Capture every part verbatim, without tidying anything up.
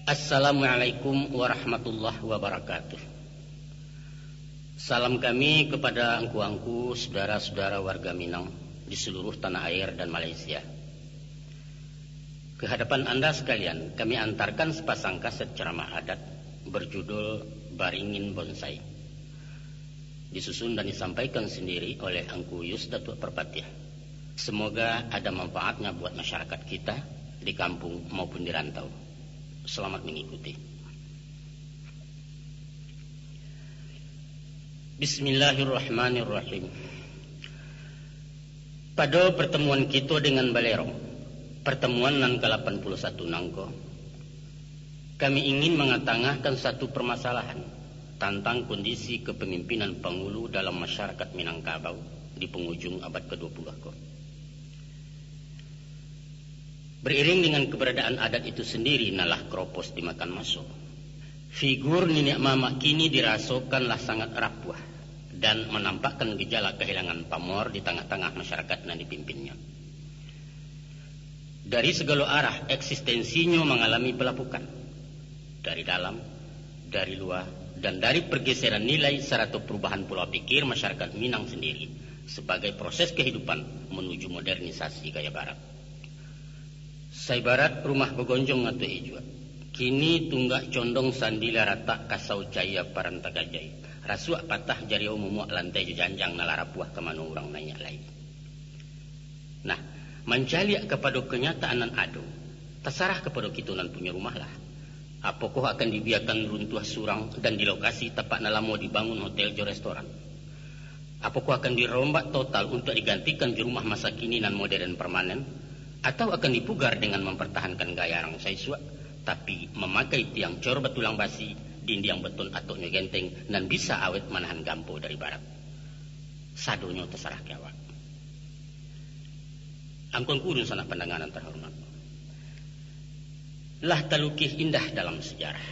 Assalamualaikum warahmatullahi wabarakatuh. Salam kami kepada angku-angku, saudara-saudara warga Minang di seluruh tanah air dan Malaysia. Ke hadapan Anda sekalian, kami antarkan sepasang kaset ceramah adat berjudul Baringin Bonsai. Disusun dan disampaikan sendiri oleh Angku Yus Datuak Parpatiah. Semoga ada manfaatnya buat masyarakat kita di kampung maupun di rantau. Selamat mengikuti. Bismillahirrahmanirrahim. Pado pertemuan kito dengan Balerong, pertemuan nan kalapan puluah satu nangko, kami ingin mangatangahkan satu permasalahan tantang kondisi kepemimpinan pangulu dalam masyarakat Minangkabau di pangujung abad kadua puluah ko. Beriring dengan keberadaan adat itu sendiri nan lah kropos dimakan maso, figur niniak mamak kini dirasokan lah sangat rapuah dan manampakkan gejala kahilangan pamor di tangah-tangah masyarakat nan dipimpinnya. Dari sagalo arah, eksistensinyo mangalami palapukan. Dari dalam, dari lua, dan dari pergeseran nilai sarato perubahan pola pikir masyarakat Minang sendiri sabagai proses kahidupan manuju modernisasi gaya Barat. Saibarat rumah bagonjong atau ijuak, kini tunggak condong sandi lah ratak kasau cayia parantagajai, rasuak patah jariau mumuak lantai jo janjang nan lah rapuah ka mano urang naiak lai. Nah, mancaliak kapado kanyataan nan ado, tasarah kapado kito nan punyo rumah lah. Apokoh akan dibiakan runtuah surang dan di lokasi tapak nan lamo dibangun hotel jo restoran? Apokoh akan dirombak total untuak digantikan jo rumah masa kini nan modern parmanen, atau akan dipugar dengan mampartahankan gaya rang saisuak, tapi mamakai tiang cor batulang basi, dindiang beton atoknyo genteng nan bisa awet manahan gampo dari barat? Sadonyo tasarah ka awak. Angku-angku dunsanak pandanga nan tarhormat, lah talukih indah dalam sajarah,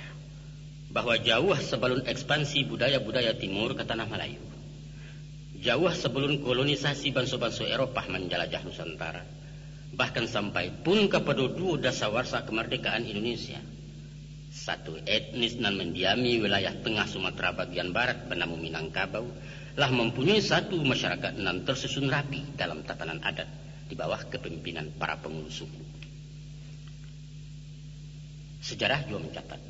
bahwa jauah sabalun ekspansi budaya-budaya Timur ka Tanah Malayu, jauah sabalun kolonisasi banso-banso Eropah manjalajah Nusantara, bahkan sampai pun kapado duo dasawarsa kamardekaan Indonesia, satu etnis nan mandiami wilayah tangah Sumatera bagian barat banamo Minangkabau, lah mampunyoi satu masyarakat nan tarsusun rapi dalam tatanan adat di bawah kapamimpinan para pangulu suku. Sajarah juo mancatat,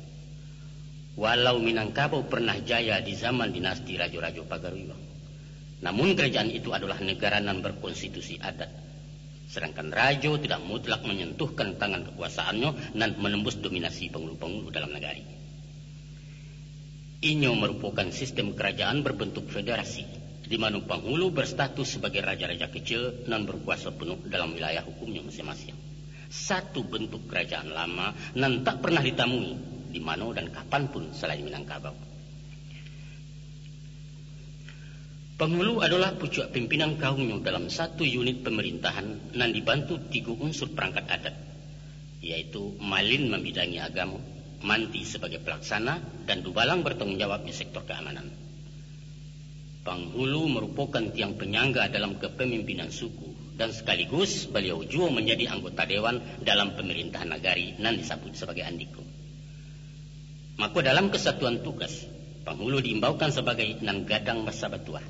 walau Minangkabau parnah jaya di zaman dinasti rajo-rajo Pagaruyuang, namun karajaan itu adolah nagara nan bakonstitusi adat, sadangkan rajo tidak mutlak manyantuhkan tangan kakuasaannyo nan manambuih dominasi pangulu-pangulu dalam nagari. Inyo marupokan sistem karajaan barbantuak federasi, di mano panghulu barstatus sabagai raja-raja kecil nan bakuaso panuah dalam wilayah hukumnyo masiang-masiang. Satu bantuak karajaan lama nan tak parnah ditamui di mano dan kapan pun salain Minangkabau. Panghulu adolah pucuak pimpinan kaumnyo dalam satu unit pamarintahan nan dibantu tigo unsur parangkat adat, yaitu malin mambidangi agamo, manti sabagai palaksana, dan dubalang batangguang jawab di sektor kaamanan. Panghulu marupokan tiang panyangga dalam kapamimpinan suku, dan sakaligus baliau juo manjadi anggota dewan dalam pamarintahan nagari nan disabuik sabagai andiko. Mako, dalam kasatuan tugas, panghulu diimbaukan sabagai nan gadang basa batuah.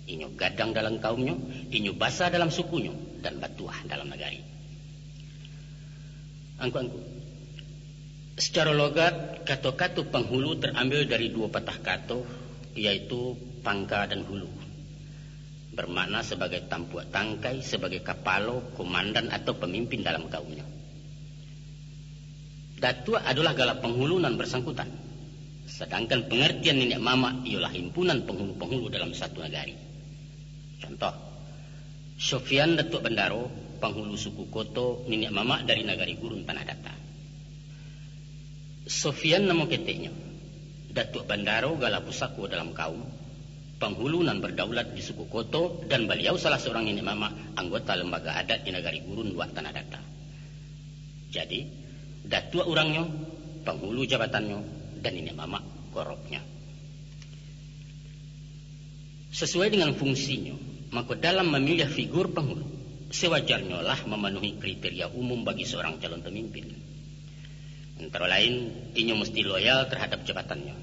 Inyo gadang dalam kaumnyo, inyo basa dalam sukunyo, dan batuah dalam nagari. Angku-angku, sacaro logat, kato-kato panghulu tarambil dari duo patah kato, yaitu pangka dan hulu, barmakna sabagai tampuak tangkai, sabagai kapalo, komandan, atau pamimpin dalam kaumnyo. Datuak adolah gala panghulu nan barsangkutan, sadangkan pangartian niniak mamak iyolah himpunan panghulu-panghulu dalam satu nagari. Contoh, Sofian Datuak Bandaro, panghulu suku Koto, niniak mamak dari Nagari Gurun, Tanah Data. Sofian namo keteknyo, Datuak Bandaro gala pusako dalam kaum, panghulu nan bardaulat di suku Koto, dan baliau salah surang niniak mamak anggota lambaga adat di Nagari Gurun Luak Tanah Data. Jadi, datuak urangnyo, panghulu jabatannyo, dan niniak mamak goroknyo. Sasuai dengan fungsinyo, mako dalam mamiliah figur panghulu, sawajarnyo lah mamanuhi kriteria umum bagi saurang calon pamimpin. Antara lain, inyo musti loyal terhadap jabatannyo.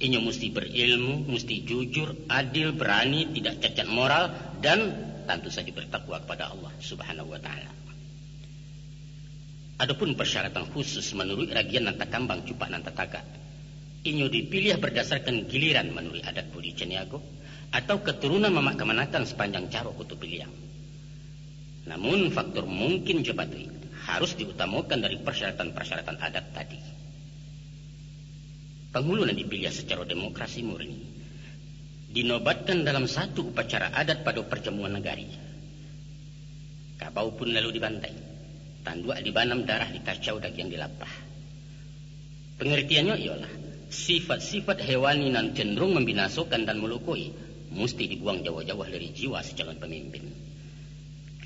Inyo musti berilmu, musti jujur, adil, berani, tidak cacat moral, dan tantu saja bertakwa kepada Allah Subhanahu wa Ta'ala. Adapun persyaratan khusus manuruik ragian nan takambang cupak nan tatagak, inyo dipiliah berdasarkan giliran manuruik adat budi caniago atau keturunan mamak kamanakan sepanjang caro kutu piliang. Namun, faktor mungkin jo patuik harus diutamakan dari persyaratan-persyaratan adat tadi. Panghulu nan dipiliah sacaro demokrasi murni dinobatkan dalam satu upacara adat pado parjamuan nagari. Kabau pun lalu dibantai, tanduak dibanam, darah dikacau, dagiang dilapah. Pangartiannyo iyolah, sifat-sifat hewani nan cenderung mambinasokan dan malukoi, musti dibuang jauah-jauah dari jiwa si calon pamimpin.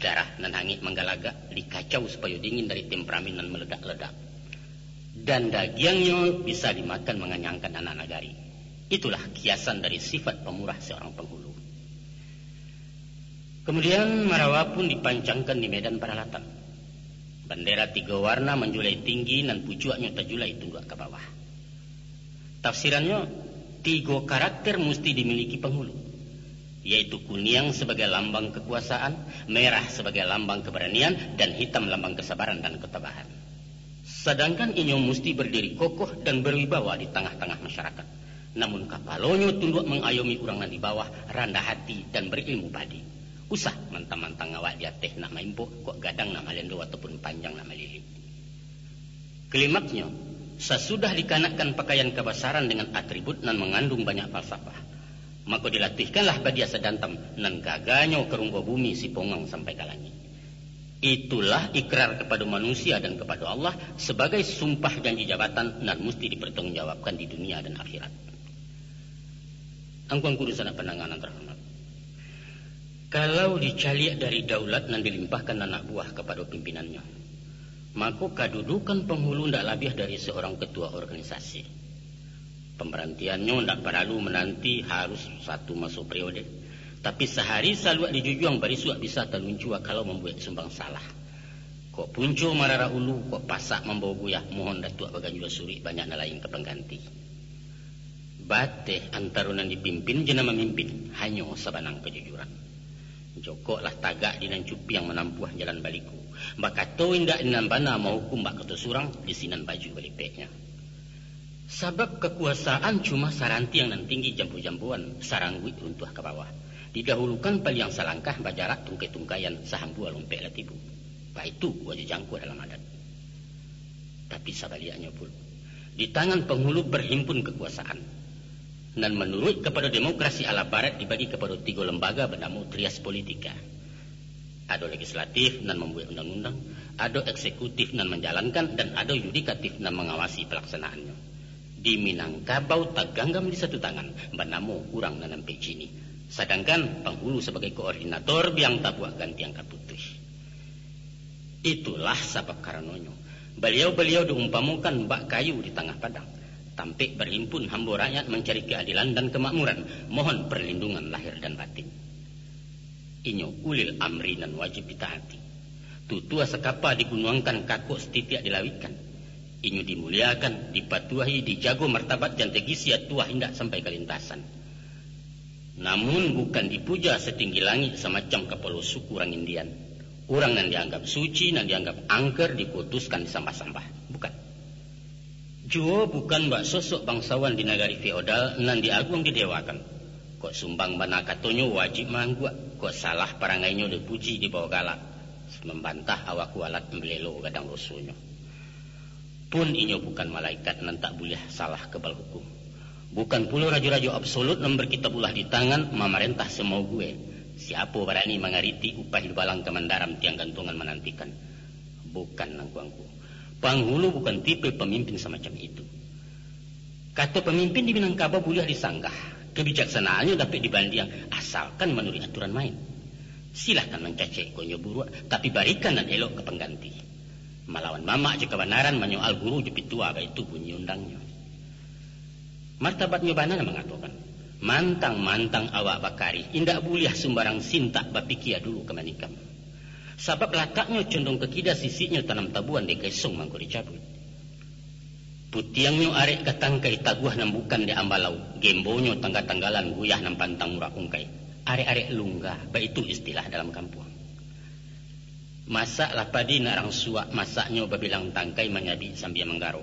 Darah nan hangik manggalagak dikacau supayo dingin dari temperamen nan maledak-ledak. Dan dagiangnyo bisa dimakan manganyangkan anak nagari. Itulah kiasan dari sifat pamurah seorang panghulu. Kamudian, marawa pun dipancangkan di medan paralatan. Bandera tigo warna manjulai tinggi, nan pucuaknyo tajulai tunduak ka bawah. Tafsirannyo, tigo karakter musti dimiliki panghulu, yaitu kuniang sabagai lambang kakuasaan, merah sabagai lambang kabaranian, dan hitam lambang kasabaran dan katabahan. Sadangkan inyo musti bardiri kokoh dan berwibawa di tangah-tangah masyarakat. Namun kapalonyo tunduak mangayomi urang nan di bawah, randah hati, dan berilmu padi. Usah mantang-mantang awak di ateh nak maimpok, kok gadang nak malendo ataupun panjang nak malilik. Klimaksnyo, sasudah dikanakkan pakaian kabasaran dengan atribut nan mangandung banyak falsafah, mako dilatihkanlah badia sadantam nan gaganyo karunggo bumi sipongang sampai ka langik. Itulah ikrar kapado manusia dan kapado Allah sabagai sumpah janji jabatan nan musti dipartanggungjawabkan di dunia dan akhirat. Angku-angku dunsanak pandanga nan tarhormat, kalau dicaliak dari daulat nan dilimpahkan anak buah kapado pimpinannyo, mako kadudukan panghulu ndak labiah dari seorang ketua organisasi. Pambarantiannyo ndak paralu mananti harus satu maso periode, tapi sahari saluak dijujuang, barisuak bisa taluncua kalau mambuek sumbang salah. Kok punco mararak ulu, kok pasak mambao guyah, mohon Datuak baganjua suruik banyak nan lain ka pangganti. Bateh antaro nan dipimpin jo nan mamimpin, hanyo sabanang kajujuran. Jokoklah tagak di nan cupiang manampuah jalan baliku, bakato indak di nan bana, mahukum bak kato surang di sinan baju balipeknyo. Sabab kakuasaan cuma sarantiang nan tinggi jambu-jambuan, sarangguik runtuah ka bawah. Didahulukan paliang salangkah, bajarak tungkai-tungkaian, sahambua lompek lah tibo. Baitu wajo jangko dalam adat. Tapi sabaliaknyo pulo, di tangan panghulu barhimpun kakuasaan, nan manuruik kapado demokrasi ala barat dibagi kapado tigo lambaga banamo trias politika. Ado legislatif nan mambuek undang-undang, ado eksekutif nan manjalankan, dan ado yudikatif nan mangawasi palaksanaannyo. Di Minangkabau taganggam di satu tangan, banamo urang nan ampek cini, sadangkan panghulu sabagai koordinator biang tabuak gantiang ka putuih. Itulah sabab karanonyo, baliau-baliau diumpamokan bak kayu di tangah padang, tampek barhimpun hambo rakyat mancari kaadilan dan kamakmuran, mohon parlindungan lahir dan batin. Inyo ulil amri nan wajib ditaati. Tutua sakapa digunuangkan, kakok satitiak dilawikkan. Inyo dimuliakan, dipatuahi, dijago martabat jan tagisia tuah indak sampai ka lintasan. Namun bukan dipuja satinggi langik samacam kapalo suku urang Indian. Urang nan dianggap suci, nan dianggap angker, diputuskan disambah-sambah. Bukan. Juo bukan bak sosok bangsawan di nagari feodal nan diaguang didewakan. Kok sumbang bana katonyo wajib maangguak, kok salah parangainyo dipuji dibao galak, mambantah awak kualat malelo gadang dosonyo. Pun inyo bukan malaikat nan tak buliah salah kabal hukum. Bukan pulo rajo-rajo absolut nan berkitabullah di tangan mamarentah samaugue. Siapo barani mangaritik upah dubalang ka mandaram tiang gantuangan manantikan? Bukan, angku-angku. Panghulu bukan tipe pamimpin samacam itu. Kato pamimpin di Minangkabau buliah disanggah, kabijaksanaannyo dapek dibandiang, asalkan manuruik aturan main. Silahkan mancacek kok nyo buruak, tapi barikan nan elok ka pangganti. Malawan mamak jo kabanaran, manyoal guru jo pitua, baitu bunyi undangnyo. Martabatnyo bana nan mangatokan, mantang-mantang awak bakarih, indak buliah sumbarang sintak, bapikia dulu ka manikam. Sabab lataknyo condong ka kida, sisiknyo tanam tabuan, dek kaisong mangko dicabuik. Putiangnyo arek ka tangkai taguah nan bukan dek ambalau, gembonyo tangga-tanggalan guyah nan pantang murah ungkai. Arek-arek lungga, baitu istilah dalam kampuang. Masak lah padi nak rang suak, masaknyo babilang tangkai manyabik sambia manggaro.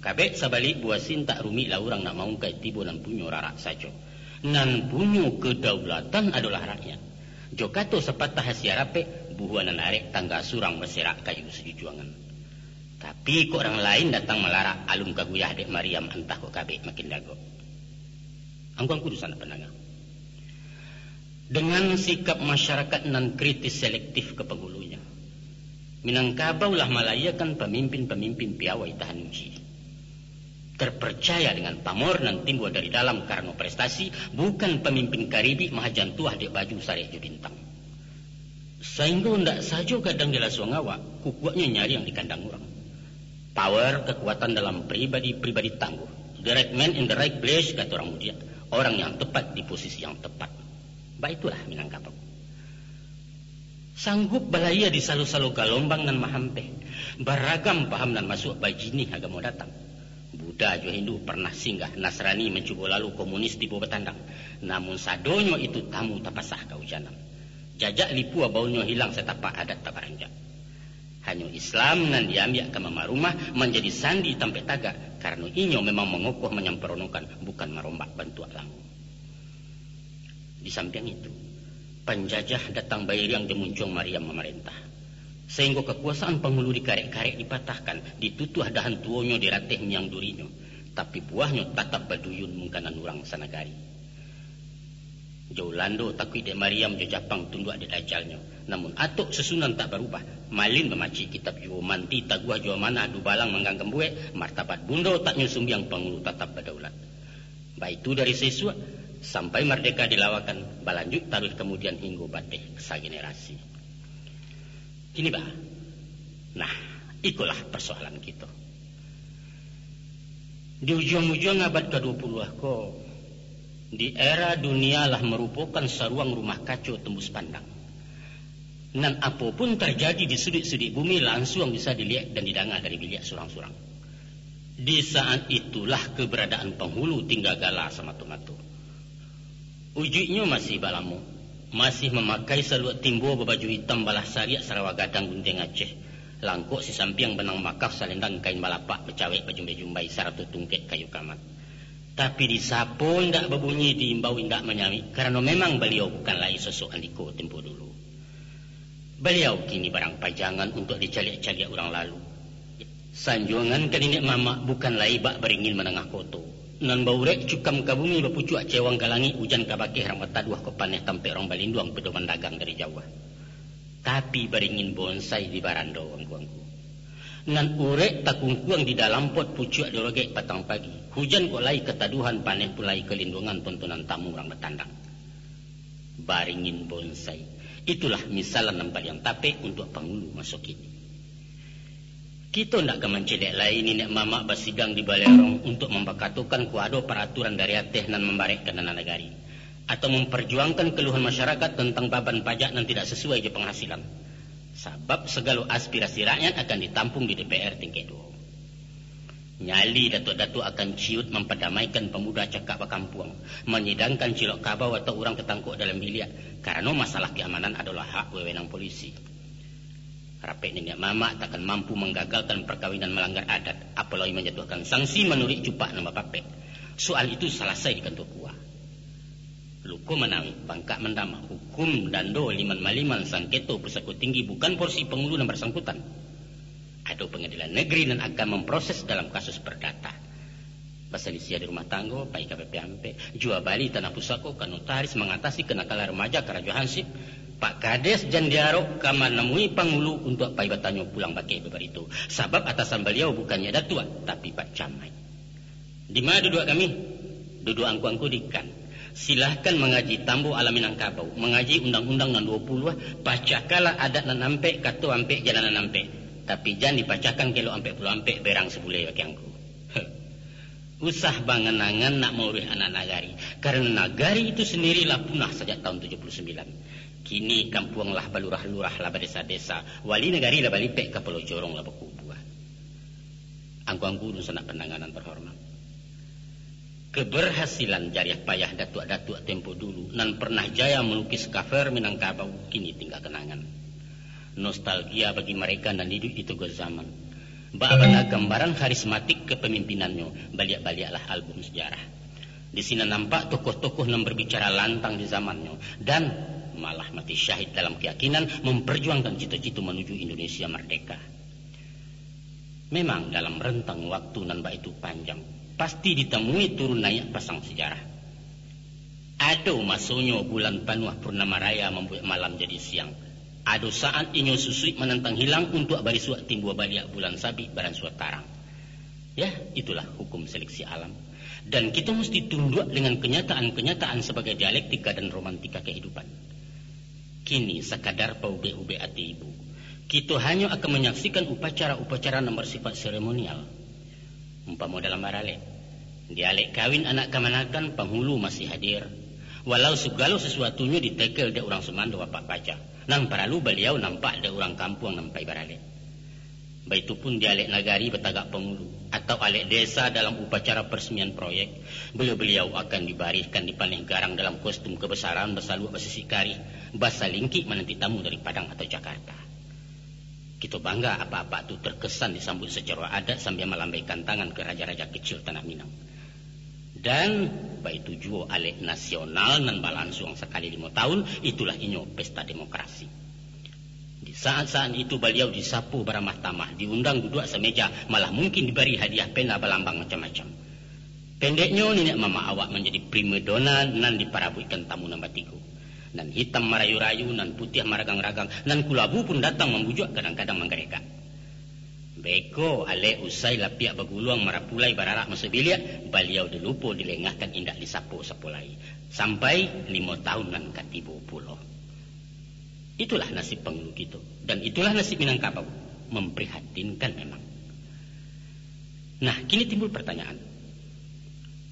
Kabek sabalik buasin tak rumik lah urang nak maungkai tibo nan punyo rarak sajo. Nan punyo kedaulatan adolah rakyat. Jo kato sapatah asia rapek, buhuanan arek tangga surang baserak kayu sajujuangan. Tapi kok urang lain datang malarak, alun ka guyah dek Mariam antah kok kabek makin dagok. Angku-angku dunsanak pandanga. Dengan sikap masyarakat nan kritis selektif ka pangulunyo, Minangkabau lah malahiakan pamimpin-pamimpin piawai tahan uji. Terpercaya dengan pamor nan timbua dari dalam karano prestasi, bukan pamimpin karibik mahajan tuah dek baju sarek jo bintang. Sainggo ndak sajo gadang di lasuang awak, kukuaknyo nyariang di kandang urang. Power, kekuatan dalam pribadi-pribadi tangguh. The right man in the right place, kato urang mudiak. Orang yang tepat di posisi yang tepat. Baitulah Minangkabau. Sanggup balayia di salo-salo galombang nan mahampeh, baragam paham nan masuak, bajinih agamo datang. Buddha jo Hindu pernah singgah, Nasrani mancubo lalu, komunis tibo batandang. Namun sadonyo itu tamu tapasah kaujanan. Jajak lipua baunyo hilang, satapak adat tabaranjak. Hanyo Islam nan diambiak ka mama rumah, manjadi sandi tampek tagak, karano inyo memang mangokoh manyamparonokan, bukan marombak bantuak lamo. Di sampiang itu, panjajah datang bairiang jo muncuang Mariam mamarentah, sainggo kakuasaan pangulu dikarek-karek dipatahkan, ditutuah dahan tuonyo dirateh miang durinyo, tapi buahnyo tatap baduyun mungkanan urang sanagari. Jo Ulando takuik dek Mariam, jo Japang tunduak dek dajalnyo, namun atok susunan tak barubah, malin bamacik kitab juo, manti taguah jo amanah, dubalang mangganggam buek, martabat bundo tak nyo sumbiang, pangulu tatap badaulat. Baitu dari saisuak, sampai mardeka dilawakan, balanjuik taruih kamudian hinggo bateh sagenerasi. Kini ba, nah, ikolah parsoalan kito. Di ujuang-ujuang abad kaduo puluah ko, di era dunia lah marupokan saruang rumah kaco tembus pandang. Nan apo pun tarjadi di suduik-suduik bumi lansuang bisa diliek dan didanga dari biliak surang-surang. Di saat itulah keberadaan panghulu tingga gala samato-mato. Ujuiknyo masih balamo, masih mamakai saluak timbo babaju itam balah sariak sarawa gadang guntiang Aceh, langkok sisampiang banang makaf salendang kain balapak bacawek bajumbai-jumbai sarato tungkek kayu kamat. Tapi disapo indak babunyi, diimbau indak manyawik, karano memang baliau bukan lai sosok andiko tempo dulu. Baliau kini barang pajangan untuak dicaliak-caliak urang lalu. Sanjuangan ka niniak mamak bukan lai bak baringin manangah koto, nan baurek cukam ka bumi, bapucuak cewang ka langik, ujan ka bakeh rang bataduah, kok paneh tampek rang balinduang, pedoman dagang dari jauah. Tapi baringin bonsai di barando angku-angku. Nan urek takungkuang di dalam pot, pucuak dirogek patang pagi. Hujan kok lai kataduhan, paneh pun lai kalindungan, tontonan tamu urang batandang. Baringin bonsai. Itulah misalan nan paliang tapek untuak pangulu maso kini. Kito ndak ka mancilek lai niniak mamak basidang di balai arong untuak mambakatokan kok ado paraturan dari ateh nan mambarekkan dana nagari, atau mamparjuangkan kaluhan masyarakat tantang baban pajak nan tidak sasuai jo panghasilan. Sabab sagalo aspirasi rakyat akan ditampung di D P R tingkek duo. Nyali datuak-datuak akan ciut mampadamaikan pamuda cakak bakampuang, manyidangkan cilok kabau atau urang tatangkok dalam biliak, karano masalah keamanan adolah hak wewenang polisi. Rapek niniak mamak takkan mampu manggagalkan parkawinan malanggar adat, apolai manjatuahkan sanksi manuruik cupak nan bapapek. Soal itu salasai di kantua KUA. Luko manawik, bangkak mandamah, hukum, dando, liman-maliman, sangketo pusako tinggi bukan porsi pangulu nan barsangkutan. Ado pangadilan negeri nan akan mamproses dalam kasus perdata. Basalisiah di rumah tanggo, pai ka P P ampek, jua bali tanah pusako ka notaris, mangatasi kanakalan remaja karajo hansip. Pak Kades jan diarok ka manamui pangulu untuak pai batanyo pulang bakeh babarito, sabab atasan baliau bukannyo datuak, tapi Pak Camat. Di ma duduak kami? Duduak angku-angku di kan. Silahkan mangaji tambo alam Minangkabau, mangaji undang-undang nan duo puluah, pacahkanlah adat nan ampek, kato ampek, jalan nan ampek. Tapi jan dipacahkan kelok ampek puluah ampek berang sabulai bakeh angku. Usah bangan-angan nak mauruih anak nagari, karano nagari itu sandiri lah punah sajak tahun tujuh puluh sembilan. Kini kampuang lah balurah-lurah, lah badesa-desa, wali nagari lah balipek, kapalo jorong lah bakubua. Angku-angku dunsanak pandanganan terhormat. Keberhasilan jariah payah datuak-datuak tempo dulu nan pernah jaya malukis kafer Minangkabau kini tinggal kenangan. Nostalgia bagi mereka nan hiduik di togo zaman. Bak bana gambaran karismatik kepemimpinannyo, baliak-baliaklah album sejarah. Di sinan nampak tokoh-tokoh nan berbicara lantang di zamannyo, dan malah mati syahid dalam keyakinan memperjuangkan cito-cito manuju Indonesia merdeka. Memang dalam rentang waktu nan baitu panjang, pasti ditamui turun naiak pasang sejarah. Ado masonyo bulan panuah purnama raya mambuek malam jadi siang. Ado saat inyo susuik manantang hilang untuak barisuak timbua baliak bulan sabik baransua tarang. Ya, itulah hukum seleksi alam. Dan kito musti tunduak dengan kenyataan-kenyataan sabagai dialektika dan romantika kehidupan. Kini sakadar paubek-ubek ati ibu, kito hanyo akan manyaksikan upacara-upacara nan bersifat seremonial. Umpamo dalam baralek, di alek kawin anak kamanakan panghulu masih hadir, walau sagalo sasuatunyo ditekel dek urang sumando apak paja, nan paralu baliau nampak dek urang kampuang nan pai baralek. Baitu pun di alek nagari batagak panghulu, atau alek desa dalam upacara peresmian proyek, baliau-baliau akan dibarihkan di paneh garang dalam kostum kebesaran basaluak basisik karih, basalingkik mananti tamu dari Padang atau Jakarta. Kito bangga apak-apak tu terkesan disambuik sacaro adat sambia malambaikan tangan ka raja-raja kecil Tanah Minang. Dan baitu juo alek nasional nan balansuang sakali limo tahun, itulah inyo pesta demokrasi. Di saat-saat itu baliau disapo baramah tamah, diundang duduak sameja, malah mungkin dibari hadiah pena balambang macam-macam. Pendeknyo, niniak mamak awak manjadi primadona nan diparabuikkan tamu nan batigo. Nan hitam marayu-rayu, nan putiah maragang-ragang, nan kulabu pun datang mambujuak, kadang-kadang manggarekak. Beko alek usai lapiak baguluang marapulai bararak masuak biliak, baliau dilupo dilengahkan indak disapo-sapo lai, sampai limo tahun nan ka tibo pulo. Itulah nasib panghulu kito, dan itulah nasib Minangkabau. Memprihatinkan memang. Nah, kini timbul pertanyaan.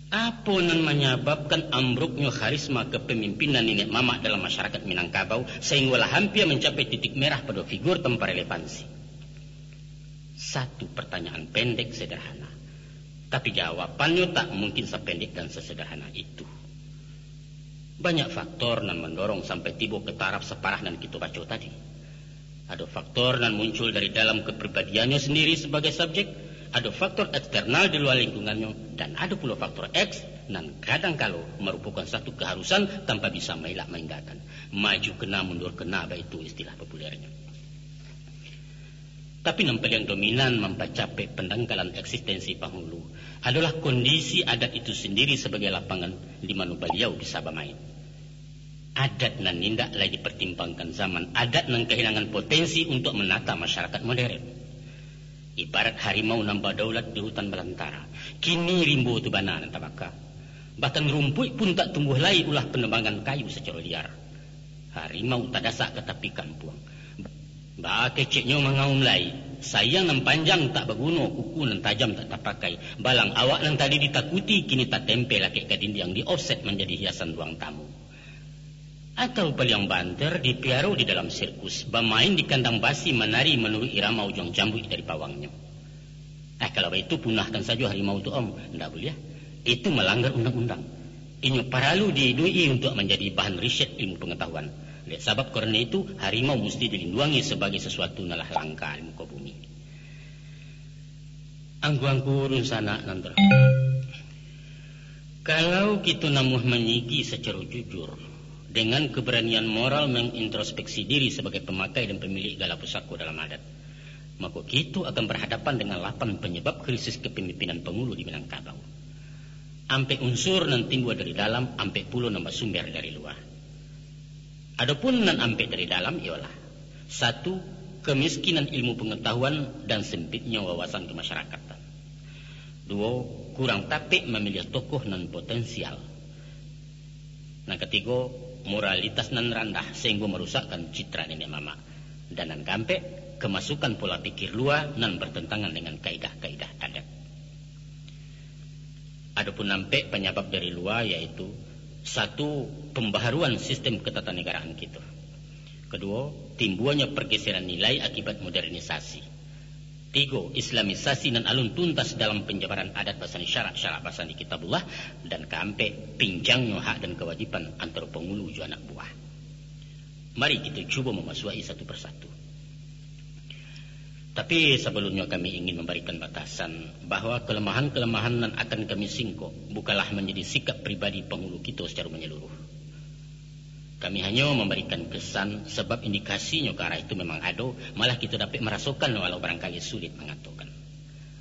Apo nan manyababkan ambruknyo karisma kepemimpinan niniak mamak dalam masyarakat Minangkabau, sahinggolah hampia mancapai titik merah pado figur tanpa relevansi? Satu pertanyaan pendek sederhana, tapi jawabannyo tak mungkin sapendek dan sasederhana itu. Banyak faktor nan mandorong sampai tibo ka taraf saparah nan kito baco tadi. Ado faktor nan muncul dari dalam kapribadiannyo sandiri sabagai subjek, ado faktor eksternal di lua lingkungannyo, dan ado pulo faktor X nan kadang kalo marupokan satu kaharusan tanpa bisa mailak mainggakan. Maju kena, mundur kena, baitu istilah populernyo. Tapi nan paliang dominan mampacapek pandangkalan eksistensi panghulu adolah kondisi adat itu sandiri sabagai lapangan di mano baliau bisa bamain. Adat nan indak lai dipartimbangkan zaman, adat nan kahilangan potensi untuak manata masyarakat moderen. Ibarat harimau nan badaulat di hutan balantara, kini rimbo tu bana nan tabaka. Bahkan rumpuik pun tak tumbuah lai ulah panebangan kayu sacaro liar. Harimau tadasak ka tapi kampuang. Baa keceknyo mangaum lai, sayang nan panjang tak baguno, kuku nan tajam tak tapakai. Balang awak nan tadi ditakuti, kini tatempe lakek ka dindiang, di-offset manjadi hiasan ruang tamu. Atau paliang banter dipiaro di dalam sirkus, bamain di kandang basi, manari manuruik irama ujuang cambuik dari pawangnyo. Ah, kalau baitu, punahkan sajo harimau tu, Om. Ndak buliah. Itu malanggar undang-undang. Inyo paralu diiduik-i untuak manjadi bahan riset ilmu pangatahuan. Dek sabab karano itu, harimau musti dilinduangi sabagai sasuatu nan lah langka di muko bumi. Angku-angku dunsanak nan terhormat. Kalau kito namuah manyigi sacaro jujur, dengan keberanian moral mengintrospeksi diri sabagai pamakai dan pamilik gala pusako dalam adat, mako kito akan barhadapan dengan lapan panyabab krisis kepemimpinan pangulu di Minangkabau. Ampek unsur nan timbua dari dalam, ampek pulo nan basumber dari lua. Adopun nan ampek dari dalam ialah, satu, kamiskinan ilmu pangatahuan dan sempitnyo wawasan kamasyarakatan. Duo, kurang tapek mamiliah tokoh nan potensial. Nan katigo, moralitas nan randah sahinggo marusakkan citra niniak mamak. Dan nan kaampek, kamasukan pola pikir lua nan bartantangan dengan kaidah-kaidah adat. Adopun ampek panyabab dari lua, yaitu, satu, pambaharuan sistem katatanegaraan kito. Kaduo, timbuanyo pargeseran nilai akibat modernisasi. Tigo, islamisasi nan alun tuntas dalam panjabaran adat basandi syarak, syarak basandi kitabullah. Dan kaampek, pinjangnyo hak dan kawajiban antaro pangulu jo anak buah. Mari kito cubo mamasuak-i satu persatu. Tapi sabalunnyo kami ingin mambarikan batasan bahwa kalamahan-kalamahan nan akan kami singkok bukanlah manjadi sikap pribadi pangulu kito sacaro manyaluruh. Kami hanyo mambarikan kesan, sabab indikasinyo ka arah itu memang ado, malah kito dapek marasokan, walau barangkali sulit mangatokan.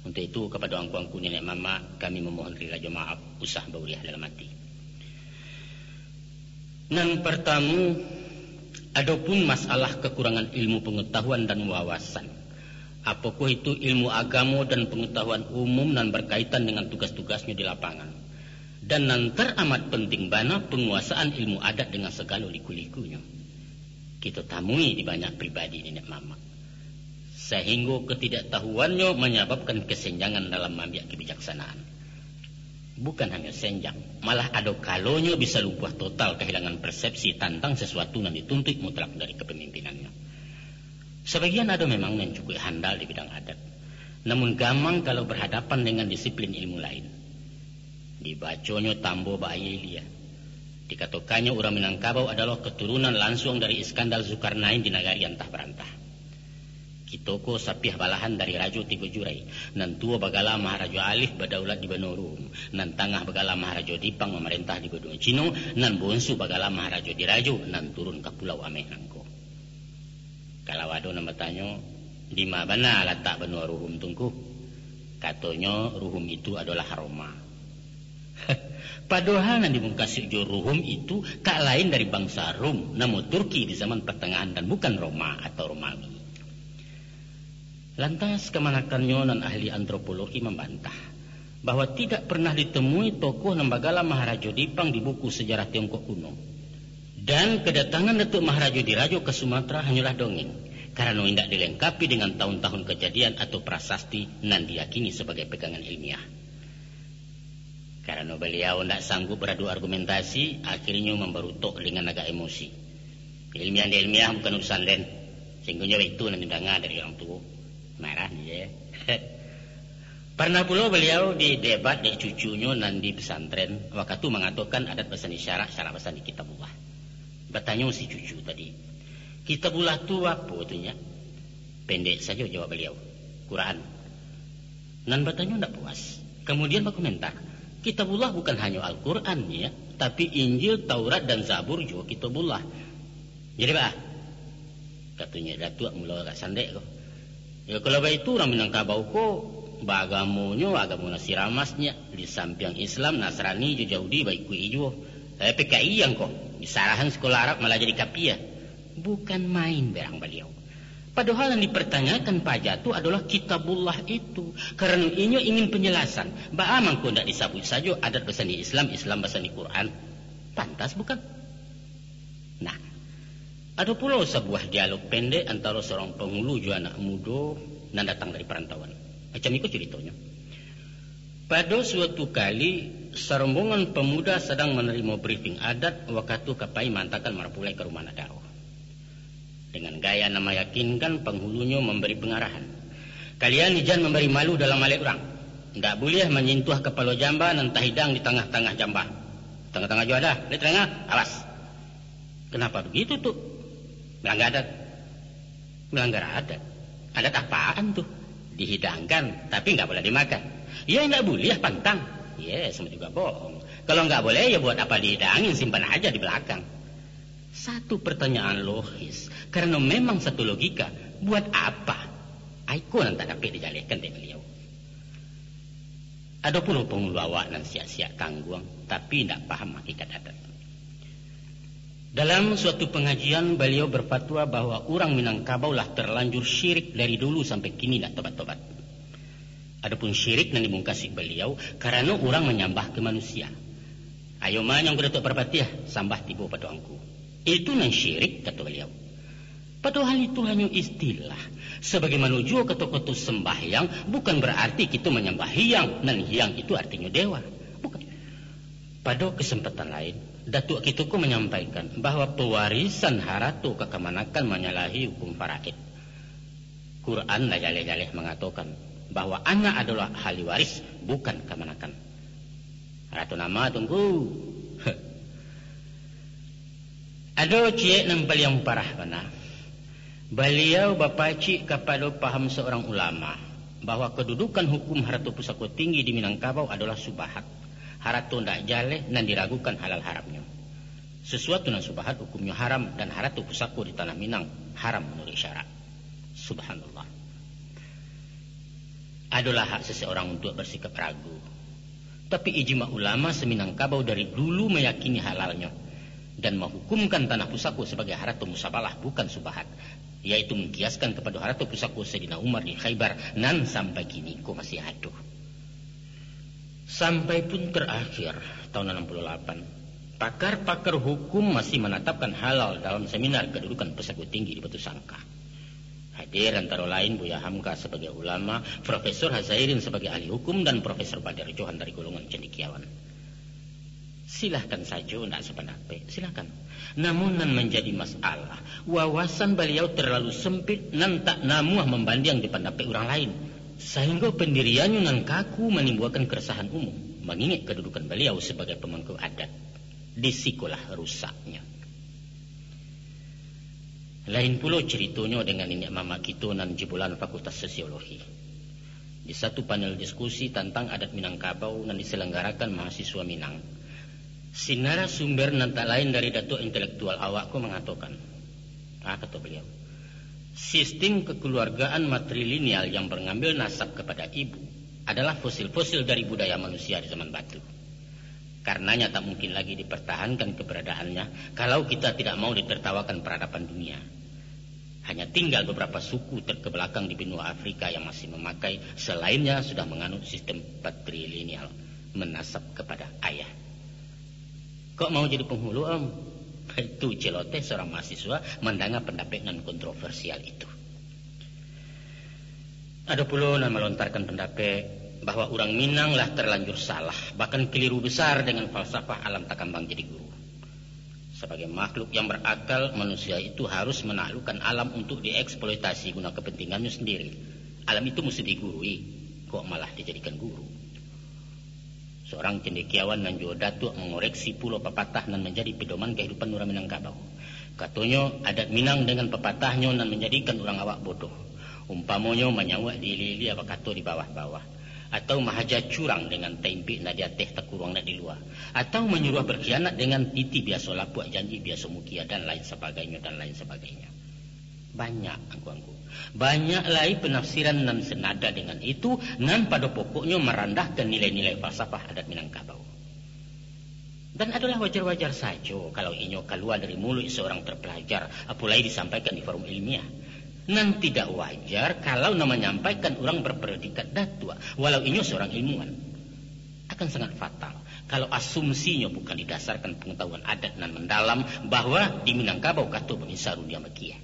Untuak itu, kapado angku-angku niniak mamak, kami mamohon rila jo maaf, usah bauriah dalam ati. Nan partamo, adopun masalah kakurangan ilmu pangatahuan dan wawasan, apokoh itu ilmu agamo dan pangatahuan umum nan barkaitan dengan tugas-tugasnyo di lapangan, dan nan taramat pantiang bana, panguasaan ilmu adat dengan sagalo liku-likunyo, kito tamui di banyak pribadi niniak mamak, sahinggo katidaktahuannyo manyababkan kasenjangan dalam maambiak kabijaksanaan. Bukan hanyo senjang, malah ado kalonyo bisa lumpuah total, kahilangan persepsi tantang sasuatu nan dituntuik mutlak dari kapamimpinannyo. Sabagian ado memang nan cukuik handal di bidang adat, namun gamang kalau barhadapan dengan disiplin ilmu lain. Dibaconyo tambo baaia ilia. Dikatokannyo urang Minangkabau adalah katurunan lansuang dari Iskandar Zulkarnain di nagari antah barantah. Kito ko sapiah balahan dari Rajo Tigo Jurai. Nan tuo bagala Maharajo Alif, badaulat di banua Rum. Nan tangah bagala Maharajo Dipang, mamarentah di banua Cino. Nan bonsu bagala Maharajo Dirajo, nan turun ka Pulau Ameh nangko. Kalau ado nan batanyo, "Di ma bana latak banua Ruhum tu, Ngku?" Katonyo, "Ruhum itu adolah Roma." Padohal nan dimukasuik jo Ruhum itu ka lain dari bangsa Rum, namo Turki di zaman partangahan, dan bukan Roma atau Romawi. Lantas, kamanakannyo nan ahli antropologi mambantah bahwa tidak pernah ditemui tokoh nan bagala Maharajo Dipang di buku sajarah Tiongkok kuno. Dan kadatangan Datuak Maharajo Dirajo ka Sumatera hanyolah dongeng, karano indak dilengkapi dengan tahun-tahun kajadian atau prasasti nan diyakini sabagai pegangan ilmiah. Karano baliau ndak sanggup baradu argumentasi, akhirnyo mambarutok dengan agak emosi. "Ilmiah ndak ilmiah bukan urusan den. Sungguahnyo baitu nan didanga dari urang tuo." Marah je. Parnah pulo baliau didebat dek cucunyo nan di pesantren, wakatu mangatokan adat basandi syarak, syarak basandi kitabullah. Batanyo si cucu tadi, "Kitabullah tu apo tu, Nyak?" Pendek sajo jawab baliau, "Quran." Nan batanyo ndak puas, kamudian bakomentar, "Kitabullah bukan hanyo Al-Quran, Nyak, tapi Injil, Taurat, dan Zabur juo kitabullah." "Jadi baa?" katonyo Datuak mulo agak sandek ko. "Yo, kalau baitu, urang Minangkabau ko baagamonyo agamo Nasirah Mas, Nyak, di sampiang Islam, Nasrani jo Yahudi baikuik juo. Eh, P K I ang ko, disalahan sikolah Arab malah jadi kapia." Bukan main berang baliau. Padohal nan dipartanyakan paja tu adolah Kitabullah itu, karano inyo ingin panjalasan, baa mangko ndak disabuik sajo adat basandi Islam, Islam basandi Quran. Pantas bukan? Nah, ado pulo sabuah dialog pendek antaro saurang pangulu jo anak mudo nan datang dari parantauan. Macam iko caritonyo. Pado suatu kali, sarombongan pamuda sadang manarimo briefing adat, wakatu ka pai maantakan marapulai ka rumah anak daro. Dengan gaya nan mayakinkan, panghulunyo mambari pangarahan, "Kalian ijan mambari malu dalam alek urang. Ndak buliah manyentuah kapalo jamba nan tahidang di tangah-tangah jamba. Tangah-tangah juo dah, lai tadanga? Awas!" "Kenapa begitu tu?" "Melanggar adat." "Melanggar adat? Adat apaan tu?" "Dihidangkan, tapi nggak boleh dimakan." "Ya, nggak buliah, pantang." "Ya, sama juga bohong. Kalau nggak boleh, ya buat apa dihidangin, simpan aja di belakang." Satu pertanyaan logis, karena memang satu logika, buat apa? Aiko nan tak dapik dijalehkan dek beliau. Ado pulo pangulu awak nan siak-siak tangguang, tapi indak paham hakikat adat. Dalam suatu pangajian, baliau berfatwa bahwa urang Minangkabau lah terlanjur syirik dari dulu sampai kini indak tobat-tobat. Adopun syirik nan dimungkasi baliau, karano urang manyambah ka manusia. "Ayo manyang ka Datuak Parpatiah, sambah tibo pado angku." "Itu nan syirik," kato baliau. "Padohal itu hanyo istilah. Sabagaimano juo kato-kato sambahyang, bukan bararti kito manyambah hiang, nan hiang itu artinyo dewa. Bukan." Pado kasempatan lain, Datuak kito ko manyampaikan bahwa pewarisan harato ka kamanakan manyalahi hukum faraid. Quran lah jaleh-jaleh mangatokan bahwa anak adolah ahli waris, bukan kamanakan. Arato nama tu, Ngku? Ado ciek nan paliang parah bana. Baliau bapacik kapado paham saurang ulama, bahwa kadudukan hukum harato pusako tinggi di Minangkabau adolah subahat, harato ndak jaleh nan diragukan halal haramnyo. Sasuatu nan subahat hukumnyo haram, dan harato pusako di tanah Minang haram manuruik syarak. Subhanallah. Adolah hak seseorang untuak basikap ragu. Tapi ijma ulama se-Minangkabau dari dulu mayakini halalnyo, dan mahukumkan tanah pusako sabagai harato musabalah, bukan subahat, yaitu mangkiaskan kapado harato pusako Saidina Umar di Khaibar, nan sampai kini ko masih ado. Sampai pun tarakhir, tahun anam puluah lapan, pakar-pakar hukum masih manatapkan halal dalam seminar kadudukan pusako tinggi di Batusangka. Hadir antaro lain Buya Hamka sabagai ulama, Profesor Hazairin sabagai ahli hukum, dan Profesor Badar Johan dari golongan cendekiawan. Silahkan sajo ndak sapandapek, silahkan. Namun nan manjadi masalah, wawasan baliau terlalu sempit, nan tak namuah mambandiang jo pandapek urang lain, sahinggo pandiriannyo nan kaku manimbuakan keresahan umum, mangingek kadudukan baliau sabagai pamangku adat. Di sikolah rusaknyo. Lain pulo caritonyo dengan niniak mamak kito nan jebolan Fakultas Sosiologi. Di satu panel diskusi tantang adat Minangkabau nan diselenggarakan mahasiswa Minang, si narasumber nan tak lain dari datuak intelektual awak ko mangatokan, ah, kato baliau, sistim kekeluargaan matrilineal yang mengambil nasab kepada ibu adalah fosil-fosil dari budaya manusia di zaman batu. Karenanya tak mungkin lagi dipertahankan keberadaannya kalau kita tidak mau ditertawakan peradaban dunia. Hanya tinggal beberapa suku terkebelakang di benua Afrika yang masih memakai, selainnya sudah menganut sistem patrilineal, menasab kepada ayah. Kok mau jadi penghulu, Om? Itu celoteh seorang mahasiswa mandanga pandapek nan kontroversial itu. Ado pulo nan malontarkan pandapek bahwa urang Minang lah terlanjur salah, bahkan keliru besar dengan falsafah alam takambang jadi guru. Sabagai makhluk yang berakal, manusia itu harus menaklukkan alam untuk dieksploitasi guna kepentingannya sendiri. Alam itu musti digurui, kok malah dijadikan guru. Seorang cendekiawan nan juo datuak mangoreksi pulo papatah nan manjadi pedoman kahidupan urang Minangkabau. Katonyo, adat Minang dengan papatahnyo nan manjadikan urang awak bodoh. Umpamonyo, manyauak di ilia-ilia, bakato di bawah-bawah, atau mahaja curang dengan taimpik nak di ateh, takuruang nak di lua, atau manyuruah berkhianat dengan titi biaso lapuak, janji biaso mukia, dan lain sabagainyo, dan lain sabagainyo. Banyak, angku-angku. Banyak lai penafsiran nan senada dengan itu, nan pado pokoknyo marandahkan nilai-nilai falsafah adat Minangkabau. Dan adolah wajar-wajar sajo kalau inyo kalua dari muluik seorang terpelajar, apolai disampaikan di forum ilmiah. Nan tidak wajar kalau nan manyampaikan urang berpredikat datuak, walau inyo seorang ilmuwan. Akan sangat fatal kalau asumsinyo bukan didasarkan pangatahuan adat nan mandalam, bahwa di Minangkabau kato bangisa rundiang bakia.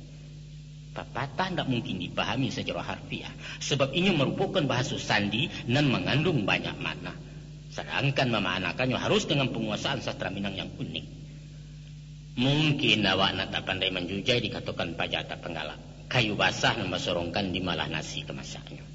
Papatah ndak mungkin dipahami sacaro harfiah, sabab inyo marupokan bahaso sandi nan manganduang banyak makna, sadangkan mamaanakannyo harus dengan panguasaan sastra Minang yang unik. Mungkin awak nan tak pandai manjujai dikatokan paja tak panggalak, kayu basah nan basorongkan dimalah nasi ka masaknyo.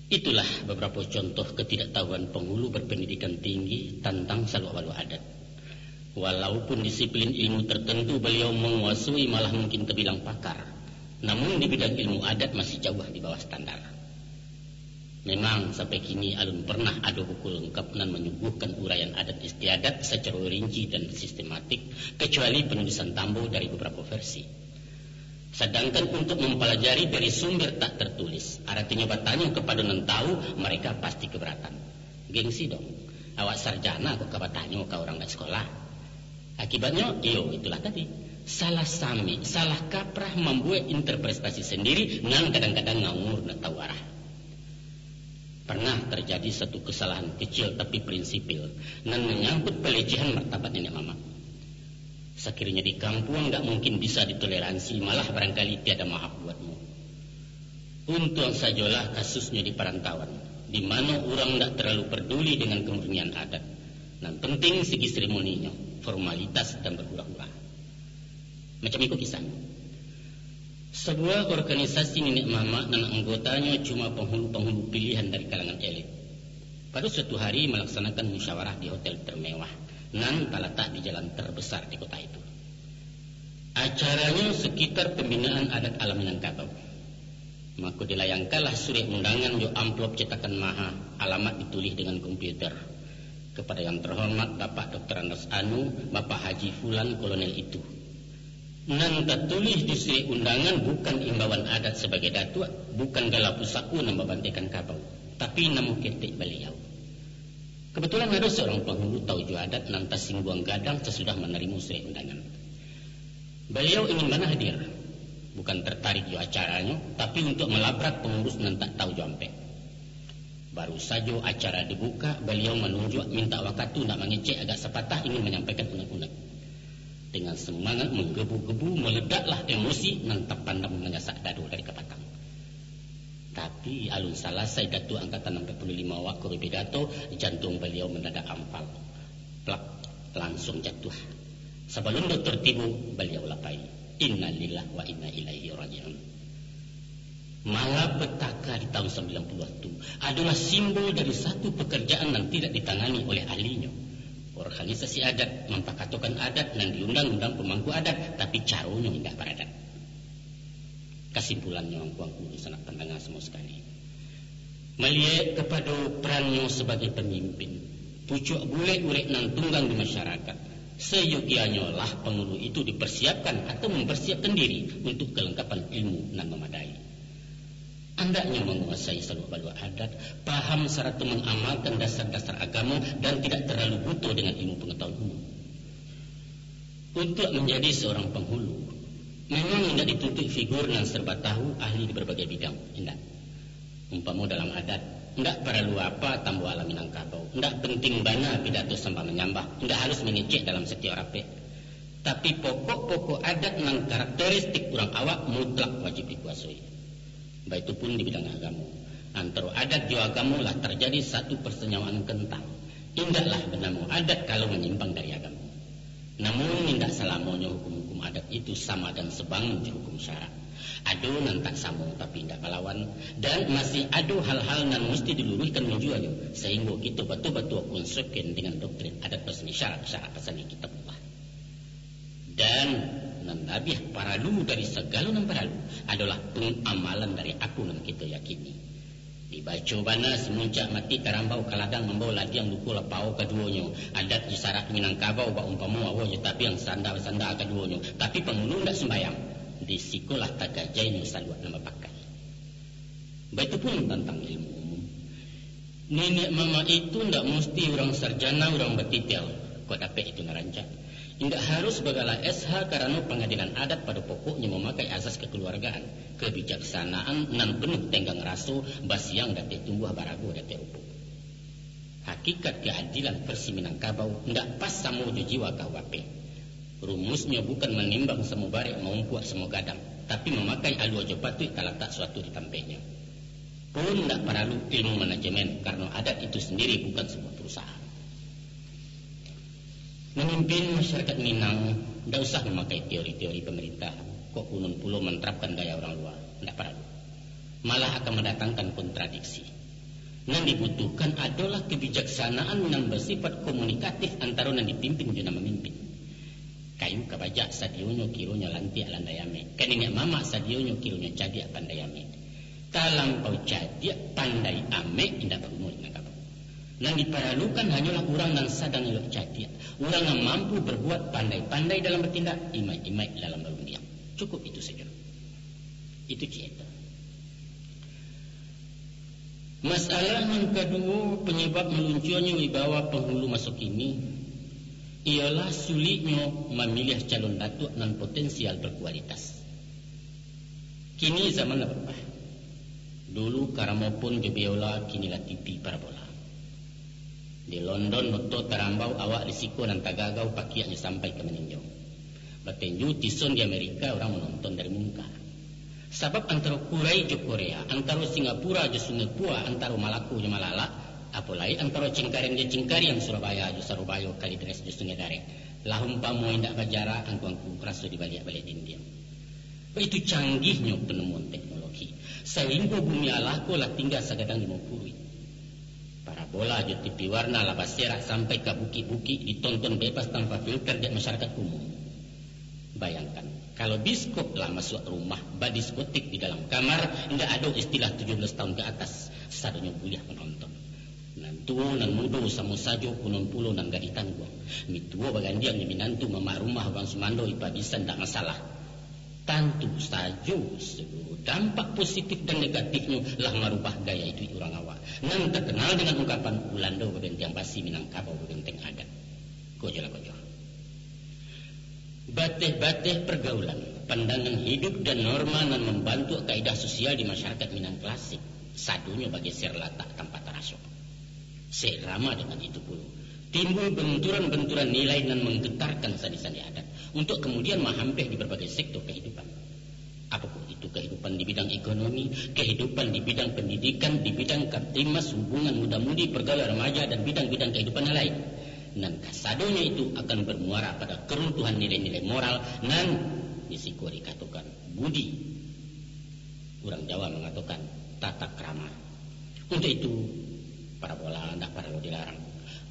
Itulah beberapa contoh ketidaktahuan penghulu berpendidikan tinggi tantang saluak-baluak adat. Walaupun disiplin ilmu tertentu beliau manguasoi, malah mungkin terbilang pakar, namun di bidang ilmu adat masih jauah di bawah standar. Memang, sampai kini alun pernah ado buku lengkap nan manyuguhkan uraian adat istiadat sacaro rinci dan sistematik, kecuali penulisan Tambo dari beberapa versi. Sadangkan untuk mampalajari dari sumber tak tertulis, aratinyo batanyo kapado nan tahu, mareka pasti kabaratan. Gengsi dong, awak sarjana kok ka batanyo ka urang ndak sikolah. Akibatnyo, iyo, itulah tadi. Salah samik, salah kaprah, mambuek interpretasi sandiri, nan kadang-kadang ngawur ndak tahu arah. Pernah terjadi satu kesalahan kecil tapi prinsipil, nan manyangkut palecehan martabat niniak mamak. Sakirinyo di kampuang ndak mungkin bisa ditoleransi, malah barangkali tiada maaf buatmu. Untuang sajolah kasusnyo di parantauan, di mano urang ndak terlalu perduli dengan kemurnian adat. Nan penting segi seremoninyo, formalitas dan berhura-hura. Macam iko kisahnyo. Sabuah organisasi niniak mamak nan anggotanyo cuma penghulu-penghulu pilihan dari kalangan elit, pado suatu hari malaksanakan musyawarah di hotel termewah nan talatak di jalan terbesar di kota itu. Acaranyo sekitar pembinaan adat alam Minangkabau. Mako dilayangkanlah surek undangan jo amplop cetakan maha, alamat ditulih dengan komputer, "Kepada yang terhormat Bapak Doktor Andos Anu, Bapak Haji Fulan Kolonel itu." Nan tatulih di surek undangan bukan imbauan adat sabagai datuak, bukan gala pusako nan babantekan kabau, tapi namo ketek baliau. Kebetulan ado seorang penghulu taujuah adat nan tasingguang gadang sasudah manarimo surek undangan. Baliau ingin bana hadir, bukan tertarik jo acaranyo, tapi untuak malabrak pangurus nan tak tahu jo ampek. Baru sajo acara dibukak, baliau manunjuak mintak wakatu nak mangecek agak sapatah ingin manyampaikan unek-unek. Dengan semangat manggebu-gebu, maledaklah emosi nan tapandam manyasak dado dari kapatang. Tapi, alun salasai Datuak Angkatan ampek puluah limo awak ko bapidato, jantuang baliau mandadak ampal. Plak, langsuang jatuah. Sabalun dokter tibo, baliau lah pai. Innalillahi wa inna ilaihi raji'un. Malapetaka di tahun sambilan puluah tu adolah simbol dari satu pekerjaan nan tidak ditangani oleh ahlinyo. Organisasi adat mampakatokan adat nan diundang-undang pemangku adat, tapi caronyo indak baradat. Kasimpulannyo, angku-angku dunsanak pandanga samua sakali, maliek kapado perannyo sabagai pamimpin, pucuak bulek urek nan tunggang di masyarakat, sayogianyo lah pangulu itu dipersiapkan atau mempersiapkan diri untuk kelengkapan ilmu nan mamadai. Andaknyo manguasai saluak baluak adat, paham sarato mangamalkan dasar-dasar agamo, dan tidak terlalu buto dengan ilmu pengetahuan umum. Untuak manjadi saurang panghulu, memang indak dituntuik figur nan serba tahu, ahli di barbagai bidang, indak. Umpamo dalam adat, indak paralu apa tambo alam Minangkabau, indak penting bana pidato sambah manyambah, indak harus mangecek dalam satiok rapek. Tapi, pokok-pokok adat nan karakteristik urang awak mutlak wajib dikuasoi. Baitu pun di bidang agamo. Antaro adat jo agamo lah tarjadi satu parsanyawaan kantang. Indaklah banamo adat kalau manyimpang dari agamo. Namun, indak salamonyo hukum-hukum adat itu sama dan sabangun jo hukum syarak. Ado nan tak samo tapi indak balawan, dan masih ado hal-hal nan musti diluruihkan manjuanyo, sainggo kito batua-batua konsekuensi dengan doktrin adat basani syarak, syarak basani Kitabullah. Dan nan labiah paralu dari sagalo nan paralu adolah pangamalan dari apo nan kito yakini. Dibaco bana simuncak mati karambau ka ladang mambao ladiang duko lapau kaduonyo, adat jo syarak Minangkabau baumpamo awo jo tabiang sanda basanda kaduonyo, tapi pangulu indak sumbayang, di sikolah tagajainyo saluak nan bapakai. Baitu pun tantang ilmu umum. Niniak mamak itu ndak musti urang sarjana, urang batitel, kok dapek itu nan rancak. Indak harus bagala S H karano pangadilan adat pado pokoknyo mamakai azas kakaluargaan, kabijaksanaan nan penuh tenggang raso, basiang dateh tumbuah barago dateh rupuk. Hakikat kaadilan versi Minangkabau ndak pas samo jo jiwa K U H P. Rumusnyo bukan manimbang samo barek, maumpuak samo gadang, tapi mamakai alua jo patuik talatak suatu di tampeknyo. Pun ndak paralu ilmu manajemen, karano adat itu sandiri bukan sabuah parusahaan. Mamimpin masyarakat Minang ndak usah mamakai teori-teori pamarintah, kok kunun pulo manarapkan gaya urang lua, ndak paralu. Malah akan mandatangkan kontradiksi. Nan dibutuhkan adolah kabijaksanaan nan basifat komunikatif antaro nan dipimpin jo nan mamimpin. Kayu ka bajak sadionyo kironyo lantiak landai amek, ka niniak mamak sadionyo kironyo cadiak pandai amek. Talampau cadiak pandai amek indak baguno di Minangkabau. Nan diparalukan hanyolah urang nan sadang elok cadiak, urang nan mampu berbuat, pandai-pandai dalam batindak, imaik-imaik dalam barundiang. Cukup itu sajo. Itu carito. Masalah nan kaduo, panyabab maluncuanyo wibawa panghulu maso kini, iyolah suliknyo mamiliah calon datuak nan potensial berkualitas. Kini zaman lah barubah. Dulu gramofon jo biola, kini lah T V parabola. Di London oto tarambau, awak di siko nan tagagau, pakiaknyo sampai ka maninjau. Batinju tison di Amerika, urang manonton dari mungka. Sabab antaro Kurai jo Korea, antaro Singapura jo Sungai Pua, antaro Malako jo Malala, apo lai antaro Cengkareng jo Cengkariang, Surabaya jo Sarubayo, Kalideres jo Sungai Dareh, lah umpamo indak bajarak, angku-angku, raso di baliak-baliak dindiang. Baitu canggihnyo panemuan teknologi, sahinggo bumi Allah ko lah tingga sagadang limo puruik. Parabola jo T V warna lah baserak sampai ka bukik-bukik, ditonton bebas tanpa filter dek masyarakat umum. Bayangkan, kalau biskop lah masuak rumah, badiskotik di dalam kamar, indak ado istilah tujuh belas tahun ke atas, sadonyo buliah manonton. Nan tuo, nan mudo, samo sajo, kunun pulo nan gadih tangguang. Mituo bagandiang jo minantu, mamak rumah, urang sumando, ipa bisa, indak masalah. Tantu sajo, saluruh dampak positif dan negatifnyo lah marubah gaya iduik urang awak, nan takenal dengan ungkapan, "Ulando babenteng basi, Minangkabau babenteng adat." Ko jo lah ko jo. Bateh-bateh pergaulan, pandangan hidup, dan norma nan mambantuak kaidah sosial di masyarakat Minang klasik, sadonyo bageser latak tanpa taraso. Sairama dengan itu pulo, timbul benturan-benturan nilai nan manggetarkan sandi-sandi adat, untuak kamudian mahampeh di barbagai sektor kahidupan. Apokoh itu kahidupan di bidang ekonomi, kahidupan di bidang pandidikan, di bidang Kamtibmas, hubungan muda-mudi, pergaulan remaja, dan bidang-bidang kahidupan nan lain. Nan kasadonyo itu akan bermuara pada keruntuhan nilai-nilai moral nan di siko dikatokan budi, urang Jawa mangatokan tata krama. Untuak itu, parabola ndak paralu dilarang.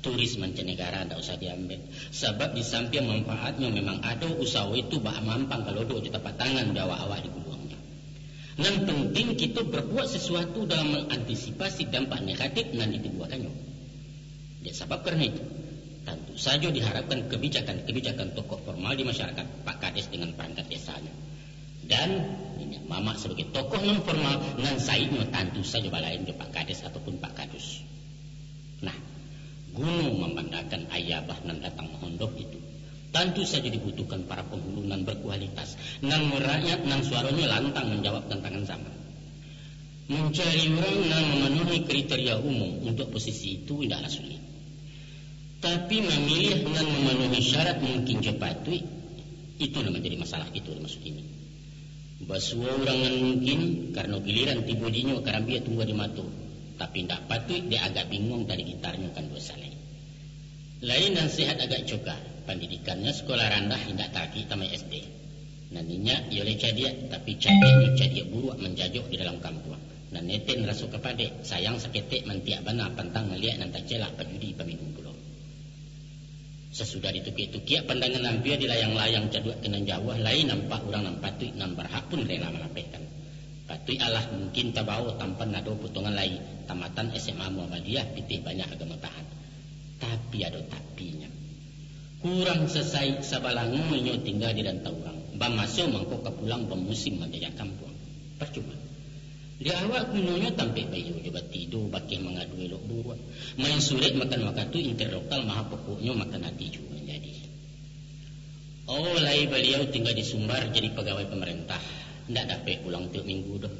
Turis mancanegara ndak usah diambiak, sabab di sampiang manfaatnyo memang ado, usawo itu bak mampang kalodo jo tapak tangan jo awak-awak di guluangnyo. Nan penting, kito berbuat sesuatu dalam mengantisipasi dampak negatif nan ditimbulakannyo. Dek sabab karano itu, tantu sajo diharapkan kebijakan-kebijakan tokoh formal di masyarakat, Pak Kades dengan perangkat desanyo, dan niniak mamak sabagai tokoh non formal, nan saiknyo tantu sajo balain jo Pak Kades ataupun Pak Kadus. Nah, guno mambandakan aia bah nan datang mahondoh itu, tantu sajo dibutuhkan para panghulu nan berkualitas, nan marakyat, nan suaronyo lantang manjawab tantangan zaman. Mancari urang nan mamanuahi kriteria umum untuak posisi itu indaklah sulik. Tapi, mamiliah nan mamanuahi syarat mungkin jo patuik, itu nan manjadi masalah kito di maso kini. Basuo urang nan mungkin, karano giliran tibo dinyo karambia tumbuah di mato, tapi indak patuik, dek agak binguang tali gitarnyo kan duo salai. Lai nan sehat agak cogah, pandidikannyo sakolah randah indak taragik tamaik S D. Nan inyak iyo lai cadiak, tapi cadiaknyo cadiak buruak manjajok di dalam kampuang. Nan neten raso kapadek, sayang saketek mantiak bana pantang maliek nan tacelak pajudi paminum pulo. Sasudah ditukiak-tukiak pandangan ampia dilayang-layang caduak ka nan jauah, lai nampak urang nan patuik nan barhak pun rela malapehkan. Patuik alah mungkin tabao tampan ado potongan lai, tamatan S M A Muhammadiyah, pitih banyak agamo tahan. Tapi ado tapinyo. Kurang sasaik sabalango inyo tingga di rantau urang. Bamaso mangko ka pulang, bamusim manjajah kampuang. Parcuma. Di awak gunonyo tampek baiyo jo batido, bakeh mangadu elok buruak. Main surek makan wakatu, inter lokal maha pokoknyo makan ati juo manjadi. Oh, lai baliau tingga di Sumbar jadi pagawai pamarentah, ndak dapek pulang tiok minggu doh.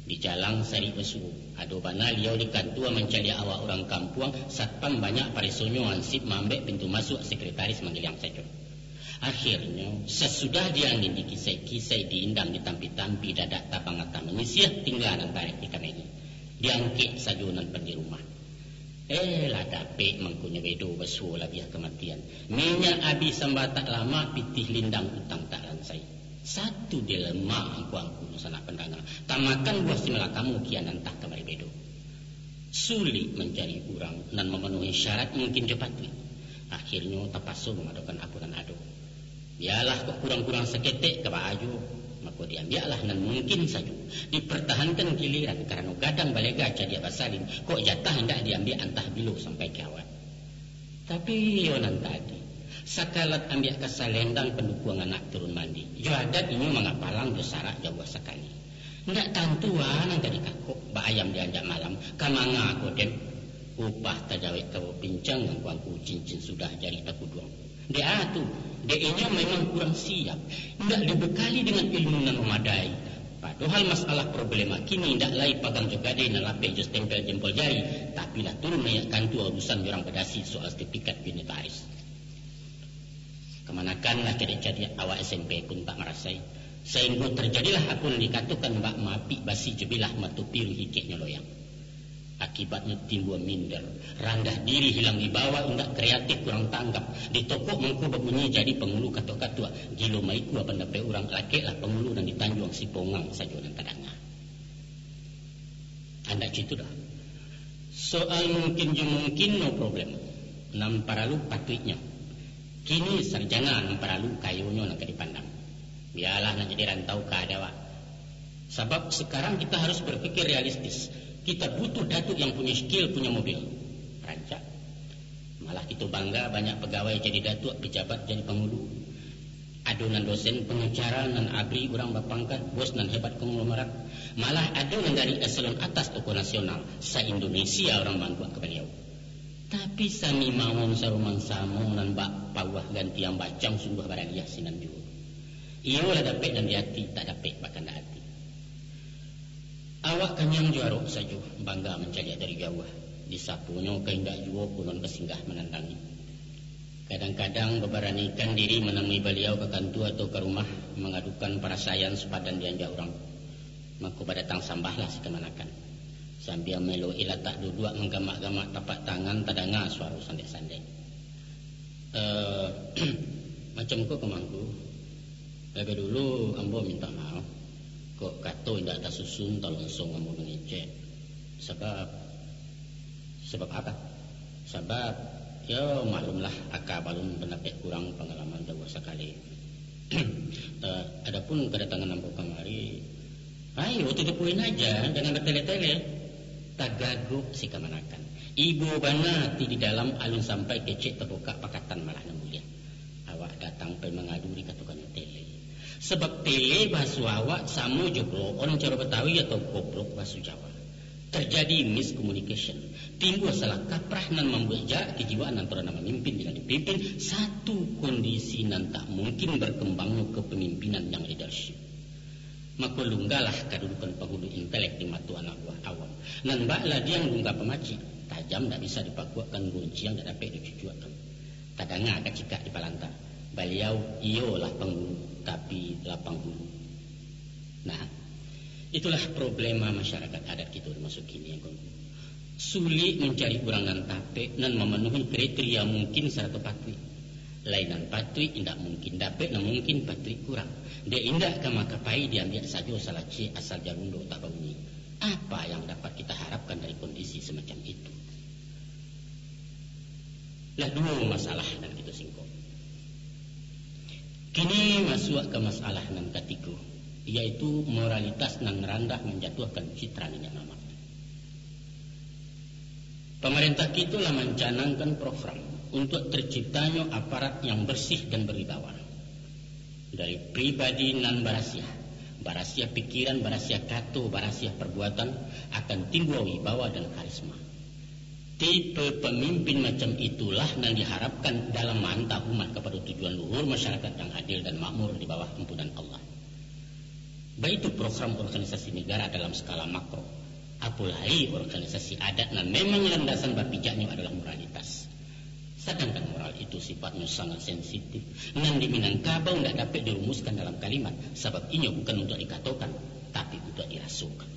Di jalang sarik basuo, ado bana liau di kantua mancaliak awak urang kampuang, satpam banyak paresonyo, ansip maambek pintu masuak, sekretaris manggiliang sajo. Akhirnyo, sasudah diangin dikisai-kisai, diindam ditampi-tampi, dadak tabang atah manyisiah, tingga nan bareh dikamehi. Diangkek sajo nan pan di rumah. Eh, lah dapek mangkonyo bedo basuo labiah kamatian. Minyak abih samba tak lamak, pitih lindang utang tak ransai. Satu dilema angku-angku dunsanak pandanga, tamakan buah simalakamo kian antah kamari bedo. Sulik mancari urang nan mamanuahi syarat mungkin jo patuik. Akhirnyo tapaso mamadokan apo nan ado. Bialah kok kurang-kurang saketek ka baa juo, mako diambiaklah nan mungkin sajo. Dipartahankan giliran, karano gadang balega cadiak basalin, kok jatah indak diambiak antah bilo sampai kiamat. Tapi iyo nan tadi, sakalat ambiak ka salendang pandukuang anak turun mandi. Jo adat inyo mangapalang, jo sarak jauah sakali. Indak tantu a nan ka dikakok, bak ayam dianjak malam, ka manga ko den. Upah tajawek tabo pincang, angku-angku cincin sudah jari takuduang. Dek a tu, dek inyo memang kurang siap, indak dibekali dengan ilmu nan mamadai. Padohal masalah problema kini indak lai pagang jo gadai nan lapeh jo stempel jempol jari, tapi lah turun naiak kantua urusan jo urang badasi soal sertifikat unitaris. Kamanakan lah cadiak-cadiak awak S M P pun tak marasai. Sainggo tarjadilah apo nan dikatokan bak maapik basi jo bilah, mato piruang hikeknyo loyang. Akibatnyo timbua minder, randah diri, hilang wibawa, indak kreatif, kurang tanggap, ditokok mangko babunyi jadi pangulu katuak-katuak, gilo maikua pandapek urang, lakeklah pangulu nan di Tanjuang Sipongang sajo nan tadanga. Andak cito doh. Soal mungkin jo mungkin, no problem. Nan paralu patuiknyo. Kini sarjana nan paralu, kayonyo nan ka dipandang. Bialah nan jadi rantau ka ado awak. Sabab sakarang kita harus berpikir realistis. Kita butuh datuak yang punyo skill, punyo mobil. Rancak. Malah kito bangga, banyak pagawai jadi datuak, pejabat jadi pangulu. Ado nan dosen pengacara, nan abri urang bapangkat, bos nan hebat konglomerat. Malah ado nan dari eselon atas, tokoh nasional, sa-Indonesia urang maangguak ka baliau. Tapi sami mawon saroman samo, nan bak pauah gantiang bacang, sungguah baraliah sinan juo. Iyo lah dapek nan di ati, tak dapek bakandak ati. Awak kanyang jo arok sajo, bangga mancaliak dari jauah. Disaponyo ka indak juo, punon ka singgah manandangi. Kadang-kadang babaranikan diri manamui baliau ka kantua atau ka rumah, mangadukan parasaian sapadan dianjak urang. Mako badatang sambahlah si kamanakan. Sambia maelok-i latak duduak, manggamak-gamak tapak tangan, tadanga suaro sandek-sandek. Eh, macam ko, Kamangku. Labiah dulu ambo mintak maaf, kok kato indak tasusun, talonsong ambo mangecek. Sabab, sabab apo? Sabab, yo, maklumlah, aka balun, pandapek kurang, pangalaman jauah sakali. Eh, adapun kadatangan ambo kamari, ayo, to the point aja, jangan batele-tele. Tagagok si kamanakan. Ibo bana ati di dalam, alun sampai kecek tabukak, pakatan malah nan buliah. Awak datang pai mangadu, dikatokannyo tele. Sabab tele bahaso awak samo jo blow on caro Batawi atau goblok bahaso Jawa. Terjadi miscommunication. Timbua salah kaprah nan mambuek jarak kejiwaan antara nan mamimpin jo nan dipimpin, satu kondisi nan tak mungkin berkembangnyo kepemimpinan yang leadership. Mako, lunggahlah kadudukan pangulu intelek di mato anak buah awam. Nan bak ladiang lunggah pamacik, tajam ndak bisa dipakuakkan, gunciang ndak dapek dicucuakkan. Tadanga kacikak di palanta. Baliau iyolah pangulu, tapi lah panghulu. Nah, itulah problema masyarakat adat kito di maso kini, Angku. Sulik mancari urang nan tapek, nan mamanuhi kriteria mungkin sarato patuik. Lai nan patuik indak mungkin dapek, nan mungkin patuik kurang. Dek indak ka makapai diambiak sajo, salacik asal jarundo tak baunyi. Apa yang dapat kita harapkan dari kondisi semacam itu? Lah duo masalah nan kito singkok. Kini masuak ka masalah nan katigo, yaitu moralitas nan randah manjatuahkan citra niniak mamak. Pamarentah kito lah mancanangkan program untuak terciptanyo aparat yang bersih dan berwibawa. Dari pribadi nan barasiah, barasiah pikiran, barasiah kato, barasiah parbuatan, akan timbua wibawa dan karisma. Tipe pamimpin macam itulah nan diharapkan dalam maanta umat kapado tujuan luhur, masyarakat yang adil dan makmur di bawah ampunan Allah. Baitu program organisasi negara dalam skala makro, apo lai organisasi adat nan memang landasan bapijaknyo adalah moralitas. Sadangkan moral itu sifatnyo sangat sensitif, nan di Minangkabau ndak dapek dirumuskan dalam kalimat, sabab inyo bukan untuak dikatokan, tapi untuak dirasokan.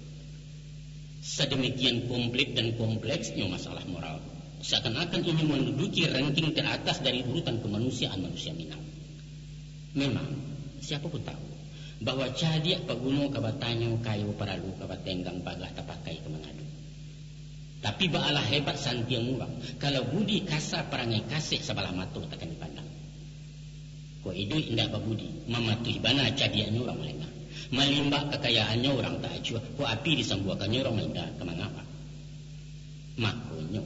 Sademikian komplit dan kompleksnyo masalah moral, seakan-akan inyo manduduki ranking teratas dari urutan kemanusiaan manusia Minang. Memang, siapo pun tahu bahwa cadiak paguno ka batanyo, kayo paralu ka batenggang, bagah tapakai ka mangadu. Tapi baalah hebat santiang urang, kalau budi kasa, parangai kasek, sabalah mato takkan dipandang. Kok iduik indak babudi, mamatuih bana cadiaknyo urang malengah. Malimbak kakayaannyo urang tak acuah, kok api disambuakannyo urang mainda ka mangapa. Makonyo,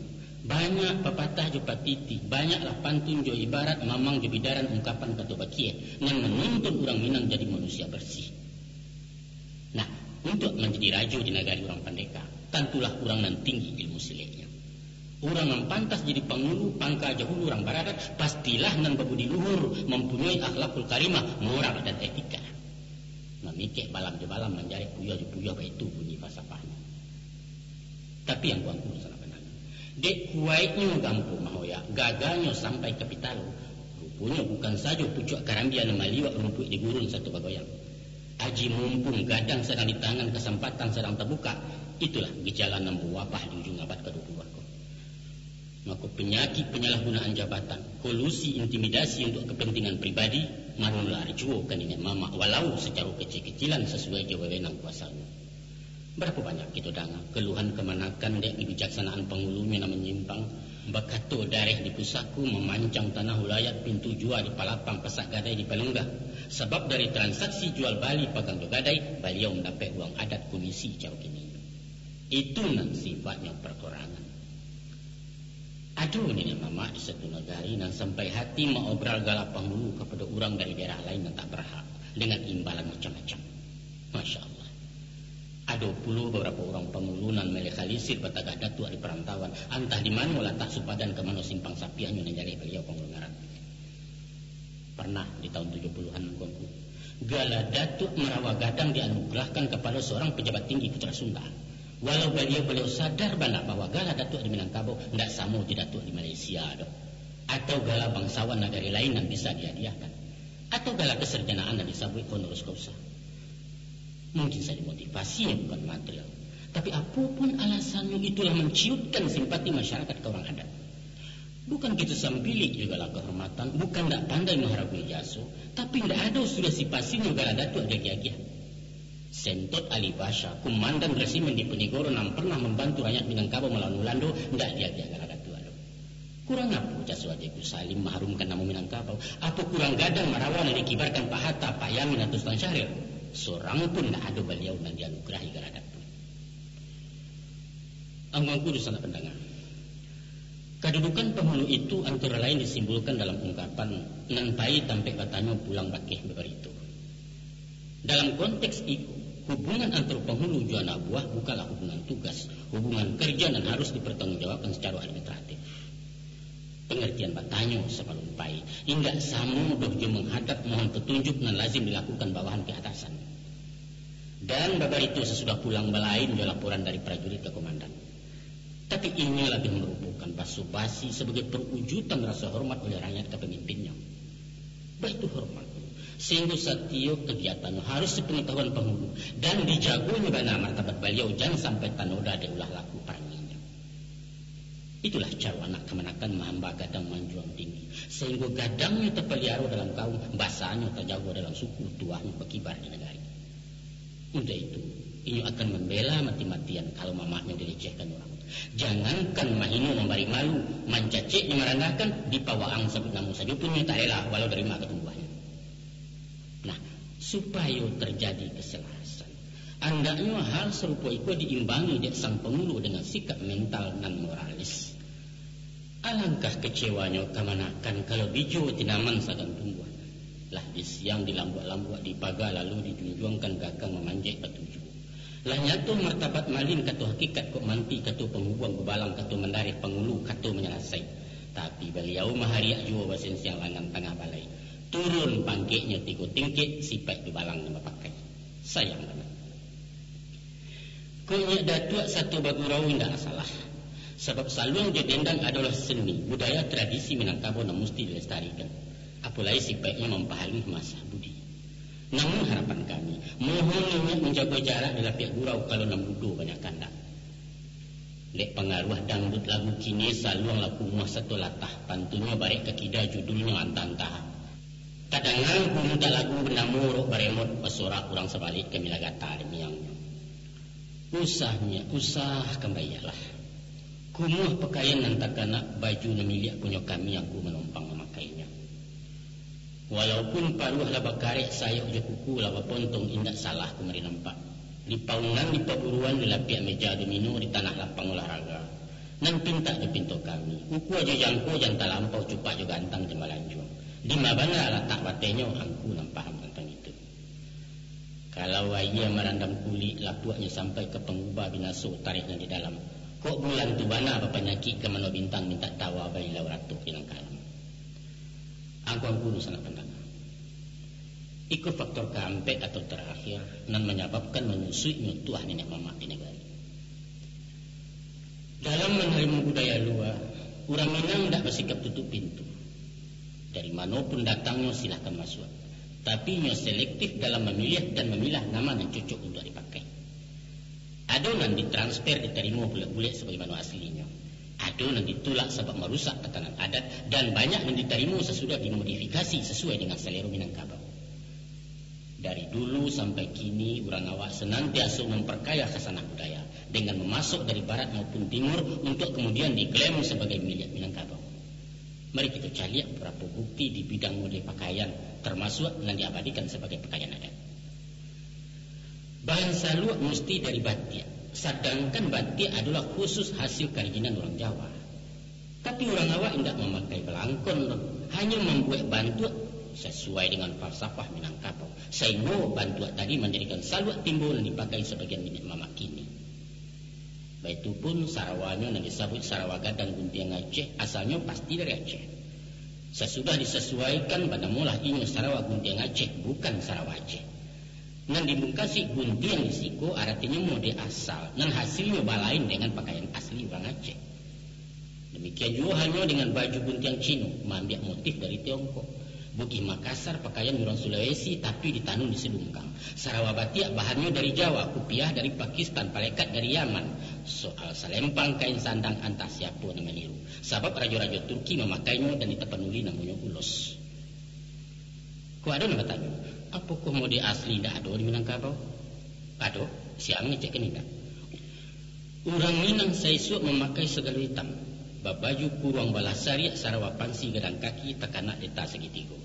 banyak papatah jo patiti, banyaklah pantun jo ibarat, mamang jo bidaran, ungkapan kato bakieh, nan manuntun urang Minang jadi manusia bersih. Nah, untuak manjadi rajo di nagari urang pandeka, tantulah urang nan tinggi ilmu sileknyo. Urang nan pantas jadi pangulu, pangka jahulu urang baradat, pastilah nan babudi luhur, mampunyoi akhlakul karimah, moral dan etika. Mamikek balam jo balam, manjarek puyuah jo puyuah, baitu bunyi falsafahnyo. Tapi angku-angku sanak pandangan, dek kuwaiknyo gampo mahoyak, gaganyo sampai ka pitalo, ruponyo bukan sajo pucuak karambia nan maliuak, rumpuik di gurun sato bagoyang. Aji mumpung gadang sadang di tangan, kasampatan sadang tabuka, itulah gejala nan bawabah di ujuang abad ka dua puluah ko. Mako, panyakik panyalahgunaan jabatan, kolusi, intimidasi untuak kapantingan pribadi, manular juo ka niniak mamak, walau sacaro kacil-kacilan sasuai jo wewenang kuasanyo. Barapo banyak kito danga kaluhan kamanakan dek kabijaksanaan pangulunyo nan manyimpang, bakato dareh di pusako, mamancang tanah ulayat, pintu jua di palapang, pasak gadai di palunggah. Sabab dari transaksi jual bali pagang jo gadai, baliau mandapek uang adat komisi caro kini. Itu nan sifatnyo pakorangan. Ado niniak mamak di satu nagari nan sampai hati maobral gala pangulu kapado urang dari daerah lain nan tak barhak, dengan imbalan macam-macam. Masya Allah. Ado pulo babarapo urang pangulu nan malekalisir batagah datuak di parantauan, antah di mano latak supadan, ka mano simpang sapiahnyo nan jaleh baliau pangulu ngaran. Parnah di taun tujuah puluahan, angku-angku, gala datuak marawa gadang dianugerahkan kapado saurang pajabat tinggi Putra Sunda. Walau baliau-baliau sadar bana bahwa gala datuak di Minangkabau ndak samo jo datuak di Malaysia doh, atau gala bangsawan nagari lain nan bisa dihadiahkan, atau gala kasarjanaan nan disabuik honoris causa. Mungkin sajo motivasinyo bukan material, tapi apo pun alasannyo, itulah manciutkan simpati masyarakat ka urang adat. Bukan kito sampilik jo gala kahormatan, bukan ndak pandai maharagoi jaso, tapi ndak ado sudah sipasinyo gala datuak diagiah-agiah. Sentot Ali Pasha, kumandan resimen Diponegoro nan parnah mambantu rakyat Minangkabau malawan Walando, ndak diagiah gala datuak doh. Kurang apo jaso Aji Gus Salim maharumkan namo Minangkabau? Apo kurang gadang marawa nan dikibarkan Pak Hatta, Pak Yamin, atau Sultan Syahrir? Sorang pun ndak ado baliau nan dianugerahi gala datuak. Angku-angku dunsanak pandanga, kadudukan pangulu itu antara lain disimbulkan dalam ungkapan, nan pai tampek batanyo pulang bakeh babarito. Dalam konteks iko, hubungan antaro pangulu jo anak buah bukanlah hubungan tugas, hubungan kerja nan harus dipertanggungjawabkan sacaro administratif. Pangartian batanyo sabalun pai, indak samo doh jo manghadap mohon patunjuk nan lazim dilakukan bawahan ka atasan. Dan babarito sasudah pulang balain jo laporan dari prajurit ka komandan. Tapi inyo labiah marupokan baso-basi sabagai parujutan raso hormat oleh rakyat ka pamimpinnyo. Baitu hormatnyo, sahinggo satiok kagiatannyo harus sapangatahuan pangulu, dan dijagonyo bana martabat baliau, jan sampai tanoda dek ulah laku paranginyo. Itulah caro anak kamanakan mahamba gadang manjuang tinggi, sahinggo gadangnyo tapaliaro dalam kaum, basanyo tajago dalam suku, tuahnyo bakibar di nagari. Untuak itu, inyo akan mambela mati-matian kalau mamaknyo dilecehkan urang. Jangankan mahino mambari malu, mancacek jo marandahkan, dipawaang sabuik namo sajo pun inyo tak rela, walau dari ma ka tumbuahnyo. Nah, supayo tarjadi kasalarasan, andaknyo hal sarupo iko diimbangi dek sang pangulu dengan sikap mental nan moralis. Alangkah kacewanyo kamanakan kalau bijo tinaman sagan tumbuah, lah disiang dilambuak-lambuak dipaga lalu dijunjuangkan gagah mamanjek batuju. Lah nyato martabat malin kato hakikat kok manti kato pangubuang babalang kato mandareh pangulu kato manyalasai. Tapi baliau mahariak juo basensiang langan tangah balai. Turun pangkeknyo tigo tingkek, sipaik dubalang nan bapakai. Sayang bana. Kok nyiak datuak sato bagurau indak salah. Sabab saluang jo dendang adolah seni, budaya, tradisi Minangkabau nan musti dilestarikan. Apo lai sipaiknyo mampahaluih maasah budi. Namun harapan kami, mohon inyiak manjago jarak di lapiak gurau kalau nan mudo banyak kandak. Dek pangaruah dangdut lagu kini, saluang lah kumuah sato latah, pantunnyo barek ka kida, judulnyo antah-antah. Tadanga gurita lagu banamo Rok Baremot, basorak urang sabalik ka milah gata dek miangnyo. Usah nyiak, usah, kambaiaklah. Kumuah pakaian nan takana, baju nan miliak punyo kami, angku manompang mamakainyo. Walaupun paruah lah bakarek, sayok jo kuku lah bapontong, indak salah kamari nampak. Di paunan, di paburuan, di lapiak meja domino, di tanah lapang olahraga. Nan pintak jo pinto kami, ukua jo jangko, jan talampau cupak jo gantang, jan balanjuang. Di ma bana latak batenyo, angku nan paham tantang itu. Kalau aia marandam kulik, lapuaknyo sampai ka panguba, binaso tareh nan di dalam. Kok bulan tu bana bapanyakik, ka mano bintang mintak tawa, bailau ratuh di nan kalam. Angku-angku dunsanak pandanga, iko faktor kaampek atau tarakhir nan manyababkan manyusuiknyo tuah niniak mamak di nagari. Dalam manarimo budaya lua, urang Minang indak basikap tutup pintu. Dari mano pun datangnyo, silahkan masuak. Tapi inyo selektif dalam mamiliah dan mamilah nama nan cocok untuak dipakai. Ado nan ditransfer ditarimo bulek-bulek sabagaimano aslinyo. Ado nan ditulak sabab marusak tatanan adat, dan banyak nan ditarimo sasudah dimodifikasi sasuai dengan salero Minangkabau. Dari dulu sampai kini, urang awak sanantiaso mamparkaya khazanah budaya dengan mamasok dari barat maupun timur untuak kamudian diklaim sabagai miliak Minangkabau. Mari kito caliak babarapo bukti di bidang mode pakaian, tarmasuak nan diabadikan sabagai pakaian adat. Bahan saluak musti dari batiak, sadangkan batiak adolah khusus hasil karijinan urang Jawa. Tapi urang awak indak mamakai balangkon doh, hanyo mambuek bantuak sasuai dengan falsafah Minangkabau, sainggo bantuak tadi manjadikan saluak timbo nan dipakai sabagian niniak mamak kini. Baitu pun sarawanyo nan disabuik sarawa gadang guntiang Aceh, asalnyo pasti dari Aceh. Sasudah disasuaikan, banamolah inyo sarawa guntiang Aceh, bukan sarawa Aceh. Nan dimungkasi guntiang di siko aratinyo mode asal, nan hasilnyo balain dengan pakaian asli urang Aceh. Demikian juo halnyo dengan baju guntiang Cino, maambiak motif dari Tiongkok. Bugih Makassar pakaian urang Sulawesi, tapi ditanun di Silungkang. Sarawa batiak bahannyo dari Jawa, kupiah dari Pakistan, palekat dari Yaman. Soal salempang kain sandang, antah siapo nan maniru. Sabab rajo-rajo Turki mamakainyo dan di Tapanuli namonyo ulos. Kok ado nan batanyo, apokoh mode asli indak ado di Minangkabau? Ado, sia mangecekkan indak? Urang Minang saisuak mamakai sagalo itam, babaju kuruang balah sariak, sarawa pansi gadang kaki, takanak deta sagitigo.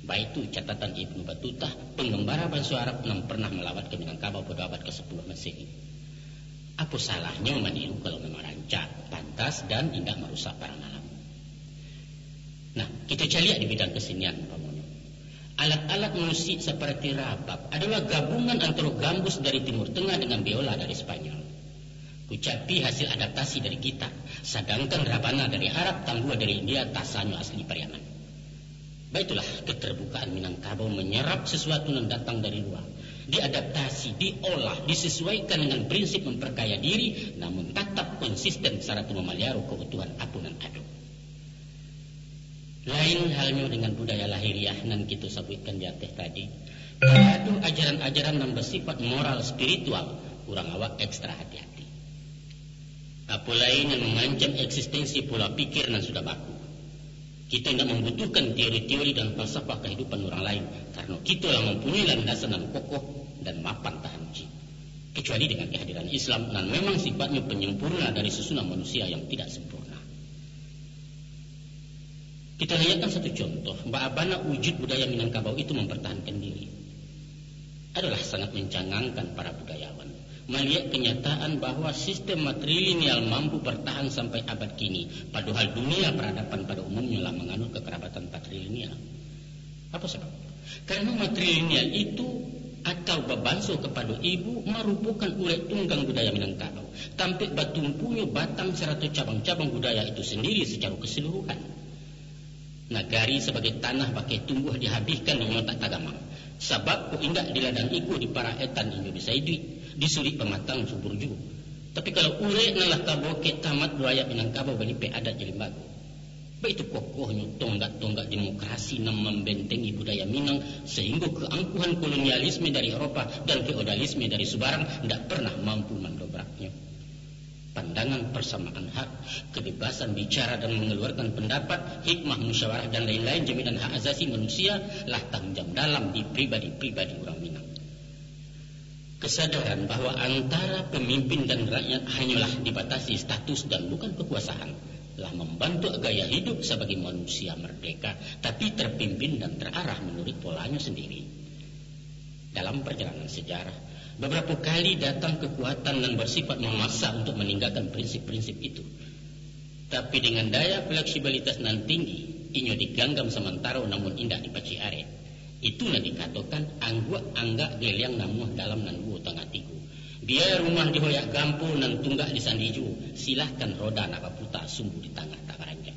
Baitu catatan Ibnu Batutah, pangambara banso Arab nan parnah malawat ka Minangkabau pado abad kasapuluah Masehi. Apo salahnyo maniru kalau memang rancak, pantas, dan indak marusak barang nan lamo? Nah, kito caliak di bidang kesenian, umpamonyo. Alat-alat musik saparati rabab adolah gabungan antaro gambus dari Timur Tengah dengan biola dari Spanyol. Kucapi hasil adaptasi dari kita, sadangkan rabana dari Arab, tambua dari India, tasanyo asli Pariaman. Baitulah, keterbukaan Minangkabau manyarap sasuatu nan datang dari lua, diadaptasi, diolah, disesuaikan dengan prinsip mamparkaya diri, namun tatap konsisten sarato mamaliaro keutuhan apo nan ado. Lain halnyo dengan budaya lahiriah nan kito sabuikkan di ateh tadi, kalau ado ajaran-ajaran nan basifat moral spiritual, urang awak ekstra hati-hati. Apo lai nan mangancam eksistensi pola pikir nan sudah baku. Kito indak mambutuhkan teori-teori dan falsafah kahidupan urang lain, karano kito lah mampunyoi landasan nan kokoh dan mapan tahan uji. Kecuali dengan kehadiran Islam, nan memang sifatnyo penyempurna dari susunan manusia yang tidak sempurna. Kito lihatkan satu contoh, baa bana wujud budaya Minangkabau itu mampartahankan diri. Adolah sangat mancangangkan para budayawan maliek kanyataan bahwa sistem matrilineal mampu bartahan sampai abad kini, padohal dunia paradaban pado umumnyo lah manganut kakarabatan patrilineal. Apo sabab? Karano matrilineal itu, atau babanso kapado ibu, marupokan urek tunggang budaya Minangkabau, tampek batumpunyo batang sarato cabang-cabang budaya itu sandiri sacaro kasaluruhan. Nagari sabagai tanah bakeh tumbuah dihabihkan inyo tak tagamang. Sabab kok indak di ladang iko diparak etan inyo bisa iduik, di surik pamatang subur juo. Tapi kalau urek nan lah tabokek tamat, rakyat Minangkabau balipek adat jo limbago. Baitu kokohnyo tonggak-tonggak demokrasi nan mambentengi budaya Minang, sahinggo keangkuhan kolonialisme dari Eropa dan feodalisme dari subarang ndak pernah mampu mandobraknyo. Pandangan persamaan hak, kebebasan bicara dan mengeluarkan pendapat, hikmah musyawarah dan lain-lain jaminan hak asasi manusia lah tanjam dalam di pribadi-pribadi urang Minang. Kesadaran bahwa antara pemimpin dan rakyat hanyolah dibatasi status dan bukan kekuasaan, lah mambantuk gaya hidup sabagai manusia merdeka, tapi terpimpin dan terarah menurut polanya sendiri. Dalam perjalanan sejarah, beberapa kali datang kekuatan nan bersifat memaksa untuk meninggalkan prinsip-prinsip itu. Tapi dengan daya fleksibilitas nan tinggi, inyo diganggam samantaro namun indak dipacik arek. Itu nan dikatokan angguak anggak geliang namuah dalam nan duo tangah tigo. Bia rumah dihoyak gampo nan tunggak disandi juo, silahkan roda nak baputa sumbu di tangah tak baranjak.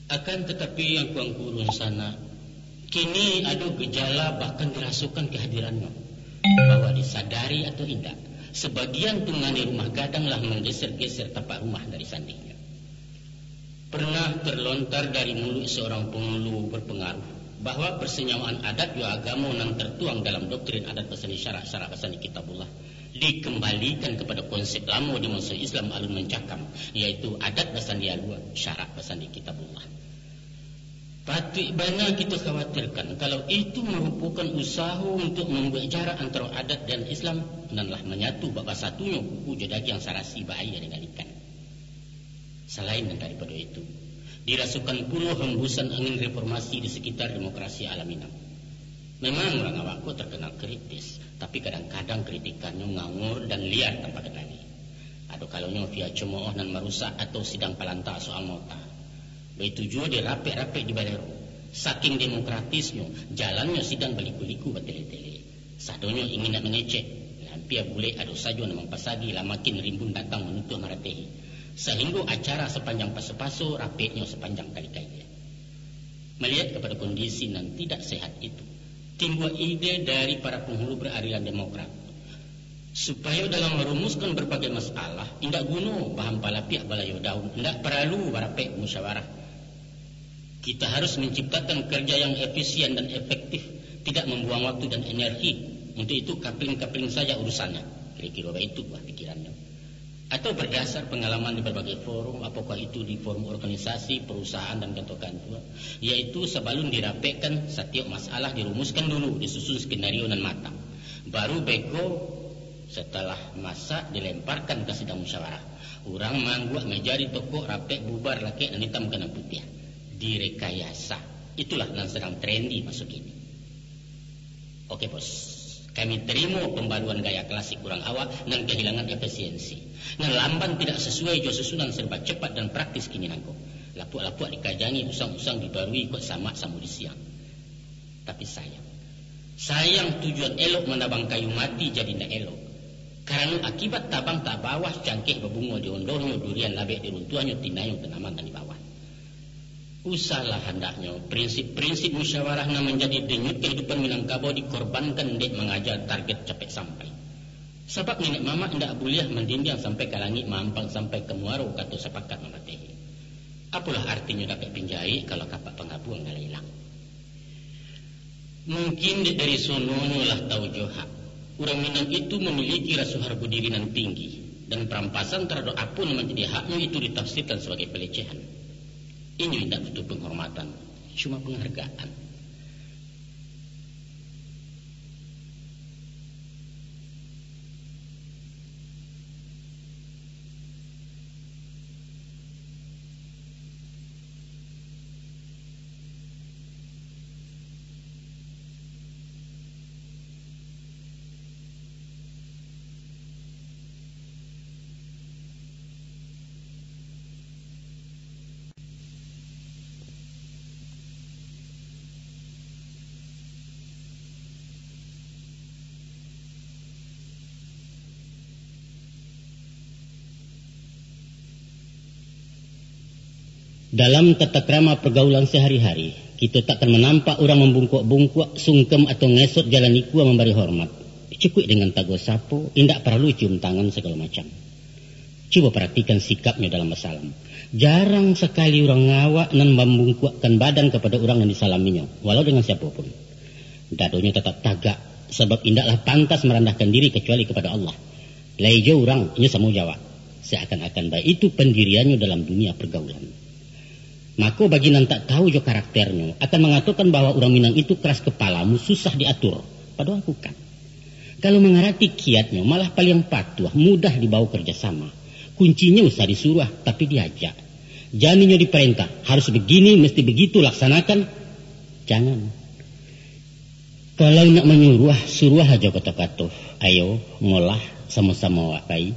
Akan tatapi, angku-angku dunsanak, kini ado gejala bahkan dirasokan kehadirannyo, bahwa disadari atau indak, sabagian tunggangan rumah gadang lah manggeser-geser tapak rumah dari sandinyo. Pernah terlontar dari muluik seorang pangulu berpengaruh, bahwa persenyawaan adat jo agamo nan tertuang dalam doktrin adat basandi syarak, syarak basandi Kitabullah, dikembalikan kepada konsep lamo di maso Islam alun mancakam, yaitu adat basandi alua, syarak basandi Kitabullah. Patuik bana kito khawatirkan kalau itu marupokan usaho untuk mambuek jarak antaro adat dan Islam, nan lah manyatu bak basatunyo kuku jo dagiang, sarasi bak aia dengan ikan. Salain nan daripado itu, dirasokan pulo hembusan angin reformasi di sekitar demokrasi ala Minang. Memang urang awak ko terkenal kritis, tapi kadang-kadang kritikannyo ngawur dan liar tanpa kendali. Ado kalonyo via cemooh nan marusak atau sidang palanta soal nota. Baitu juo di rapek-rapek di Balero. Saking demokratisnyo, jalannyo sidang baliku-liku batele-tele. Sadonyo ingin nak mangecek, lah ampia bulek ado sajo nan mampasagi, lah makin rimbun datang manutuah maratehi. Sahinggo acara sapanjang paso-paso, rapeknyo sapanjang kali kaieh. Maliek kapado kondisi nan tidak sehat itu, timbua ide dari para penghulu beraliran demokrat, supayo dalam marumuskan berbagai masalah, indak guno bahampalapiak balayo daun, indak paralu barapek musyawarah. Kita harus menciptakan kerja yang efisien dan efektif, tidak membuang waktu dan energi. Untuk itu, kapling-kapling saja urusannyo. Kira-kira baitu buah pikirannyo. Atau berdasar pengalaman di berbagai forum, apakah itu di forum organisasi, perusahaan, dan kantua-kantua, yaitu sabalun dirapekkan, satiok masalah dirumuskan dulu, disusun skenario nan matang. Baru beko, setelah masak, dilemparkan ka sidang musyawarah. Urang maangguak meja ditokok, rapek bubar, lakek nan itam ka nan putiah. Direkayasa. Itulah nan sadang trendi maso kini. Oke, Bos. Kami tarimo pambaruan gaya klasik urang awak nan kahilangan efisiensi. Nan lamban tidak sasuai jo susunan serba cepat dan praktis kini nangko. Lapuak-lapuak dikajangi, usang-usang dibarui, kok samak samo di siang. Tapi sayang. Sayang tujuan elok manabang kayu mati jadi indak elok. Karano akibat tabang tabawah, cangkeh babungo di ondohnyo, durian labek di runtuahnyo, tinayo tanaman nan di bawah. Usahlah handaknyo prinsip-prinsip musyawarah nan manjadi denyut kahidupan Minangkabau dikorbankan dek mangaja target capek sampai. Sabab nenek mamak indak buliah mandindiang sampai ka langik, maampang sampai ka muaro, kato sapakat mamatehi. Apolah artinyo dapek pinjaik, kalau kapak pangabuang nan lah ilang? Mungkin dek dari sononyo lah tau jo hak. Urang Minang itu mamiliki raso hargo diri nan tinggi, dan parampasan taradok apo nan manjadi haknyo itu ditafsirkan sabagai palecehan. Inyo indak butuh panghormatan, cuma panghargaan. Dalam tata krama pergaulan sehari-hari, kito takkan manampak urang mambungkuak-bungkuak, sungkem, atau ngesot jalan ikua mambari hormat. Cukuik dengan tago sapo, indak paralu cium tangan sagalo macam. Cubo paratikan sikapnyo dalam basalam. Jarang sakali urang awak nan mambungkuakkan badan kapado urang nan disalaminyo, walau dengan siapo pun. Dadonyo tatap tagak, sabab indaklah pantas marandahkan diri kacuali kapado Allah. Lai jo urang, inyo samo jo awak. Seakan-akan baitu pandiriannyo dalam dunia pergaulan. Mako, bagi nan tak tahu jo karakternyo, akan mangatokan bahwa urang Minang itu keras kepalamu, susah diatur. Padahal bukan. Kalau mangarati kiatnyo, malah paliang patuah, mudah dibawa kerjasama. Kuncinyo usah disuruah, tapi diajak. Jan inyo diparentah, harus begini, mesti begitu, laksanakan. Jangan. Kalau nak manyuruah, suruah ajo kato-kato. Ayo, molah, samo-samo awak pai.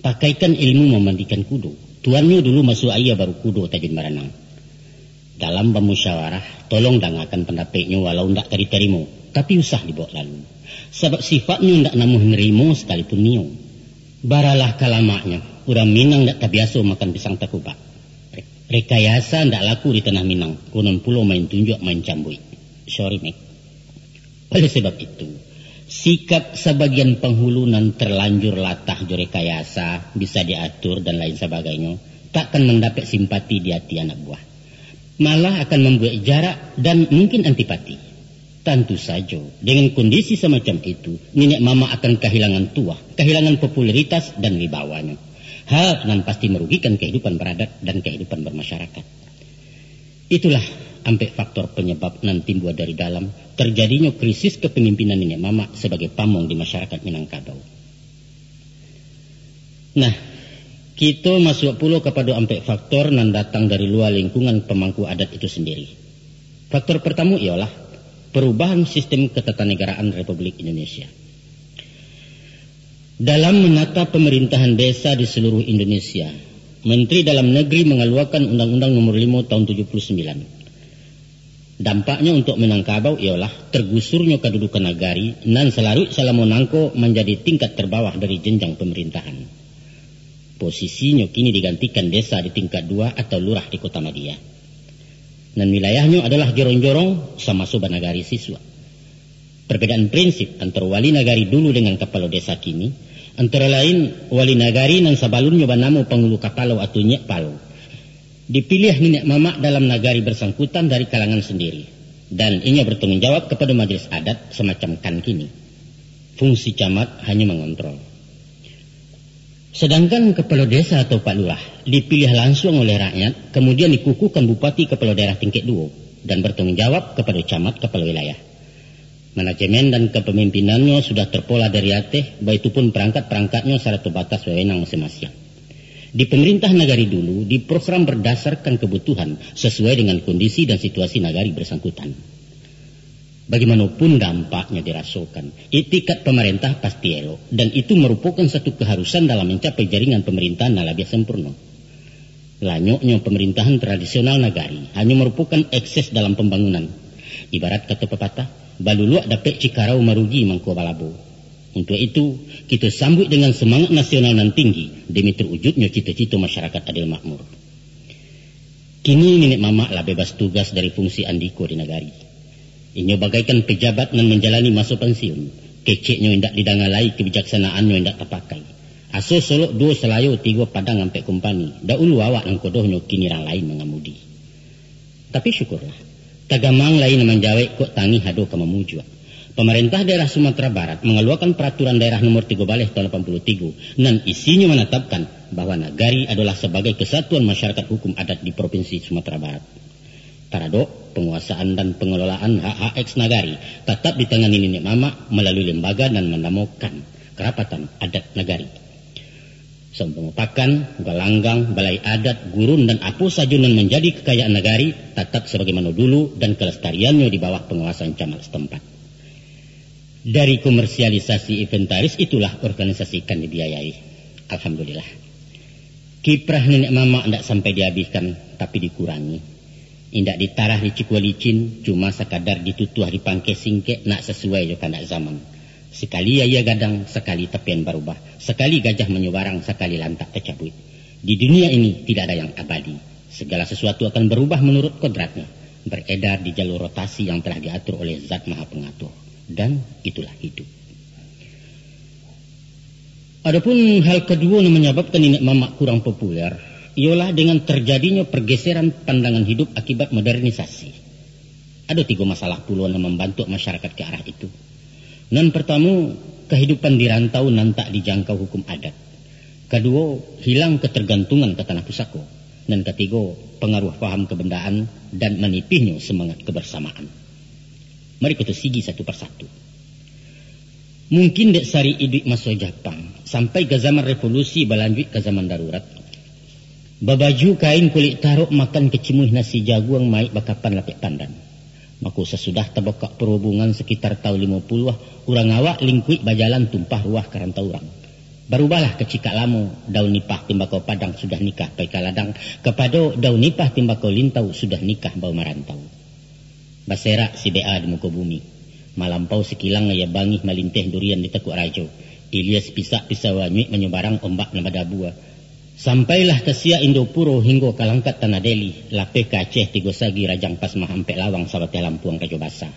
Pakaikan ilmu mamandikan kudo. Tuannyo dulu masuak aia, baru kudo tajun baranang. Dalam bamusyawarah, tolong dangakan pandapeknyo walau ndak ka ditarimo, tapi usah dibaok lalu. Sabab sifatnyo ndak namuah narimo sakalipun nio. Baralah ka lamaknyo, urang Minang ndak tabiaso makan pisang takubak. Re-, rekayasa ndak laku di tanah Minang, konon pulo main tunjuak, main cambuik. Sorry, Mek. Oleh sebab itu, sikap sabagian panghulu nan terlanjur latah jo rekayasa, bisa diatur, dan lain sabagainyo, takkan mandapek simpati di ati anak buah. Malah akan mambuek jarak dan mungkin antipati. Tantu sajo, dengan kondisi samacam itu, niniak mamak akan kahilangan tuah, kahilangan popularitas dan wibawanyo. Hal nan pasti marugikan kahidupan baradat dan kahidupan bermasyarakat. Itulah ampek faktor panyabab nan timbua dari dalam terjadinyo krisis kepemimpinan niniak mamak sabagai pamong di masyarakat Minangkabau. Nah, kito masuak pulo kapado ampek faktor nan datang dari lua lingkungan pamangku adat itu sandiri. Faktor partamo ialah parubahan sistem katatanegaraan Republik Indonesia. Dalam manata pamarintahan desa di saluruah Indonesia, Menteri Dalam Negeri mangaluakan Undang-Undang Nomor limo Tahun tujuh puluh sembilan. Dampaknyo untuak Minangkabau ialah tergusurnyo kadudukan nagari nan salaruik salamo nangko manjadi tingkat terbawah dari jenjang pamarintahan. Posisinyo kini digantikan desa di tingkat dua atau lurah di Kota Madia. Nan wilayahnyo adalah jorong-jorong samaso banagari sisuak. Perbedaan prinsip antara wali nagari dulu dengan kapalo desa kini, antara lain wali nagari nan sabalunnyo banamo pangulu kapalo atau nyiak palo, dipiliah niniak mamak dalam nagari bersangkutan dari kalangan sandiri, dan inyo bertanggung jawab kapado majelis adat samacam kan kini. Fungsi camat hanyo mangontrol. Sadangkan kapalo desa atau pak lurah dipiliah lansuang oleh rakyat, kamudian dikukuhkan bupati kapalo daerah tingkek duo, dan bertanggung jawab kapado camat kapalo wilayah. Manajemen dan kapamimpinannyo sudah terpola dari ateh, baitu pun parangkat-parangkatnyo sarato batas wewenang masing-masing. Di pamarintah nagari dulu, diprogram bardasarkan kabutuhan sasuai dengan kondisi dan situasi nagari bersangkutan. Bagaimanopun dampaknyo dirasokan, iktikad pamarintah pasti elok, dan itu marupokan satu kaharusan dalam mancapai jaringan pamarintahan nan labiah sampurno. Lanyoknyo pamarintahan tradisional nagari hanyo marupokan ekses dalam pambangunan. Ibarat kato papatah, baluluak dapek cikarau, marugi mangko balabo. Untuak itu, kito sambuik dengan samangat nasional nan tinggi demi terwujudnyo cito-cito masyarakat adil makmur. Kini niniak mamak lah bebas tugas dari fungsi andiko di nagari. Inyo bagaikan pejabat nan manjalani maso pansiun, keceknyo indak didanga lai, kebijaksanaannyo indak tapakai. Aso solok duo salayo, tigo padang ampek kumpani, dahulu awak nan kodohnyo, kini rang lain mangamudi. Tapi syukurlah, tagamang lai nan manjawek, kok tangih ado ka mamujuak. Pamarintah daerah Sumatera Barat mangaluakan Paraturan Daerah Nomor tigo baleh Tahun lapan puluh tigo, nan isinyo manatapkan bahwa nagari adolah sabagai kesatuan masyarakat hukum adat di Provinsi Sumatera Barat. Taradok, panguasaan dan pangelolaan hak-hak eks nagari tatap ditangani niniak mamak malalui lembaga nan manamo kan, Karapatan Adat Nagari. Saumpamo pakan, galanggang, balai adat, gurun, dan apo sajo nan manjadi kakayaan nagari, tatap sabagaimano dulu, dan kalastariannyo di bawah panguasaan camat satampat. Dari komersialisasi inventaris itulah organisasi kan dibiayai. Alhamdulillah. Kiprah niniak mamak ndak sampai diabihkan, tapi dikurangi. Indak ditarah di cikua licin, cuma sakadar ditutuah di pangkeh singkek, nak sasuai jo kandak zaman. Sakali aia gadang, sakali tapian barubah, sakali gajah manyubarang, sakali lantak tacabuik. Di dunia ini tidak ada yang abadi. Segala sesuatu akan berubah menurut kodratnya, beredar di jalur rotasi yang telah diatur oleh Zat Maha Pengatur. Dan itulah hidup. Adapun hal kaduo nan manyababkan niniak mamak kurang populer, iyolah dengan terjadinyo pergeseran pandangan hidup akibat modernisasi. Ado tigo masalah pulo nan mambantuak masyarakat ka arah itu. Nan partamo, kahidupan di rantau nan tak dijangkau hukum adat. Kaduo, hilang katargantungan ka tanah pusako. Nan katigo, pangaruah paham kabandaan dan manipihnyo samangat kabarsamaan. Mari kito sigi satu parsatu. Mungkin dek sari iduik maso Japang, sampai ka zaman revolusi balanjuik ka zaman darurat, babaju kain kulik tarok, makan kacimuih nasi jaguang, maik bakapan lapek pandan. Mako, sasudah tabukak parhubungan sakitar taun limo puluah, urang awak lingkuik bajalan tumpah ruah ka rantau urang. Barubahlah kacikak lamo, daun nipah timbakau padang sudah nikah pai ka ladang, kapado daun nipah timbakau lintau sudah nikah bawa marantau. Baserak si bea di muko bumi. Malampau sikilang aia bangih, malinteh durian di takuak rajo. Ilia sipisak pisau anyuik, manyubarang ombak nan badabua. Sampailah ka siak Indopuro hinggo ka langkat Tanah Deli, lapeh ka Aceh tigo sagi, rajang Pasmah ampek lawang, sabateh lampuang Rajo Basa.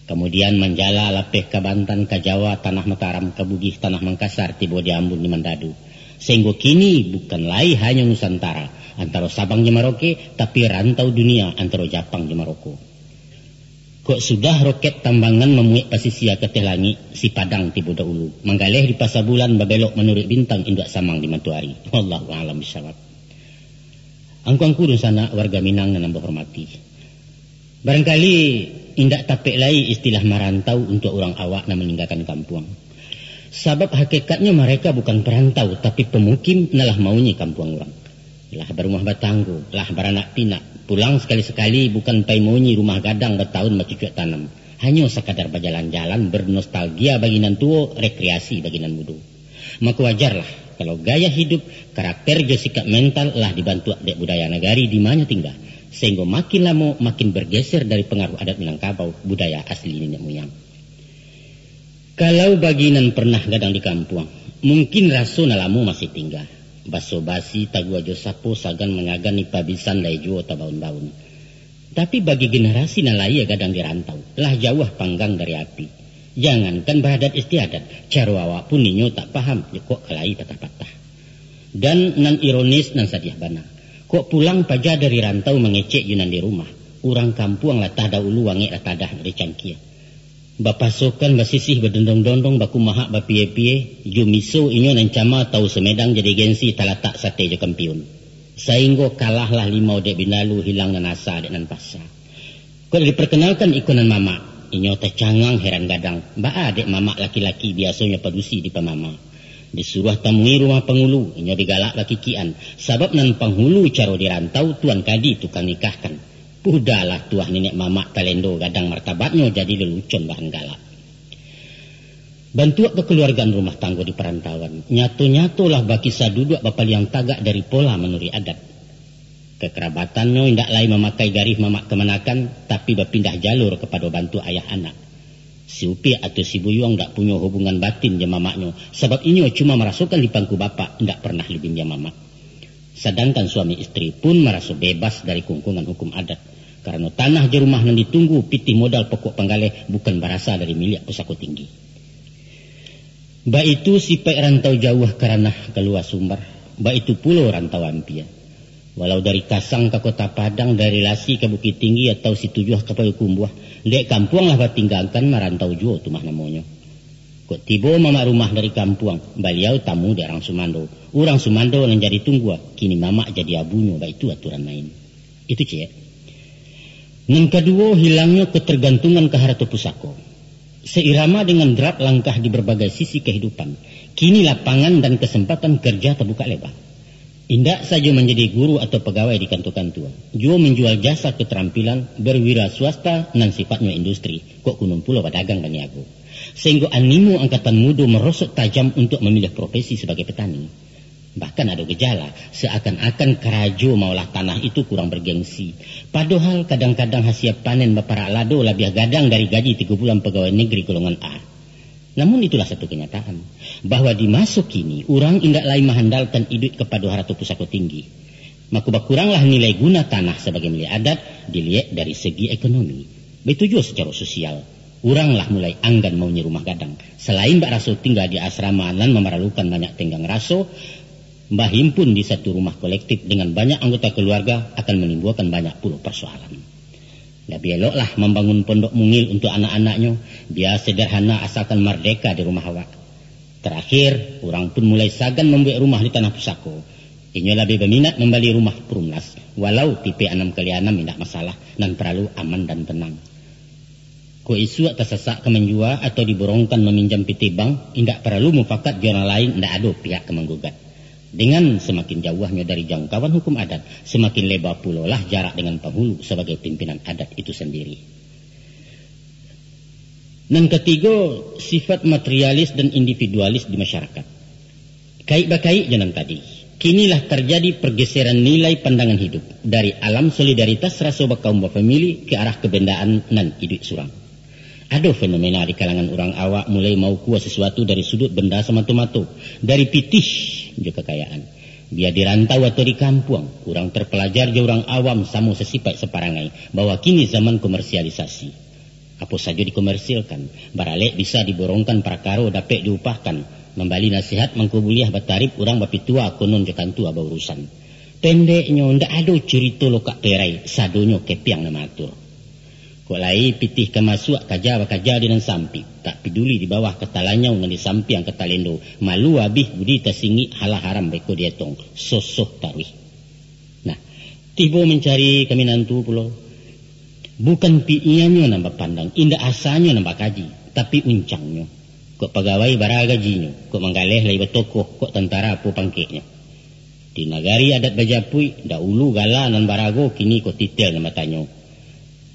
Kamudian manjala lapeh ka Bantan, ka Jawa, Tanah Mataram, ka Bugih, Tanah Mangkasar, tibo di Ambun, di Mandadu. Sainggo kini bukan lai hanyo Nusantara, antaro Sabang jo Marauke, tapi rantau dunia antaro Japang jo Maroko. Kok sudah roket tambangan mamuek pasisia ka ateh langik, si Padang tibo daulu, manggaleh di Pasa Bulan, babelok manuruik bintang, induak samang di matoari. Wallahu a'lam bishawab. Angku-angku dunsanak warga Minang nan ambo hormati. Barangkali indak tapek lai istilah marantau untuak urang awak nan maninggakan kampuang. Sabab hakikatnyo mareka bukan parantau, tapi pamukim nan lah mauni kampuang urang. Lah barumah batanggo, lah baranak pinak, pulang sakali-sakali bukan pai mauni rumah gadang batahun bacucuak tanam. Hanyo sakadar bajalan-jalan, bernostalgia bagi nan tuo, rekreasi bagi nan mudo. Mako wajarlah, kalau gaya hidup, karakter jo sikap mental lah dibantuak dek budaya nagari di manyo tingga, sahinggo makin lamo makin bergeser dari pangaruh adat Minangkabau, budaya asli niniak muyang. Kalau bagi nan pernah gadang di kampuang, mungkin raso nan lamo masih tingga. Baso-basi, tagua jo sapo, sagan manyagan, ipa bisan lai juo tabaun-baun. Tapi bagi generasi nan lahia gadang di rantau, lah jauah panggang dari api. Jangankan baadat istiadat, caro awak pun inyo tak paham, kok ka lai patah-patah. Dan nan ironis, nan sadiah bana, kok pulang paja dari rantau mangecek jo nan di rumah, urang kampuang lah tadah ulu, angek lah tadah dari cangkia. Bapasokan, basisih, badondong-dondong, bakumahak, bapie-pie, jo miso inyo nan cama tahu Sumedang jadi gengsi talatak sate jo kampiun. Sainggo kalahlah limau dek bindalu, hilang nan asa dek nan pasa. Kok diperkenalkan iko nan mamak, inyo tacangang heran gadang, baa dek mamak laki-laki biasonyo padusi dipamama. Disuruah tamui rumah pangulu, inyo digalak bakikian, sabab nan panghulu caro di rantau tuan kadi tukang nikahkan. Pudalah tuah niniak mamak talendo gadang martabatnyo jadi lelucon bahan galak. Bantuak kakaluargaan rumah tanggo di parantauan, nyato-nyatolah bakisah duduak bapaliang tagak dari pola manuruik adat. Kakarabatan nyo indak lai mamakai garih mamak kamanakan, tapi bapindah jalur kapado bantuak ayah anak. Si Upiak atau si Buyuang dak punyo hubungan batin jo mamaknyo, sabab inyo cuma marasokan di pangku bapak, indak pernah di bimbiang mamak. Sadangkan suami istri pun maraso bebas dari kungkungan hukum adat, karano tanah jo rumah nan ditunggu pitih modal pokok panggaleh bukan barasa dari miliak pusako tinggi. Baitu sipaik rantau jauah ka ranah kalua sumbar, baitu pulo rantau ampia. Walau dari Kasang ka Kota Padang, dari Lasi ka Bukittinggi, atau Situjuah ka Payokumbuah, dek kampuang lah batinggakan, marantau juo tu mah namonyo. Kok tibo mamak rumah dari kampuang, baliau tamu di urang sumando. Urang sumando nan jadi tunggua, kini mamak jadi abunyo, baitu aturan main. Itu ciek. Nan kaduo, hilangnyo ketergantungan ka harato pusako. Seirama dengan derap langkah di berbagai sisi kehidupan, kini lapangan dan kesempatan kerja terbuka lebar. Indak sajo manjadi guru atau pagawai di kantua-kantua, juo manjual jasa keterampilan berwira swasta nan sifatnyo industri, kok kunun pulo badagang baniago. Sehinggo animo angkatan mudo merosot tajam untuk memilih profesi sebagai petani. Bahkan ado gejala, seakan-akan karajo maolah tanah itu kurang bergengsi. Padohal kadang-kadang hasia panen baparak lado labiah gadang dari gaji tigo bulan pegawai negeri golongan A. Namun itulah satu kenyataan, bahwa di maso kini urang indak lai mahandalkan iduik kapado harato pusako tinggi. Mako bakuranglah nilai guna tanah sabagai milik adat, diliek dari segi ekonomi. Baitu juo sacaro sosial. Urang lah mulai anggan mauni rumah gadang. Salain bak raso tingga di asrama nan mamaralukan banyak tenggang raso, bahimpun di satu rumah kolektif dengan banyak anggota keluarga akan manimbulkan banyak pulo parsoalan. Labiah eloklah mambangun pondok mungil untuak anak-anaknyo, bia sederhana asalkan mardeka di rumah awak. Tarakhir, urang pun mulai sagan mambuek rumah di tanah pusako. Inyo labiah baminat mambali rumah perumnas, walau tipe anam kali anam indak masalah, nan paralu aman dan tenang. Kok isuak tasasak ka manjua atau diborongkan maminjam pitih bank, indak paralu mufakat jo urang lain, indak ado pihak ka manggugat. Dengan samakin jauahnyo dari jangkauan hukum adat, samakin leba pulolah jarak dengan panghulu sabagai pimpinan adat itu sandiri. Nan katigo, sifat materialis dan individualis di masyarakat. Kaik-bakaik jo nan tadi, kini lah tarjadi pargeseran nilai pandangan hidup, dari alam solidaritas raso bakaum bafamili ka arah kabendaan nan iduik surang. Ado fenomena di kalangan urang awak mulai maukua sasuatu dari sudut benda samato-mato, dari pitih jo kakayaan. Bia di rantau atau di kampuang, urang terpelajar jo urang awam samo sasipaik saparangai, bahwa kini zaman komersialisasi. Apo sajo dikomersilkan, baralek bisa diborongkan parakaro dapek diupahkan, mambali nasihat mangko buliah batarib urang bapitua konon jo kantua baurusan. Pendeknyo, ndak ado curito lokak perai, sadonyo kepiang nan maatur. Kok lai pitih ka masuak, kaja bakaja di nan sampik, tak piduli di bawah ka talanyau nan di sampiang ka talendo, malu abih budi tasingik, halah haram beko dietong, sosoh taruih. Nah, tibo mancari ka minantu pulo. Bukan piianyo nan bapandang, indak asanyo nan bakaji, tapi uncangnyo. Kok pagawai bara gajinyo, kok manggaleh lai batokoh, kok tantara apo pangkeknyo. Di nagari adat bajapuik, dahulu gala nan barago, kini ko titel nan batanyo.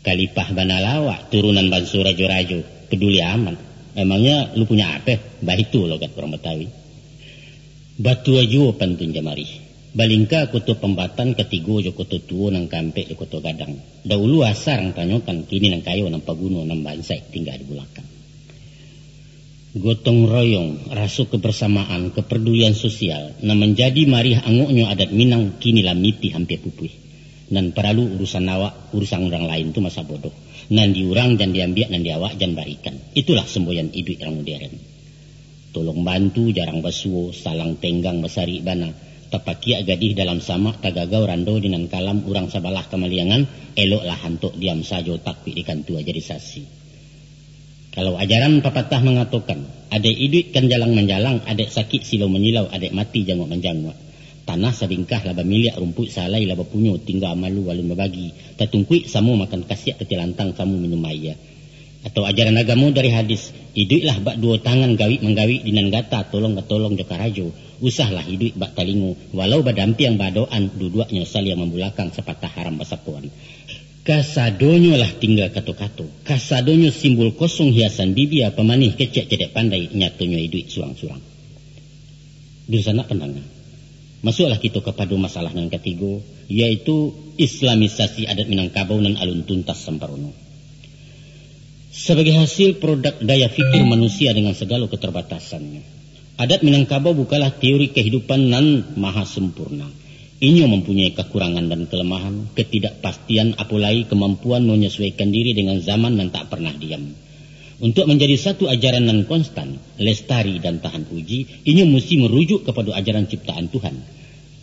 Kalipah bana lah awak, turunan banso rajo-rajo, peduli amat. Emangnya lu punya ape? Baitu logat urang Batawi. Batua juo pantun jamarih. Balingka koto pambatan, katigo jo koto tuo, nan kaampek jo koto gadang. Dahulu asa rang tanyokan, kini nan kayo nan paguno, nan bansaik tingga di bulakang. Gotong royong, raso kebersamaan, kepedulian sosial, nan manjadi mariah angoknyo adat Minang, kini lah mitih ampia pupuih. Nan paralu urusan awak, urusan urang lain tu masa bodoh. Nan di urang jan diambiak, nan di awak jan barikan. Itulah semboyan iduik urang moderen. Tolong bantu jarang basuo, salang tenggang basarik bana. Tapakiak gadih dalam samak, tagagau rando di nan kalam, urang sabalah kamaliangan, eloklah antok diam sajo, takuik dikantua jadi sasi. Kalau ajaran papatah mangatokan, adek iduik kan jalang manjalang, adek sakik silo manyilau, adek mati janguak manjanguak. Tanah sabingkah lah bamiliak, rumpuik salai lah bapunyo, tingga malu alun babagi, tatungkuik samo makan kasiak, tatilantang samo minum aia. Atau ajaran agamo dari hadis, iduiklah bak duo tangan, gawik manggawik di nan gata, tolong batolong jo karajo. Usahlah iduik bak talingo, walau badampiang baadoan, duduaknyo saliang mambulakang, sapatah haram basapoan. Kasadonyo lah tingga kato-kato, kasadonyo simbol kosong hiasan bibia, pamanih kecek cedek pandai, nyatonyo iduik surang-surang. Dunsanak pandanga, masuaklah kito kapado masalah nan katigo, yaitu islamisasi adat Minangkabau nan alun tuntas samparono. Sabagai hasil produk daya fikir manusia dengan sagalo keterbatasannya, adat Minangkabau bukanlah teori kehidupan nan maha sempurna. Inyo mampunyai kakurangan dan kalamahan, ketidakpastian, apo lai kamampuan manyasuaikan diri dengan zaman nan tak parnah diam. Untuak manjadi satu ajaran nan konstan, lestari, dan tahan uji, inyo musti marujuk kapado ajaran ciptaan Tuhan.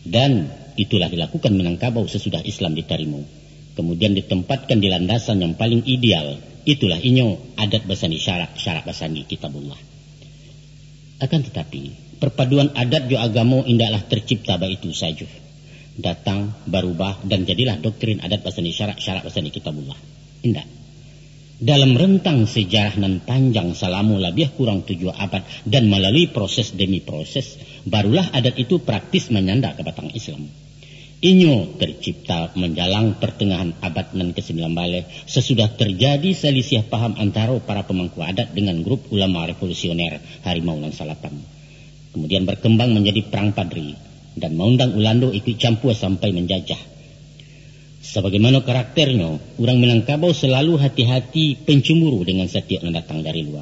Dan itulah dilakukan Minangkabau sasudah Islam ditarimo. Kamudian ditempatkan di landasan yang paling ideal, itulah inyo adat basandi syarak, syarak basandi Kitabullah. Akan tatapi, perpaduan adat jo agamo indaklah tercipta baitu sajo. Datang, barubah, dan jadilah doktrin adat basandi syarak, syarak basandi Kitabullah. Indak. Dalam rentang sejarah nan panjang salamo labiah kurang tujuah abad dan malalui proses demi proses, barulah adat itu praktis manyanda ka batang Islam. Inyo tercipta manjalang partangahan abad nan kasambilan baleh, sasudah tarjadi salisiah paham antaro para pamangku adat dengan grup ulama revolusioner Harimau nan Salapan. Kamudian barkambang manjadi Parang Padri, dan maundang Ulando ikuik campua sampai manjajah. Sabagaimano karakternyo, urang Minangkabau salalu hati-hati, pancamburu dengan satiok nan datang dari lua.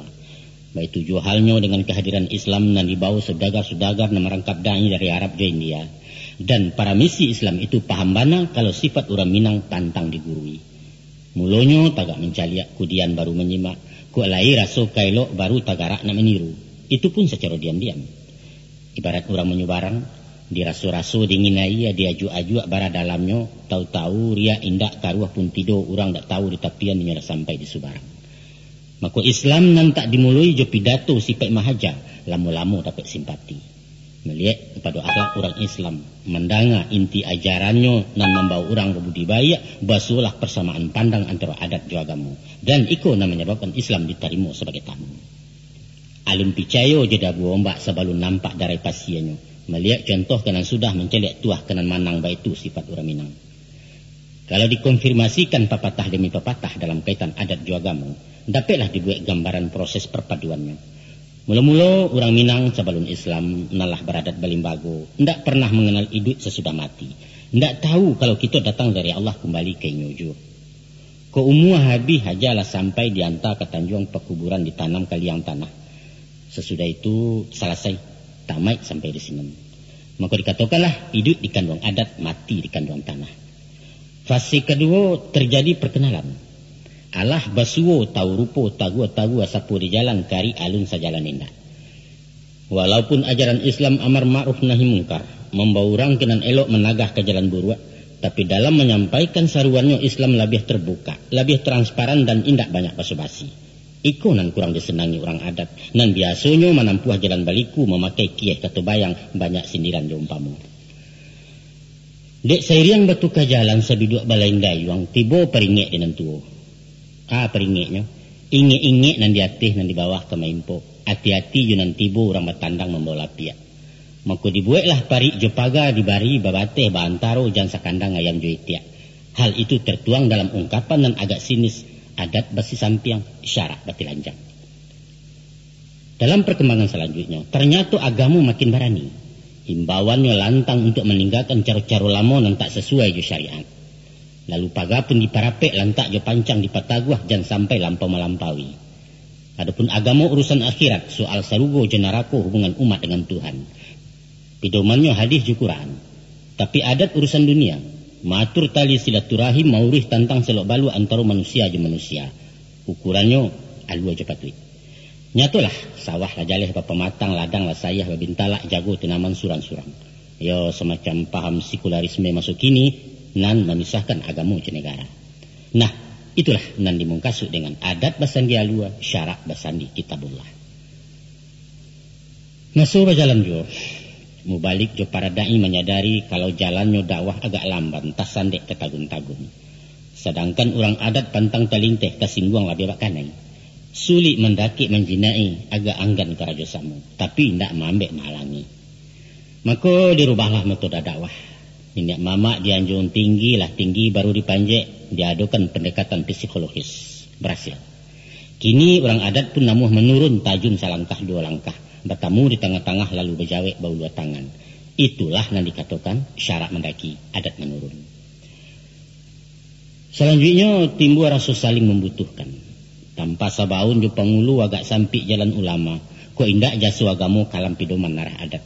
Baitu juo halnyo dengan kahadiran Islam nan dibawo saudagar-saudagar nan marangkap dai dari Arab jo India. Dan para misi Islam itu paham bana kalau sifat urang Minang pantang digurui. Mulonyo tagak mancaliak, kudian baru manyimak, kok lai raso ka elok, baru tagarak nak maniru. Itu pun sacaro diam-diam. Ibarat urang manyubarang, diraso-raso dingin aia, diajuak-ajuak bara dalamnyo, tau-tau riak indak karuah pun tido, urang dak tau di tapian inyo lah sampai di subarang. Mako Islam nan tak dimuloi jo pidato sipaik mahaja, lamo-lamo dapek simpati. Maliek kapado akhlak urang Islam, mandanga inti ajarannyo nan mambawo urang babudi baiak, basuolah parsamaan pandang antaro adat jo agamo. Dan iko nan manyababkan Islam ditarimo sabagai tamu. Alun picayo jo dabu ombak sabalun nampak darai pasianyo. Maliek contoh ka nan sudah, mancaliak tuah ka nan manang, baitu sifat urang Minang. Kalau dikonfirmasikan papatah demi papatah dalam kaitan adat jo agamo, dapeklah dibuek gambaran proses parpaduannyo. Mulo-mulo, urang Minang sabalun Islam, nan lah baradat balimbago, ndak parnah manganal iduik sasudah mati. Ndak tau kalau kito datang dari Allah kumbali ka inyo juo. Kok umua habih haja lah sampai dianta ka tanjuang pakuburan, ditanam ka liang tanah. Sasudah itu salasai, tamaik sampai di sinan. Mako dikatokanlah, iduik di kanduang adat, mati di kanduang tanah. Fase kaduo tarjadi parkanalan. Alah basuo tau rupo, tagua-tagua sapo di jalan, kari alun sajalan indak. Walaupun ajaran Islam amar ma'ruf nahi mungkar, Mambawa urang ka nan elok managah ka jalan buruak, tapi dalam manyampaikan saruannyo Islam labiah terbuka, labiah transparan dan indak banyak basa-basi. Iko nan kurang disenangi urang adat, nan biasonyo manampuah jalan baliku mamakai kieh kato bayang banyak sindiran jo umpamo. Dek sairiang batuka jalan saduduak balain dayuang, tibo paringek di nan tuo. A paringeknyo, ingek-ingek nan di ateh nan di bawah ka maimpok, ati-ati jo nan tibo urang batandang mambawa lapiak. Mako dibuweklah parik jo paga dibari babateh baantaro jan sakandang ayam jo itiak. Hal itu tertuang dalam ungkapan nan agak sinis, adat basisampiang, syarak batilanjang. Dalam perkembangan salanjuiknyo, tarnyato agamo makin barani. Imbauannyo lantang untuak maninggakan caro-caro lamo nan tak sasuai jo syariat. Lalu paga pun diparapek lantak jo pancang dipataguah jan sampai lampau malampaui. Adopun agamo urusan akhirat, soal sarugo jo narako hubungan umat dengan Tuhan. Pidomannyo hadis jo Quran. Tapi adat urusan dunia, maatur tali silaturahim mauruih tantang selok baluak antaro manusia jo manusia. Ukurannyo alua jo patuik. Nyatolah, sawah lah jaleh bapamatang, ladang lah sayah babintalak, jago tanaman surang-surang. Yo, samacam paham sekularisme maso kini nan mamisahkan agamo jo negara. Nah, itulah nan dimungkasuk dengan adat basandi alua, syarak basandi kitabullah. Maso bajalan juo, Mubalik jo para dai manyadari kalau jalannyo dakwah agak lamban, tasandek tatagun-tagun. Sadangkan urang adat pantang talinteh, tasingguang labiah bakanai. Sulik mandakek manjinai, agak anggan karajo samo, tapi indak maambek mahalangi. Mako dirubahlah metoda dakwah. Niniak mamak dianjuang tinggi lah tinggi baru dipanjek, diadokan pendekatan psikologis. Barasil. Kini urang adat pun namuah manurun tajun salangkah duo langkah, batamu di tangah-tangah lalu bajawek baulua tangan. Itulah nan dikatokan syarak mandaki, adat manurun. Salanjuiknyo timbua raso saling mambutuhkan. Tanpa sabaun jo pangulu agak sampik jalan ulama, kok indak jaso agamo kalam pidoman narah adat.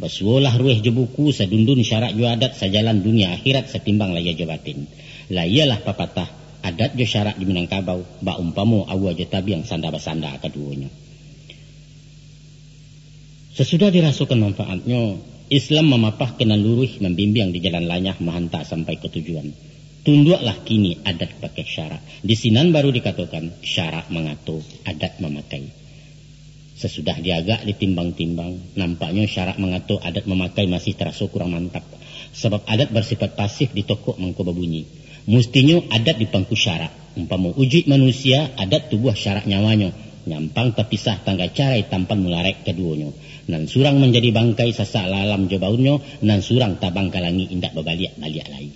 Basuolah rueh jo buku, sadundun syarak jo adat, sajalan dunia akhirat satimbang lahia jo batin. Lah iyolah papatah, adat jo syarak di Minangkabau, baumpamo aua jo tabiang sanda basanda kaduonyo. Sasudah dirasokan manfaatnyo, Islam mamapah ka nan luruih, mambimbiang di jalan lanyah, mahanta sampai ka tujuan. Tunduaklah kini adat bakeh syarak. Di sinan baru dikatokan, syarak mangato, adat mamakai. Sasudah diagak ditimbang-timbang, nampaknyo syarak mangato adat mamakai masih taraso kurang mantap, sabab adat basifat pasif di tokok mangko babunyi. Mustinyo adat dipangku syarak, umpamo ujuik manusia, adat tubuah syarak nyawanyo, nyampang tapisah tangga carai tampan mularaik kaduonyo, nan surang manjadi bangkai sasak lalam jo baunnyo, nan surang tabang ka langik indak babaliak-baliak lai.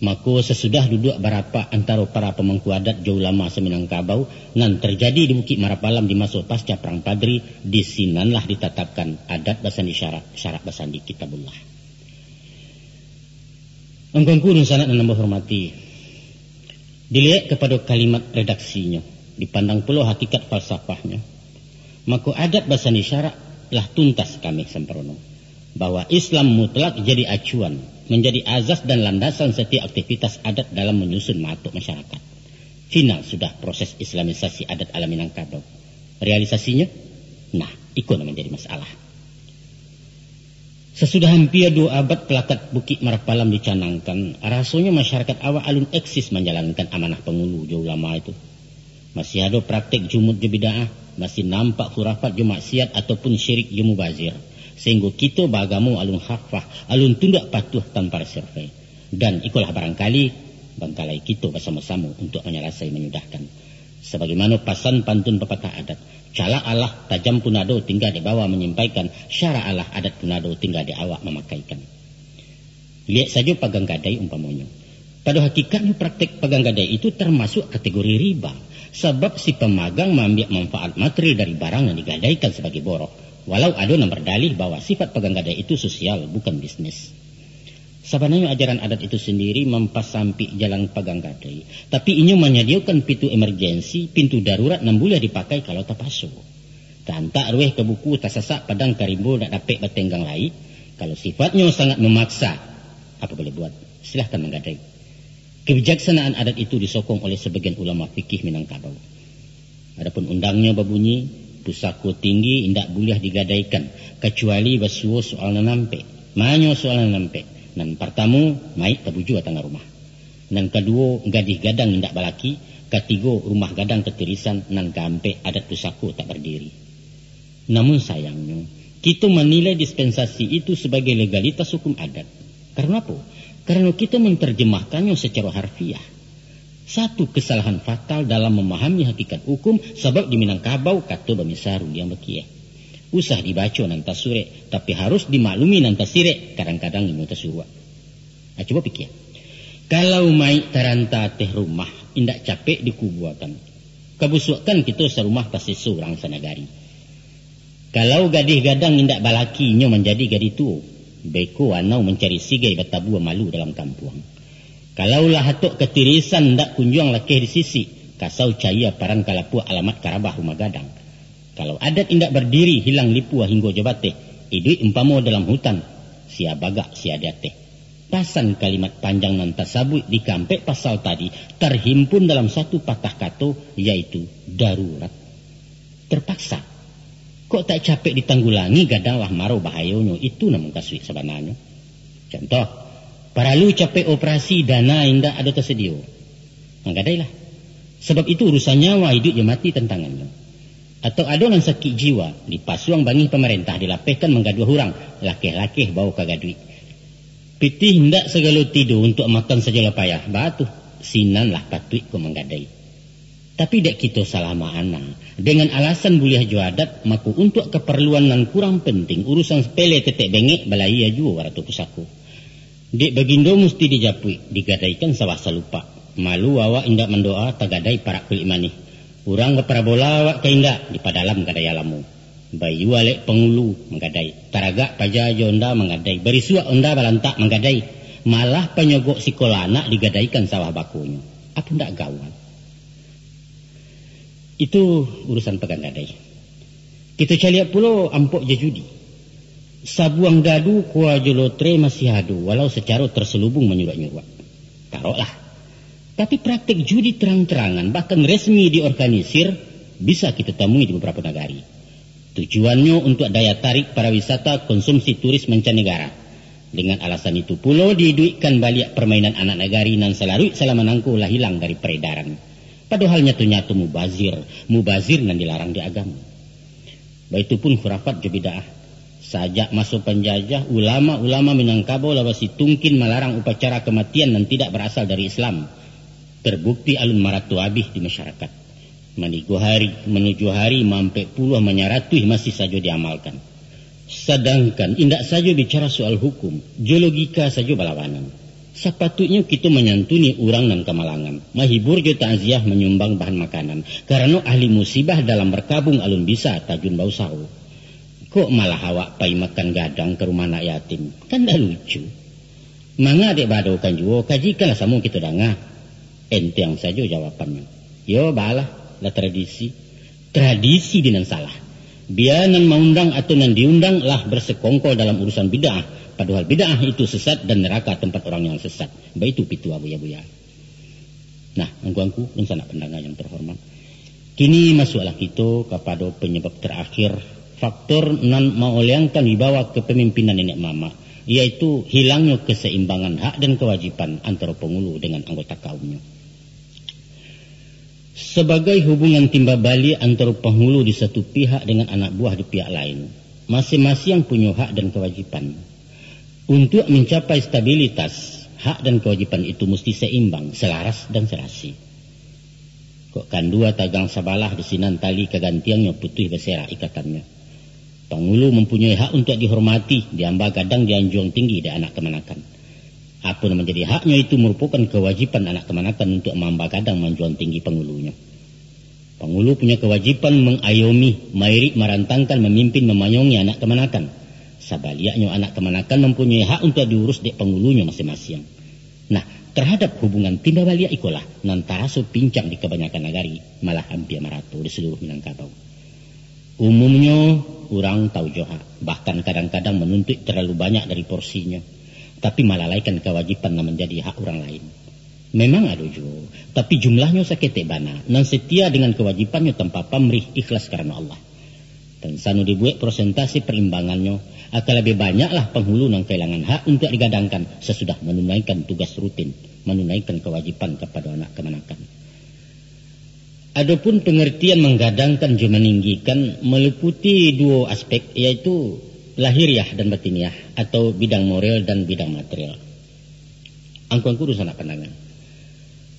Mako, sasudah duduak barapak antaro para pamangku adat jo ulama sa-Minangkabau, nan tarjadi di Bukik Marapalam di maso pasca Parang Padri, di sinanlah ditatapkan adat basandi syarak, syarak basandi Kitabullah. Angku-angku dunsanak nan ambo hormati, diliek kapado kalimat redaksinyo, dipandang pulo hakikat falsafahnyo, mako adat basandi syarak lah tuntas kameh samparono, bahwa Islam mutlak jadi acuan, manjadi azas dan landasan satiok aktivitas adat dalam manyusun maatok masyarakat. Final sudah proses islamisasi adat ala Minangkabau. Realisasinyo? Nah, iko nan manjadi masalah. Sasudah ampia duo abad palakat Bukik Marapalam dicanangkan, rasonyo masyarakat awak alun eksis manjalankan amanah pangulu jo ulama itu. Masih ado praktek jumut jo bid'ah, masih nampak khurafat jo maksiat ataupun syirik jo mubazir, sahinggo kito baagamo alun khafah, alun tunduak patuah tanpa reserve. Dan ikolah barangkali bangkalai kito basamo-samo untuak manyalasai manyudahkan. Sabagaimano pasan pantun papatah adat, calak alah tajam pun ado tingga dek bawa manyampaikan, syarak alah adat pun ado tingga dek awak mamakaikan. Liek sajo pagang gadai umpamonyo. Pado hakikatnyo praktek pagang gadai itu tarmasuak kategori riba, sabab si pamagang maambiak manfaat materi dari barang nan digadaikan sabagai boroh, walau ado nan bardalih bahwa sifat pagang gadai itu sosial, bukan bisnis. Sabananyo ajaran adat itu sandiri mampasampik jalan pagang gadai, tapi inyo manyadiakan pintu emergensi, pintu darurat nan buliah dipakai kalau tapaso. Taantak rueh ka buku, tasasak padang ka rimbo, dak dapek batenggang lai. Kalau sifatnyo sangat mamaksa, apo boleh buat, silahkan manggadai. Kebijaksanaan adat itu disokong oleh sabagian ulama fikih Minangkabau. Adapun undangnyo babunyi, pusako tinggi indak buliah digadaikan, kacuali basuo soal nan ampek. Manyo soalan nan ampek. Nan partamo, maik tabujua tangah rumah. Nan kaduo, gadih gadang indak balaki. Katigo, rumah gadang katirisan. Nan kaampek, adat pusako tak bardiri. Namun sayangnyo, kito manilai dispensasi itu sabagai legalitas hukum adat. Karano apo? Karano kito mantarjemahkannyo sacaro harfiah. Satu kasalahan fatal dalam mamahami hakikat hukum, sabab di Minangkabau kato bamisa rundiang bakieh. Usah dibaco nan tasurek, tapi harus dimaklumi nan tasirek, kadang-kadang inyo tasuruak. Nah, cubo pikia. Kalau maik taranta ateh rumah, indak capek dikubuakan. Kabusuakkan kito sarumah taseso urang sanagari. Kalau gadih gadang indak balaki, inyo manjadi gadih tuo. Beko anau mancari sigai batabua malu dalam kampuang. Kalau lah atok katirisan indak kunjuang lakeh disisik, kasau caia paran kalapuak alamat karabah rumah gadang. Kalau adat indak bardiri, hilang lipua hinggo jo bateh, iduik umpamo dalam hutan, sia bagak sia di ateh. Pasan kalimat panjang nan tasabuik di kaampek pasal tadi tarhimpun dalam satu patah kato, yaitu darurat. Terpaksa. Kok tak capek ditanggulangi, gadang lah maro bahayonyo, itu nan mukasuik sabananyo. Contoh, paralu capek operasi, dana indak ado tasadio. Manggadailah. Sabab itu urusan nyawa, iduik jo mati tantangannyo. Atau ado nan sakik jiwa, dipasuang bangih pamarentah, dilapehkan manggaduah urang, lakeh-lakeh bao ka gaduik. Pitih indak sagalo tido, untuak makan sajo lah payah, baa tu, sinan lah patuik ko manggadai. Tapi dek kito salah maana, dengan alasan buliah jo adat, mako untuak kaparluan nan kurang penting, urusan sapele tetek bengek, balayia juo arato pusako. Dek bagindo musti dijapuik, digadaikan sawah salupak. Malu awak indak mandoa, tagadai parak kulik manih. Urang baparabola awak ka indak, dipadalam gadai alamo. Bayua lek pangulu, manggadai. Taragak paja jo onda, manggadai. Barisuak onda balantak, manggadai. Malah panyogok sikolah anak digadaikan sawah bakonyo. Apo ndak gawat? Itu urusan pagang gadai. Kito caliak pulo ampok jo judi. Sabuang dadu, kua jo lotre masih ado, walau sacaro terselubung manyuruak-nyuruak. Taroklah. Tapi praktek judi terang-terangan, bahkan resmi diorganisir, bisa kito tamui di babarapo nagari. Tujuannyo untuak daya tarik pariwisata, konsumsi turis mancanegara. Dengan alasan itu pulo, diiduikkan baliak permainan anak nagari nan salaruik salama nangko lah hilang dari peredaran. Padohal nyato-nyato mubazir, mubazir nan dilarang di agamo. Baitu pun khurafat jo bid'ah. Sajak maso panjajah, ulama-ulama Minangkabau lah basitungkin malarang upacara kamatian nan tidak barasal dari Islam. Terbukti alun marato abih di masyarakat. Manigo hari, manujuah hari, maampek puluah, manyaratuih masih sajo diamalkan. Sadangkan indak sajo bicara soal hukum, jo logika sajo balawanan. Sapatuiknyo kito manyantuni urang nan kamalangan, mahibur jo takziah, manyumbang bahan makanan, karano ahli musibah dalam barkabung alun bisa tajun bausaho. Kok malah awak pai makan gadang ka rumah anak yatim? Kan ndak lucu. Manga dek baadokan juo, kajikanlah samo kito danga. Enteng sajo jawabannyo. Yo, baalah, lah tradisi. Tradisi di nan salah. Bia nan maundang atau nan diundang lah bersekongkol dalam urusan bid'ah, padohal bid'ah itu sesat dan neraka tempat orang yang sesat. Baitu pitua buya-buya. Nah, angku-angku, dunsanak pandanga yang terhormat. Kini masuaklah kito kapado panyabab terakhir, faktor nan maoleangkan wibawa kepemimpinan nenek mamak, yaitu hilangnyo keseimbangan hak dan kewajiban antaro pangulu dengan anggota kaumnyo. Sabagai hubungan timba baliak antaro pangulu di satu pihak dengan anak buah di pihak lain, masiang-masiang punyo hak dan kawajiban. Untuak mancapai stabilitas, hak dan kawajiban itu musti saimbang, salaras dan sarasi. Kok kandua tagang sabalah, di sinan tali kagantiangnyo putuih baserak ikatannyo. Pangulu mampunyoi hak untuak dihormati, diamba gadang, dianjuang tinggi dek anak kamanakan. Apo nan manjadi haknyo itu marupokan kawajiban anak kamanakan untuak maamba gadang manjuang tinggi pangulunyo. Pangulu punyo kawajiban mangayomi, mairik, marantangkan, mamimpin, mamanyongi anak kamanakan. Sabaliaknyo, anak kamanakan mampunyoi hak untuak diurus dek pangulunyo masiang-masiang. Nah, tarhadap hubungan timba baliak ikolah nan taraso pincang di kabanyakan nagari, malah ampia marato di saluruh Minangkabau. Umumnyo, urang tau jo hak, bahkan kadang-kadang manuntuik talalu banyak dari porsinyo, tapi malalaikan kawajiban nan manjadi hak urang lain. Memang ado juo, tapi jumlahnyo saketek bana, nan setia dengan kawajibannyo tanpa pamrih, ikhlas karano Allah. Tansano dibuek prosentase perimbangannyo, Akan labiah banyaklah panghulu nan kahilangan hak untuak digadangkan sasudah manunaikan tugas rutin, manunaikan kawajiban kapado anak kamanakan. Adopun pangartian manggadangkan jo maninggikan maliputi duo aspek, yaitu lahiriah dan batiniah, atau bidang moral dan bidang material. Angku-angku dunsanak pandanga,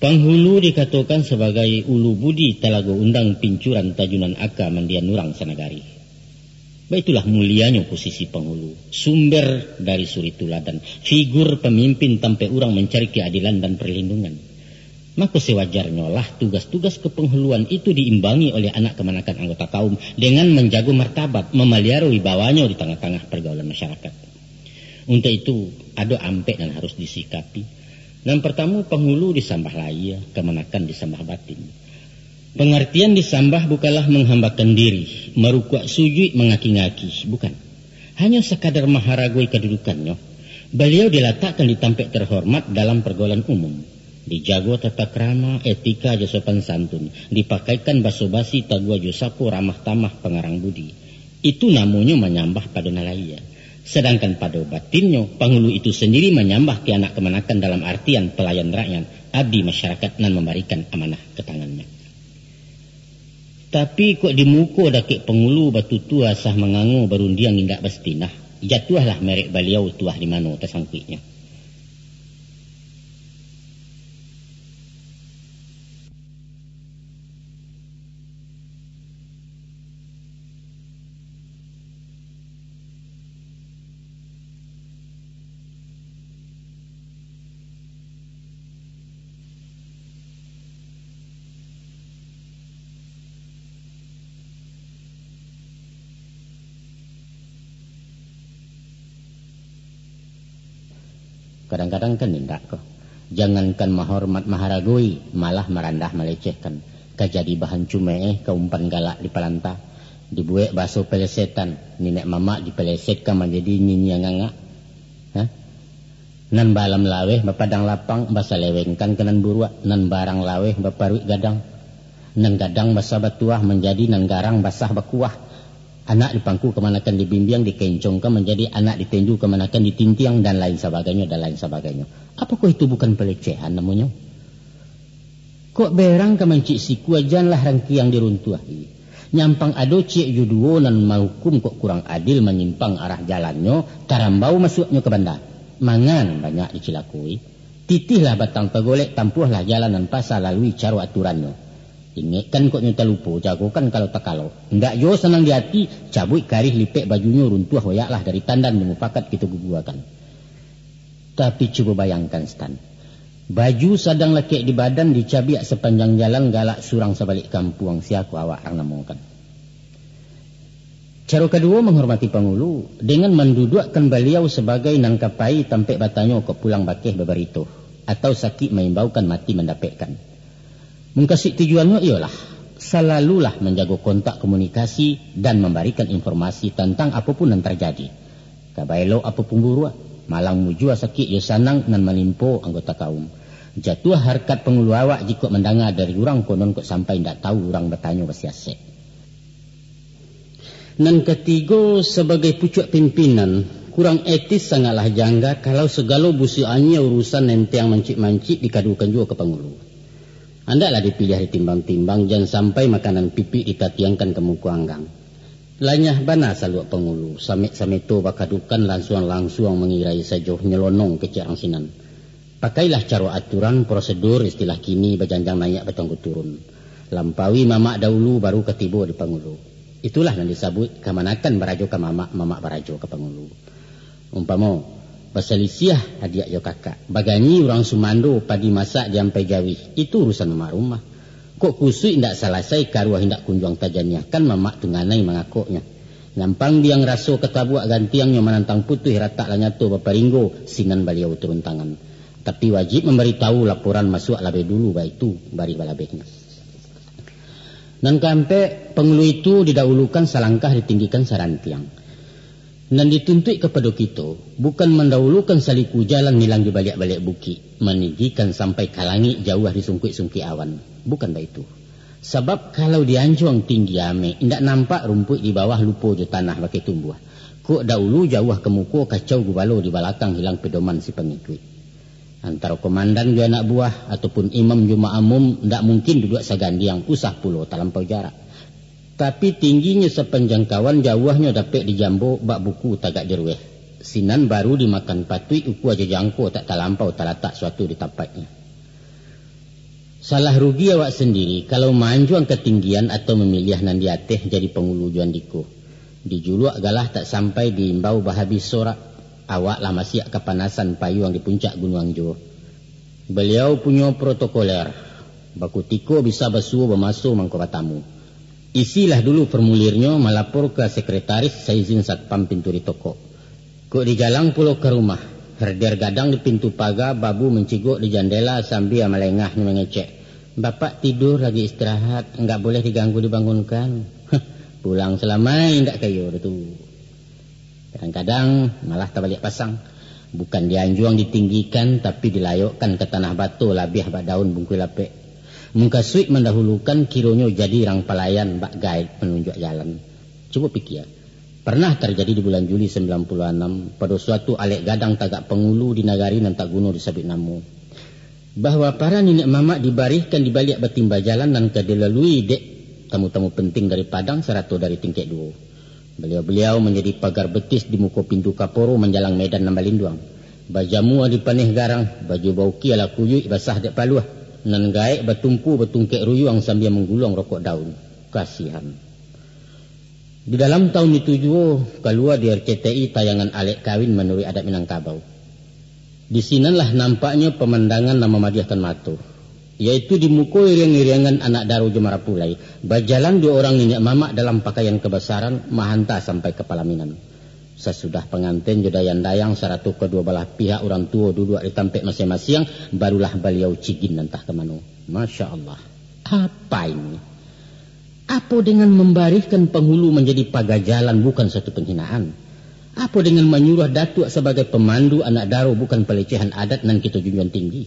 panghulu dikatokan sabagai ulu budi, talago undang, pincuran tajunan aka, mandian urang sanagari. Baitulah mulianyo posisi panghulu, sumber dari suri tuladan, figur pamimpin tampek urang mancari keadilan dan perlindungan. Mako, sewajarnyolah tugas-tugas kepenghuluan itu diimbangi oleh anak kamanakan anggota kaum dengan manjago martabat, mamaliaro wibawanyo di tangah-tangah pergaulan masyarakat. Untuak itu, ado ampek nan harus disikapi. Nan partamo, panghulu disambah lahia, kamanakan disambah batin. Pangartian disambah bukanlah manghambakan diri, marukuak sujuik, mangaki-ngaki, bukan. Hanyo sakadar maharagoi kadudukannyo, baliau dilatakkan di tampek terhormat dalam pargaulan umum. Dijago tata krama, etika, jo sopan santun, dipakaikan baso basi, taguah jo sapo, ramah tamah, pangarang budi. Itu namonyo manyambah pado nan lahia. Sadangkan pado batinnyo, panghulu itu sandiri manyambah ka anak kamanakan dalam artian palayan rakyat, abdi masyarakat nan mambarikan amanah ka tangannyo. Tapi, kok di muko dakek panghulu batutua, sah mangango, barundiang indak basitinah, jatuahlah merek baliau tuah di mano tasangkuiknyo. Kadang-kadang kan indak ko. Jangankan mahormat maharagoi, malah marandah malecehkan. Ka jadi bahan cumeeh, ka umpan galak di palanta. Dibuek baso pelesetan, niniak mamak dipelesetkan manjadi nyinyiang angak. Hah? Nan baalam laweh bapadang lapang, basalewengkan ka nan buruak, nan barang laweh baparuik gadang. Nan gadang basah batuah manjadi nan garang basah bakuah. Anak dipangku kamanakan dibimbiang, dikencongkan manjadi anak ditenju kamanakan ditintiang, dan lain sabagainyo, dan lain sabagainyo. Apokoh itu bukan pelecehan namonyo? Kok berang ka mancik sikua, janlah rangkiang diruntuahi. Nyampang ado ciek jo duo nan mahukum, kok kurang adil manyimpang arah jalannyo, tarambau masuaknyo ka banda. Mangan banyak dicilakoi. Titihlah batang tagolek, tampuahlah jalan nan pasa, lalui caro aturannyo. Ingekkan kok nyo talupo, jagokan kalau takalo. Ndak juo sanang di ati, cabuik karih lipek bajunyo, runtuah hoyaklah dari tandan, jo mupakat kito guguakan. Tapi cubo bayangkan, Stan. Baju sadang lakek di badan, dicabiak sapanjang jalan, galak surang sabalik kampuang, sia ko awak rang namokan. Caro kaduo manghormati pangulu, dengan manduduakkan baliau sabagai nan ka pai tampek batanyo, kok pulang bakeh babarito, atau sakik maimbaukan, mati mandapekkan. Mukasuik tujuannyo iyolah, salalulah manjago kontak komunikasi dan mambarikan informasi tantang apo pun nan tarjadi. Ka baelok apo pun buruak, malang mujua sakik jo sanang nan manimpo anggota kaum. Jatuah harkat pangulu awak jikok mandanga dari urang, konon kok sampai indak tau urang batanyo basiasek. Nan katigo, sabagai pucuak pimpinan, kurang etis, sangaiklah jangga kalau sagalo busuak anyia urusan nenteng mancik-mancik dikadukan juo ka pangulu. Andaklah dipiliah ditimbang-timbang, jan sampai makanan pipik ditatiangkan ka muko anggang. Lanyah bana saluak pangulu, samek-sameto bakadukan, lansuang-lansuang mangirai sajo, nyelonong kecek rang sinan. Pakailah caro aturan, prosedur, istilah kini, bajanjang naiak, batanggo turun. Lampaui mamak dahulu, baru ka tibo di pangulu. Itulah nan disabuik kamanakan barajo ka mamak, mamak barajo ka pangulu. Umpamo, basalisiah adiak jo kakak, baganyi urang sumando, padi masak diampai jawih, itu urusan mamak rumah. Kok kusuik indak salasai, karuah indak kunjuang tajaniahkan, mamak tu nganai mangakoknyo. Nyampang biang raso katabuak gantiangnyo, manantang putuih ratak lah nyato baparinggo, sinan baliau turun tangan. Tapi wajib mambaritahu, laporan masuak labih dulu, baitu barih balabehnyo. Nan kaampek, pangulu itu didahulukan salangkah, ditinggikan sarantiang. Nan dituntuik kapado kito, bukan mandahulukan saliku jalan nilang di baliak-baliak bukik, maninggikan sampai ka langik, jauah di sungkuik-sungkuik awan. Bukan baitu. Sabab kalau di anjuang tinggi amek, indak nampak rumpuik di bawah, lupo jo tanah bakeh tumbuah. Kok dahulu jauah ka muko, kacau gubalo di balakang, hilang pedoman si pangikuik. Antaro komandan jo anak buah, ataupun imam jo makmum, ndak mungkin duduak sagandiang, usah pulo talampau jarak. Tapi tingginyo sapanjang kawan, jauahnyo dapek dijambo, bak buku tagak dirueh. Sinan baru dimakan patuik, ukua jo jangko tak talampau talatak suatu di tampaiknyo. Salah rugi awak sandiri, kalau maanjuang katinggian atau mamiliah nan di ateh jadi pangulu jo andiko. Dijuluak galah tak sampai diimbau bahabih sorak, awak lah masiak kapanasan payuang di puncak Gunuang Juo. Baliau punyo protokoler, bakutiko bisa basuo bamaso mangko batamu. Isilah dulu formulirnyo, malapor ka sekretaris, saizin satpam pintu ditokok. Kok dijalang pulo ka rumah, herder gadang di pintu paga, babu mancigok di jandela sambia malengahnyo mangecek, "Bapak tidur lagi istirahat, nggak boleh diganggu dibangunkan." Heh, pulang salamai ndak kayo tu. Kadang-kadang malah tabaliak pasang. Bukan dianjuang ditinggikan, tapi dilayokkan ka tanah bato labiah bak daun bungkuih lapek. Mukasuik mandahulukan, kironyo jadi rang palayan bak gaek panunjuak jalan. Cubo pikia, pernah tarjadi di bulan Juli sambilan puluah anam, pado suatu alek gadang tagak pangulu di nagari nan tak guno disabuik namo, bahwa para niniak mamak dibarihkan di baliak batimba jalan nan ka dilalui dek tamu-tamu penting dari Padang sarato dari tingkek duo. Baliau-baliau manjadi pagar betis di muko pintu kaporo manjalang medan nan balinduang. Bajamua di paneh garang, baju baukia lah kuyuik basah dek paluah, nan gaek batumpu batungkek ruyuang sambia mangguluang rokok daun. Kasihan. Di dalam tahun itu juo, kalua di R C T I tayangan alek kawin manuruik adat Minangkabau. Di sinanlah nampaknyo pamandangan nan mamadiahkan mato, yaitu di muko iriang-iriangan anak daro jo marapulai, bajalan duo urang niniak mamak dalam pakaian kabasaran, mahanta sampai ka palaminan. Sasudah panganten jo dayang-dayang, sarato kaduo balah pihak urang tuo duduak di tampek masiang-masiang, barulah baliau cigin antah ka mano. Masya Allah, apa ini? Apo dengan mambarihkan panghulu manjadi paga jalan bukan suatu panghinaan? Apo dengan manyuruah datuak sabagai pamandu anak daro bukan palecehan adat nan kito junjuang tinggi?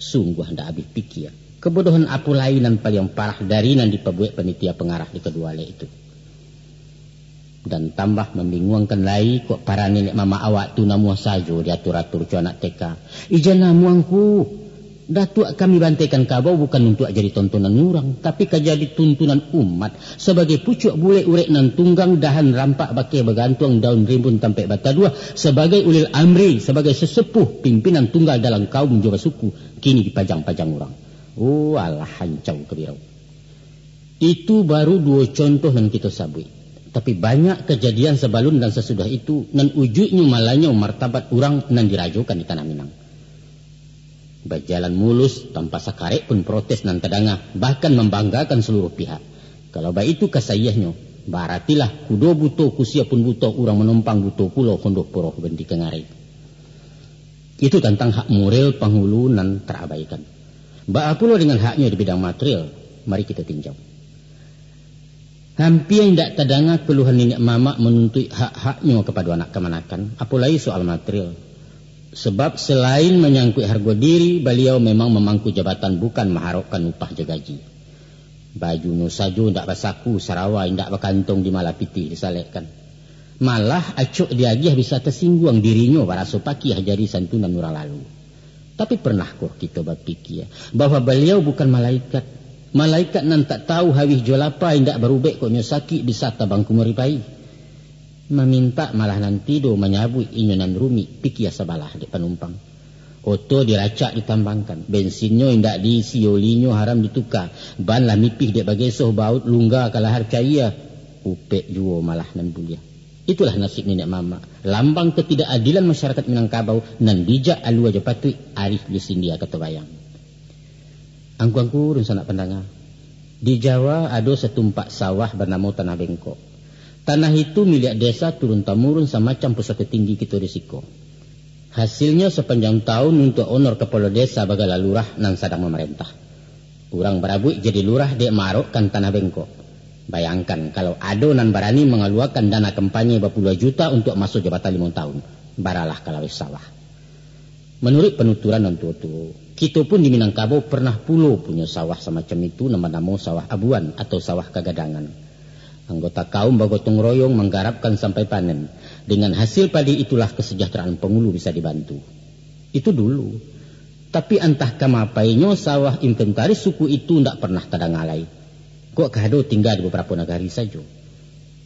Sungguah ndak abih pikia. Kabodohan apo lai nan paliang parah dari nan dipabuek panitia pangarah di kaduo alek itu? Dan tambah mambinguangkan lai, kok para niniak mamak awak tu namuah sajo diatur-atur co anak T K. Ijana muangku, datuak kami bantaikan kabau bukan untuak jadi tontonan urang, tapi ka jadi tuntunan umat, sabagai pucuak bulek urek nan tunggang, dahan rampak bakeh bagantuang, daun rimbun tampek bataduah, sabagai ulil amri, sabagai sesepuh, pimpinan tunggal dalam kaum jo basuku, kini dipajang-pajang urang. Oh, alah, hancau kabirau. Itu baru duo contoh nan kito sabuik. Tapi banyak kajadian sabalun dan sasudah itu, nan ujuiknyo malanyau martabat urang nan dirajokan di Tanah Minang. Bajalan mulus, tanpa sakarek pun protes nan tadanga, bahkan mambanggakan saluruh pihak. Kalau baitu kasaiahnyo, baratilah kudo buto, kusia pun buto, urang manompang buto pulo, hondoh poroh bandi ka ngarai. Itu tantang hak moral panghulu nan tarabaikan. Baa pulo dengan haknyo di bidang material? Mari kito tinjau. Hampia indak tadanga kaluhan niniak mamak manuntuik hak-haknyo kapado anak kamanakan, apolai soal material. Sabab salain manyangkuik hargo diri, baliau memang mamangku jabatan bukan maharokkan upah jo gaji. Bajunyo sajo indak basaku, sarawa indak bakantong, di malah pitih disalekkan. Malah acok diagiah bisa tasingguang dirinyo, baraso pakiah jadi santunan urang lalu. Tapi pernahkoh kito bapikia bahwa baliau bukan malaikat? Malaikat nan tak tahu hawih jo lapa, indak barubek kok nyo sakik bisa tabangku maripai. Mamintak malah nan tido, manyabuik inyo nan rumik, pikia sabalah dek panumpang. Oto diracak ditambangkan, bensinnyo indak diisi, olinyo haram dituka, ban lah mipih dek bagesoh, baut lungga ka lahar cayia, upek juo malah nan buliah. Itulah nasib niniak mamak, lambang ketidakadilan masyarakat Minangkabau, nan bijak, alua jo patuik, arih jo sindia kato bayang. Angku-angku dunsanak pandanga, di Jawa ado satumpak sawah banamo Tanah Bengkok. Tanah itu miliak desa turun-tamurun, samacam pusako tinggi kito di siko. Hasilnyo sapanjang taun untuak onor kapalo desa bagala lurah nan sadang mamarentah. Urang barabuik jadi lurah dek maarokkan Tanah Bengkok. Bayangkan, kalau ado nan barani mangaluakan dana kampanye bapuluah juta untuak maso jabatan limo taun, baralah ka laweh sawah. Manuruik panuturan nan tuo-tuo, kito pun di Minangkabau pernah pulo punyo sawah samacam itu, nan banamo Sawah Abuan atau Sawah Kagadangan. Anggota kaum bagotong royong manggarapkan sampai panen. Dengan hasil padi itulah kesejahteraan Pangulu bisa dibantu. Itu dulu. Tapi antah kama painyo sawah inventaris suku itu ndak pernah tadanga lai. Kok ka ado tingga di babarapo nagari sajo.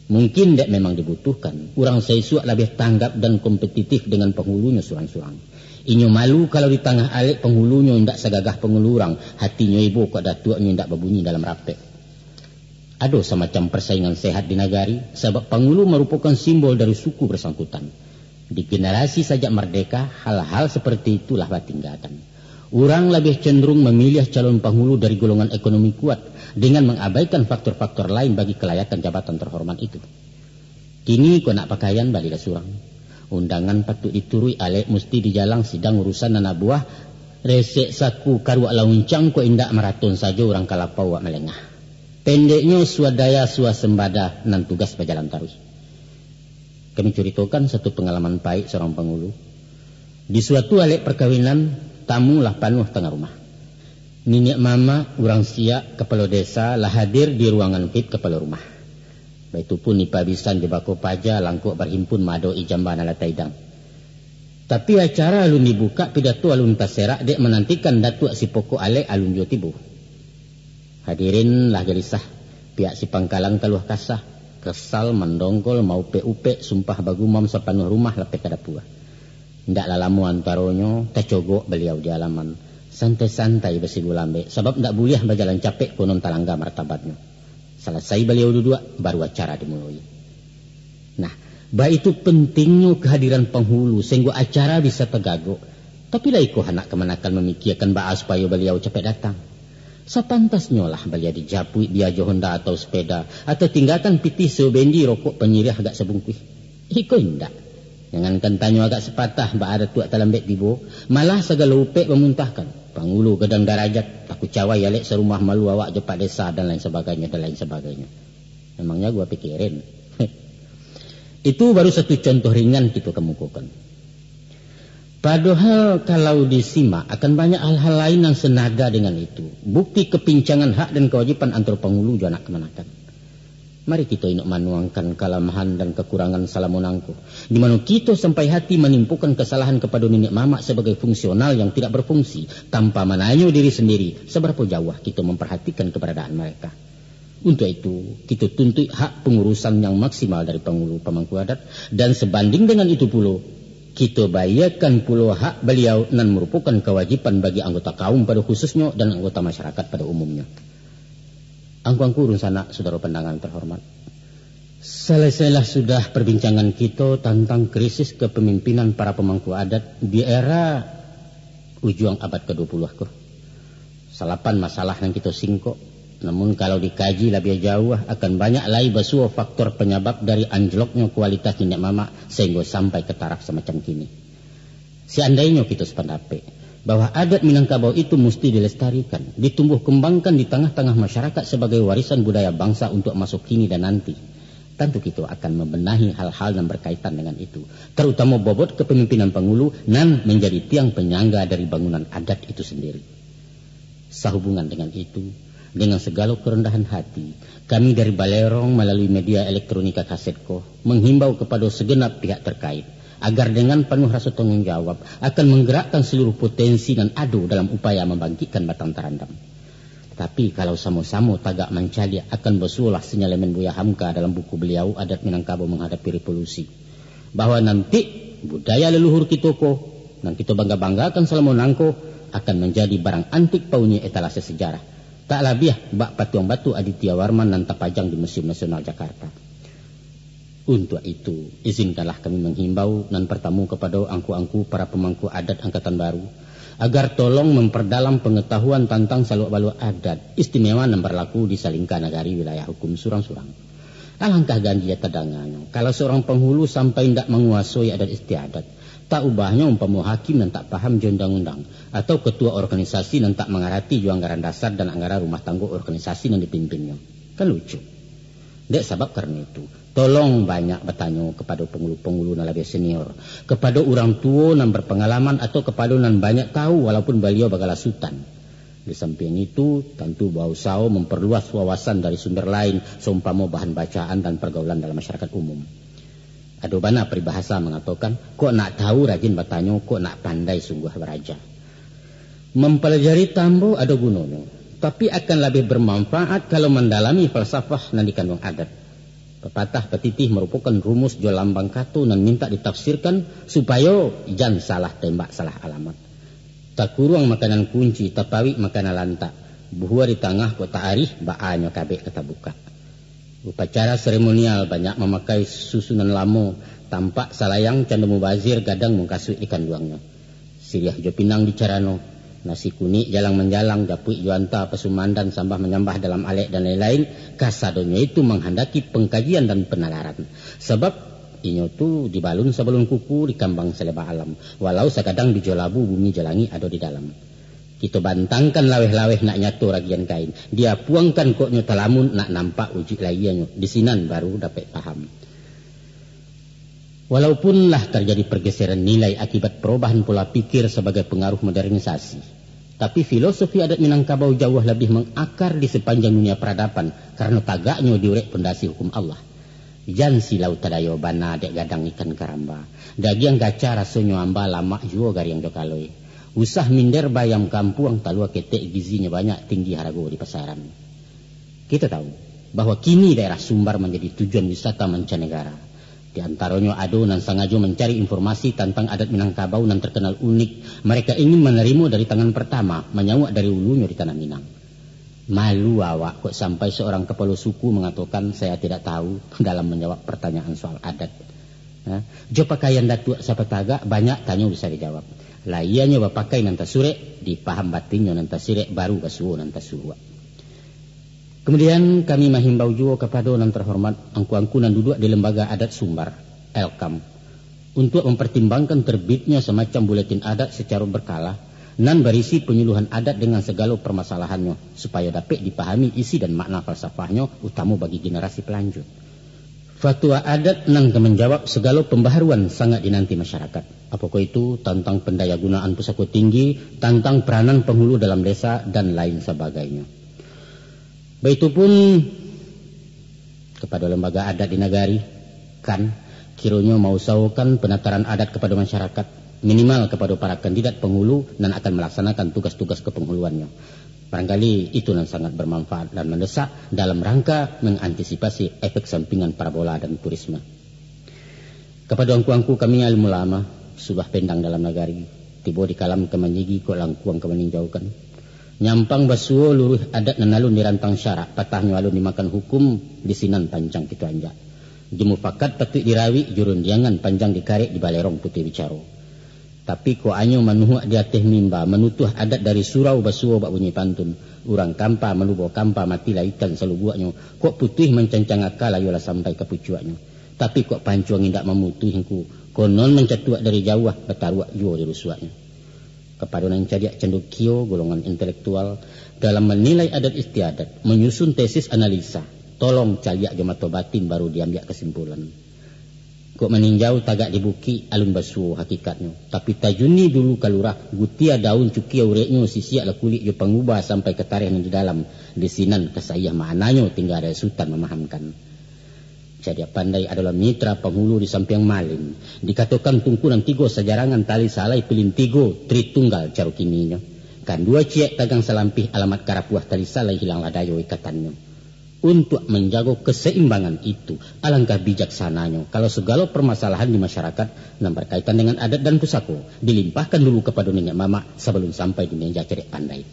Mungkin dek memang dibutuhkan, urang saisuak labiah tanggap dan kompetitif dengan panghulunyo surang-surang. Inyo malu kalau di tangah alek panghulunyo indak sagagah pangulu urang, hatinyo ibo kok datuaknyo indak babunyi dalam rapek. Ado samacam parsaingan sehat di nagari, sabab pangulu marupokan simbol dari suku bersangkutan. Di generasi sajak mardeka, hal-hal seperti itulah batinggakan. Urang labiah cenderung mamiliah calon pangulu dari golongan ekonomi kuat, dengan mangabaikan faktor-faktor lain bagi kalayakan jabatan terhormat itu. Kini kok nak pakaian balilah surang. Undangan patuik dituruik, alek musti dijalang, sidang urusan nan abuah, resek saku karuak launcang kok indak maraton sajo urang ka lapau awak malengah. Pendeknyo, swadaya swasembada nan tugas bajalan taruih. Kami curitokan satu pangalaman paik surang pangulu. Di suatu alek parkawinan, tamu lah panuah tangah rumah. Niniak mamak, urang siak, kapalo desa lah hadir di ruangan vip kapalo rumah. Baitu pun ipa bisan jo bako paja langkok barhimpun maadok-i jamba nan lah taidang. Tapi acara alun dibukak, pidato alun taserak dek manantikan datuak si pokok alek alun juo tibo. Hadirin lah galisah, pihak si pangkalan kaluah kasah, kesal, mandonggol, maupek-upek, sumpah bagumam sapanuah rumah lapeh ka dapua. Indak lah lamo antaronyo, tacogok baliau di alaman. Santai-santai basigu lambek, sabab indak buliah bajalan capek, konon talangga martabatnyo. Salasai baliau duduak, baru acara dimuloi. Nah, baitu pentingnyo kehadiran panghulu, sahinggo acara bisa tagagok. Tapi lai koh anak kamanakan mamikiakan baa supayo baliau capek datang. Sapantasnyolah baliau dijapuik bia jo honda atau sepeda, atau tinggakan pitih sebendi rokok panyiriah agak sabungkuih. Iko indak. Jangankan tanyo agak sapatah, baa datuak talambek tibo, malah sagalo upek mamuntahkan. Pangulu gadang darajat, takucawai alek sarumah, malu awak jo pak desa, dan lain sabagainyo, dan lain sabagainyo. Memangnya gua pikirin. Itu baru satu contoh ringan kito kamukokan. Padohal kalau disimak, akan banyak hal-hal lain nan senada dengan itu. Bukti kepincangan hak dan kawajiban antaro pangulu jo anak kamanakan. Mari kito inok manuangkan kalamahan dan kakurangan salamo nangko, di mano kito sampai hati manimpokan kasalahan kapado niniak mamak sabagai fungsional yang tidak berfungsi, tanpa mananyo diri sendiri, sabarapo jauah kito mamparhatikan kabaradaan mareka. Untuak itu, kito tuntuik hak pangurusan yang maksimal dari pangulu pamangku adat, dan sabanding dengan itu pulo, kito bayakan pulo hak baliau nan marupokan kawajiban bagi anggota kaum pado khususnyo dan anggota masyarakat pado umumnyo. Angku-angku, dunsanak, sudaro pandangan terhormat. Salasailah sudah parbincangan kito tantang krisis kepemimpinan para pamangku adat di era ujuang abad kadua puluah ko. Salapan masalah nan kito singkok, namun kalau dikaji labiah jauah, akan banyak lai basuo faktor panyabab dari anjloknyo kualitas niniak mamak sahinggo sampai ka taraf samacam kini. Seandainyo kito sapandapek bahwa adat Minangkabau itu musti dilestarikan, ditumbuh kembangkan di tangah-tangah masyarakat sabagai warisan budaya bangsa untuak maso kini dan nanti, tantu kito akan mambenahi hal-hal nan berkaitan dengan itu, tarutamo bobot kepemimpinan pangulu nan manjadi tiang panyangga dari bangunan adat itu sandiri. Sahubungan dengan itu, dengan sagalo karandahan hati, kami dari Balerong malalui media elektronika kaset ko manghimbau kapado saganap pihak terkait, agar dengan panuah raso tangguang jawab akan manggarakkan saluruh potensi nan ado dalam upaya mambangkikkan Batang Tarandam. Tapi kalau samo-samo tagak mancaliak, akan basuolah sinyalemen Buya Hamka dalam buku baliau Adat Minangkabau Menghadapi Revolusi, bahwa nanti budaya leluhur kito ko, nan kito bangga-banggakan salamo nangko, akan manjadi barang antik paunyi etalase sejarah, tak labiah bak patuang batu Aditya Warman nan tapajang di Museum Nasional Jakarta. Untuak itu, izinkanlah kami manghimbau nan partamo kapado angku-angku para pamangku adat angkatan baru, agar tolong mampardalam pangatahuan tantang saluak-baluak adat istimewa nan barlaku di salingka nagari wilayah hukum surang-surang. Alangkah ganjia tadanganyo, kalau saurang panghulu sampai indak manguasoi adat istiadat, tak ubahnyo umpamo hakim nan tak paham jo undang-undang, atau ketua organisasi nan tak mangarati jo anggaran dasar dan anggaran rumah tanggo organisasi nan dipimpinnyo. Kan lucu. Dek sabab karano itu, tolong banyak batanyo kapado pangulu-pangulu nan labiah senior, kapado urang tuo nan barpangalaman, atau kapado nan banyak tahu walaupun baliau bagalasutan. Di sampiang itu, tantu bausaho mamparluas wawasan dari sumber lain, saumpamo bahan bacaan dan pargaulan dalam masyarakat umum. Ado bana paribahasa mangatokan, kok nak tahu rajin batanyo, kok nak pandai sungguah baraja. Mampalajari tambo ado gunonyo, tapi akan labiah bermanfaat kalau mandalami falsafah nan dikanduang adat. Papatah patitih marupokan rumus jo lambang kato nan mintak ditafsirkan, supayo jan salah tembak, salah alamat. Takuruang makanan kunci, tapawik makanan lantak. Buhua di tangah kok taarih, baa nyo kabek ka tabukak. Upacara seremonial banyak mamakai susunan lamo, tampak salayang cando mubazir, gadang mukasuik di kanduangnyo. Siriah jo pinang dicarano, nasi kunik jalang manjalang, japuik jo anta, pasumandan sambah manyambah dalam alek, dan lain-lain, kasadonyo itu manghandaki pangkajian dan panalaran. Sabab inyo tu dibalun sabalun kuku, dikambang saleba alam. Walau sagadang bijo labu, bumi jo langik ado di dalam. Kito bantangkan laweh-laweh nak nyato ragian kain, diapuangkan kok nyo talamun nak nampak ujuik lahianyo, di sinan baru dapek paham. Walaupun lah tarjadi pargeseran nilai akibat parobahan pola pikir sabagai pangaruh modernisasi, tapi filosofi adat Minangkabau jauah labiah mangakar di sapanjang dunia paradaban, karano tagaknyo di urek pondasi hukum Allah. Jan silau tadayo bana dek gadang ikan karamba. Dagiang gaca rasonyo amba, lamak juo gariang jo kaloi. Usah minder bayam kampuang, talua ketek gizinyo banyak, tinggi harago di pasaran. Kita tahu bahwa kini daerah Sumbar manjadi tujuan wisata mancanegara. Di antaronyo ado nan sangajo mancari informasi tantang adat Minangkabau nan terkenal unik. Mereka ingin manarimo dari tangan pertama, manyauak dari ulunyo di Tanah Minang. Malu awak kok sampai seorang kapalo suku mangatokan, "Saya tidak tahu," dalam manjawab partanyaan soal adat. Ha? Jo pakaian Datuak Sapatagak, banyak tanyo bisa dijawab. Lahianyo bapakai nan tasurek, dipaham batinnyo nan tasirek, baru basuo nan tasuruak. Kemudian, kami mahimbau juo kapado nan terhormat angku-angku nan duduak di Lembaga Adat Sumbar, Elkam, untuak mampartimbangkan terbitnyo samacam buletin adat sacaro berkala, nan barisi panyuluhan adat dengan sagalo parmasalahannyo, supayo dapek dipahami isi dan makna falsafahnyo, utamo bagi generasi palanjut. Fatwa adat nan ka manjawab sagalo pambaharuan sangat dinanti masyarakat. Apokoh itu, tantang pandayagunaan pusako tinggi, tantang peranan panghulu dalam desa, dan lain sabagainyo. Baitupun, kapado lembaga adat di nagari, kan, kironyo mausahokan panataran adat kapado masyarakat, minimal kapado para kandidat panghulu nan akan malaksanakan tugas-tugas kapanghuluannyo. Barangkali itu nan sangat bermanfaat dan mandesak dalam rangka mangantisipasi efek sampingan parabola dan turisme. Kapado angku-angku kami alim ulama, sudah pendang dalam nagari, tibo di kalam ka manyigi, kok langkuang ka maninjaukan. Nyampang basuo luruih adat nan alun dirantang syarak, patahnyo alun dimakan hukum, di sinan pancang kito anjak. Jo mufakat patuik dirawik, jo rundiangan panjang dikarek, di balerong putuih bicaro. Tapi kok anyo manuhuak di ateh mimba, manutuah adat dari surau basuo bak bunyi pantun, urang kampa manubo kampa, mati lah ikan salubuaknyo, kok putuih mancancang aka, layolah sampai ka pucuaknyo. Tapi kok pancuang indak mamutuih, ngku, konon mancatuak dari jauah, bataruak juo di rusuaknyo. Kapado nan cadiak candokio, golongan intelektual, dalam manilai adat istiadat, manyusun tesis analisa, tolong caliak jo mato batin, baru diambiak kasimpulan. Kok maninjau tagak di bukik, alun basuo hakikatnyo. Tapi tajuni dulu ka lurah, gutia daun cukia ureknyo, sisiak lah kulik jo panguba sampai ka tareh nan di dalam, di sinan ka saiah maknanyo, tingga dek Sutan mamahamkan. Cadiak pandai adolah mitra panghulu di sampiang malin. Dikatokan tungku nan tigo sajarangan, tali salai pilin tigo, tritunggal caro kininyo. Kandua ciek tagang salampih, alamat karapuah tali salai, hilanglah dayo ikatannyo. Untuak manjago kasaimbangan itu, alangkah bijaksananyo kalau sagalo parmasalahan di masyarakat nan barkaitan dengan adat dan pusako dilimpahkan dulu kapado niniak mamak sabalun sampai di meja cadiak pandai.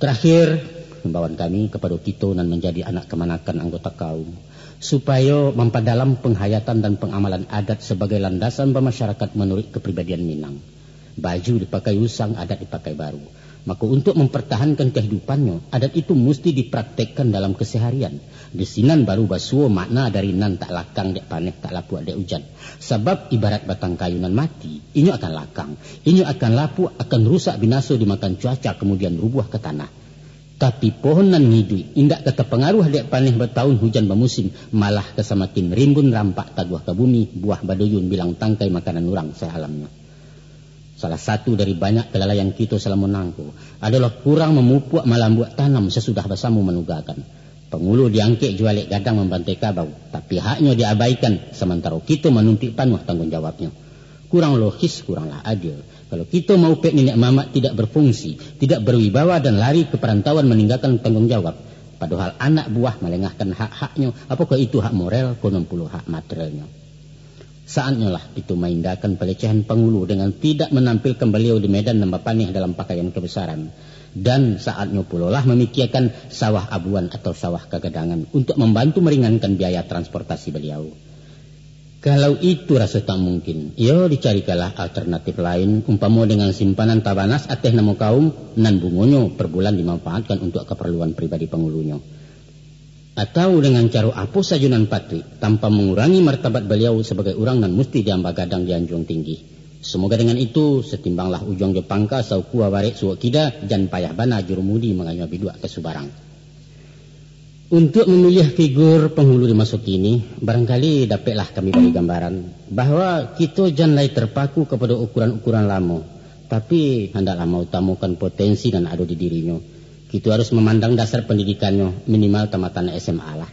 Tarakhir, himbauan kami kapado kito nan manjadi anak kamanakan anggota kaum, supayo mampadalam panghayatan dan pangamalan adat sabagai landasan bamasyarakat manuruik kapribadian Minang. Baju dipakai usang, adat dipakai baru. Mako, untuak mampartahankan kahidupannyo, adat itu musti dipraktekkan dalam kasaharian. Di sinan baru basuo makna dari nan tak lakang dek paneh, tak lapuak dek ujan. Sabab ibarat batang kayu nan mati, inyo akan lakang, inyo akan lapuak, akan rusak binaso dimakan cuaca, kamudian rubuah ka tanah. Tapi pohon nan hiduik indak ka tapangaruah dek paneh bataun, hujan bamusim, malah ka samakin rimbun rampak, taguah ka bumi, buah baduyun, bilang tangkai, makanan urang saalamnyo. Salah satu dari banyak kalalaian kito salamo nangko adolah kurang mamupuak malambuak tanam sasudah basamo manugakan. Pangulu diangkek jo alek gadang mambantai kabau, tapi haknyo diabaikan, samantaro kito manuntuik panuah tangguang jawabnyo. Kurang logis, kuranglah adil. Kalau kito maupek niniak mamak tidak berfungsi, tidak berwibawa dan lari ke perantauan maninggakan tangguang jawab, padohal anak buah malengahkan hak-haknyo, apokoh itu hak moral, konon pulo hak materialnyo. Saatnyo lah kito maindahkan palecehan pangulu dengan tidak menampilkan baliau di medan nan bapaneh dalam pakaian kebesaran. Dan saatnyo pulolah mamikiakan sawah abuan atau sawah kagadangan untuk mambantu maringankan biaya transportasi baliau. Kalau itu raso tak mungkin, iyo dicarikanlah alternatif lain, umpamo dengan simpanan tabanas ateh namo kaum, nan bungonyo per bulan dimanfaatkan untuk kaparluan pribadi pangulunyo. Atau dengan caro apo sajo nan patuik, tanpa mangurangi martabat baliau sabagai urang nan musti diamba gadang dianjuang tinggi. Samoga dengan itu, satimbanglah ujuang jo pangka, saukua barek suok kida, jan payah bana jurumudi manganyua biduak ka subarang. Untuak mamiliah figur panghulu di maso kini, barangkali dapeklah kami bari gambaran, bahwa kito jan lai tarpaku kapado ukuran-ukuran lamo, tapi, handaklah mautamokan potensi nan ado di dirinyo. Kito harus mamandang dasar pandidikannyo, minimal tamatan S M A lah.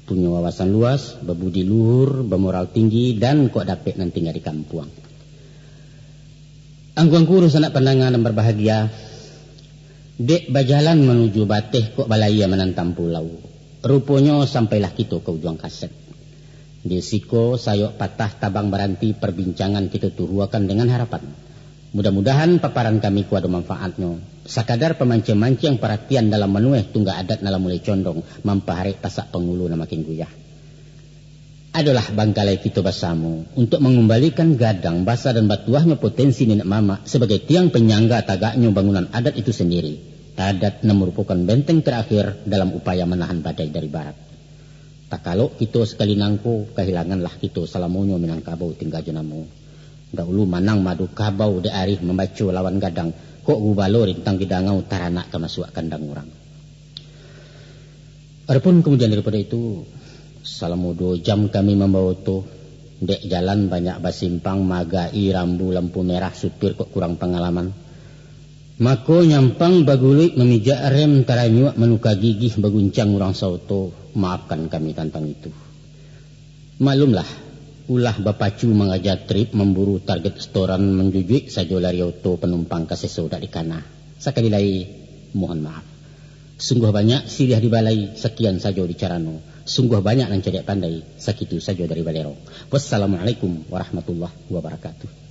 Punyo wawasan luas, babudi luhur, bamoral tinggi, dan kok dapek nan tingga di kampuang. Angku-angku, sanak pandanga nan barbahagia, dek bajalan manuju bateh kok balayia manantang pulau. Ruponyo sampailah kito ka ujuang kasek. Di siko sayok patah tabang baranti parbincangan kito tuhuakan dengan harapan. Mudah-mudahan paparan kami ko ado manfaatnyo. Sakadar pamanciang-manciang paratian dalam manueh tunggak adat nan lah mulai condong mampaharek tasak pangulu nan makin guyah. Adolah bangkalai kito basamo untuak mangumbalikan gadang basa dan batuahnyo potensi niniak mamak sabagai tiang panyangga tagaknyo bangunan adat itu sandiri. Adat nan marupokan benteng tarakhir dalam upaya manahan badai dari barat. Takalok kito sakali nangko, kahilanganlah kito salamonyo Minangkabau tingga jo namo. Daulu manang madu kabau dek arih mambaco lawan gadang, kok gubalo rintang didangau taranak ka masuak kandang urang. Adapun kamudian daripado itu, salamo duo jam kami mambawa oto, dek jalan banyak basimpang, magai rambu lampu merah, supir kok kurang pangalaman. Mako, nyampang baguluik mamijak rem, taranyuak manuka gigih, baguncang urang saoto, maafkan kami tantang itu. Maklumlah, ulah bapacu mangaja trip, mamburu target setoran, manjujuik sajo lari oto, panumpang ka seso dak dikana. Sakali lai, mohon maaf. Sungguah banyak siriah di balai, sakian sajo di carano. Sungguah banyak nan cadiak pandai, sakitu sajo dari Balerong. Wassalamualaikum warahmatullahi wabarakatuh.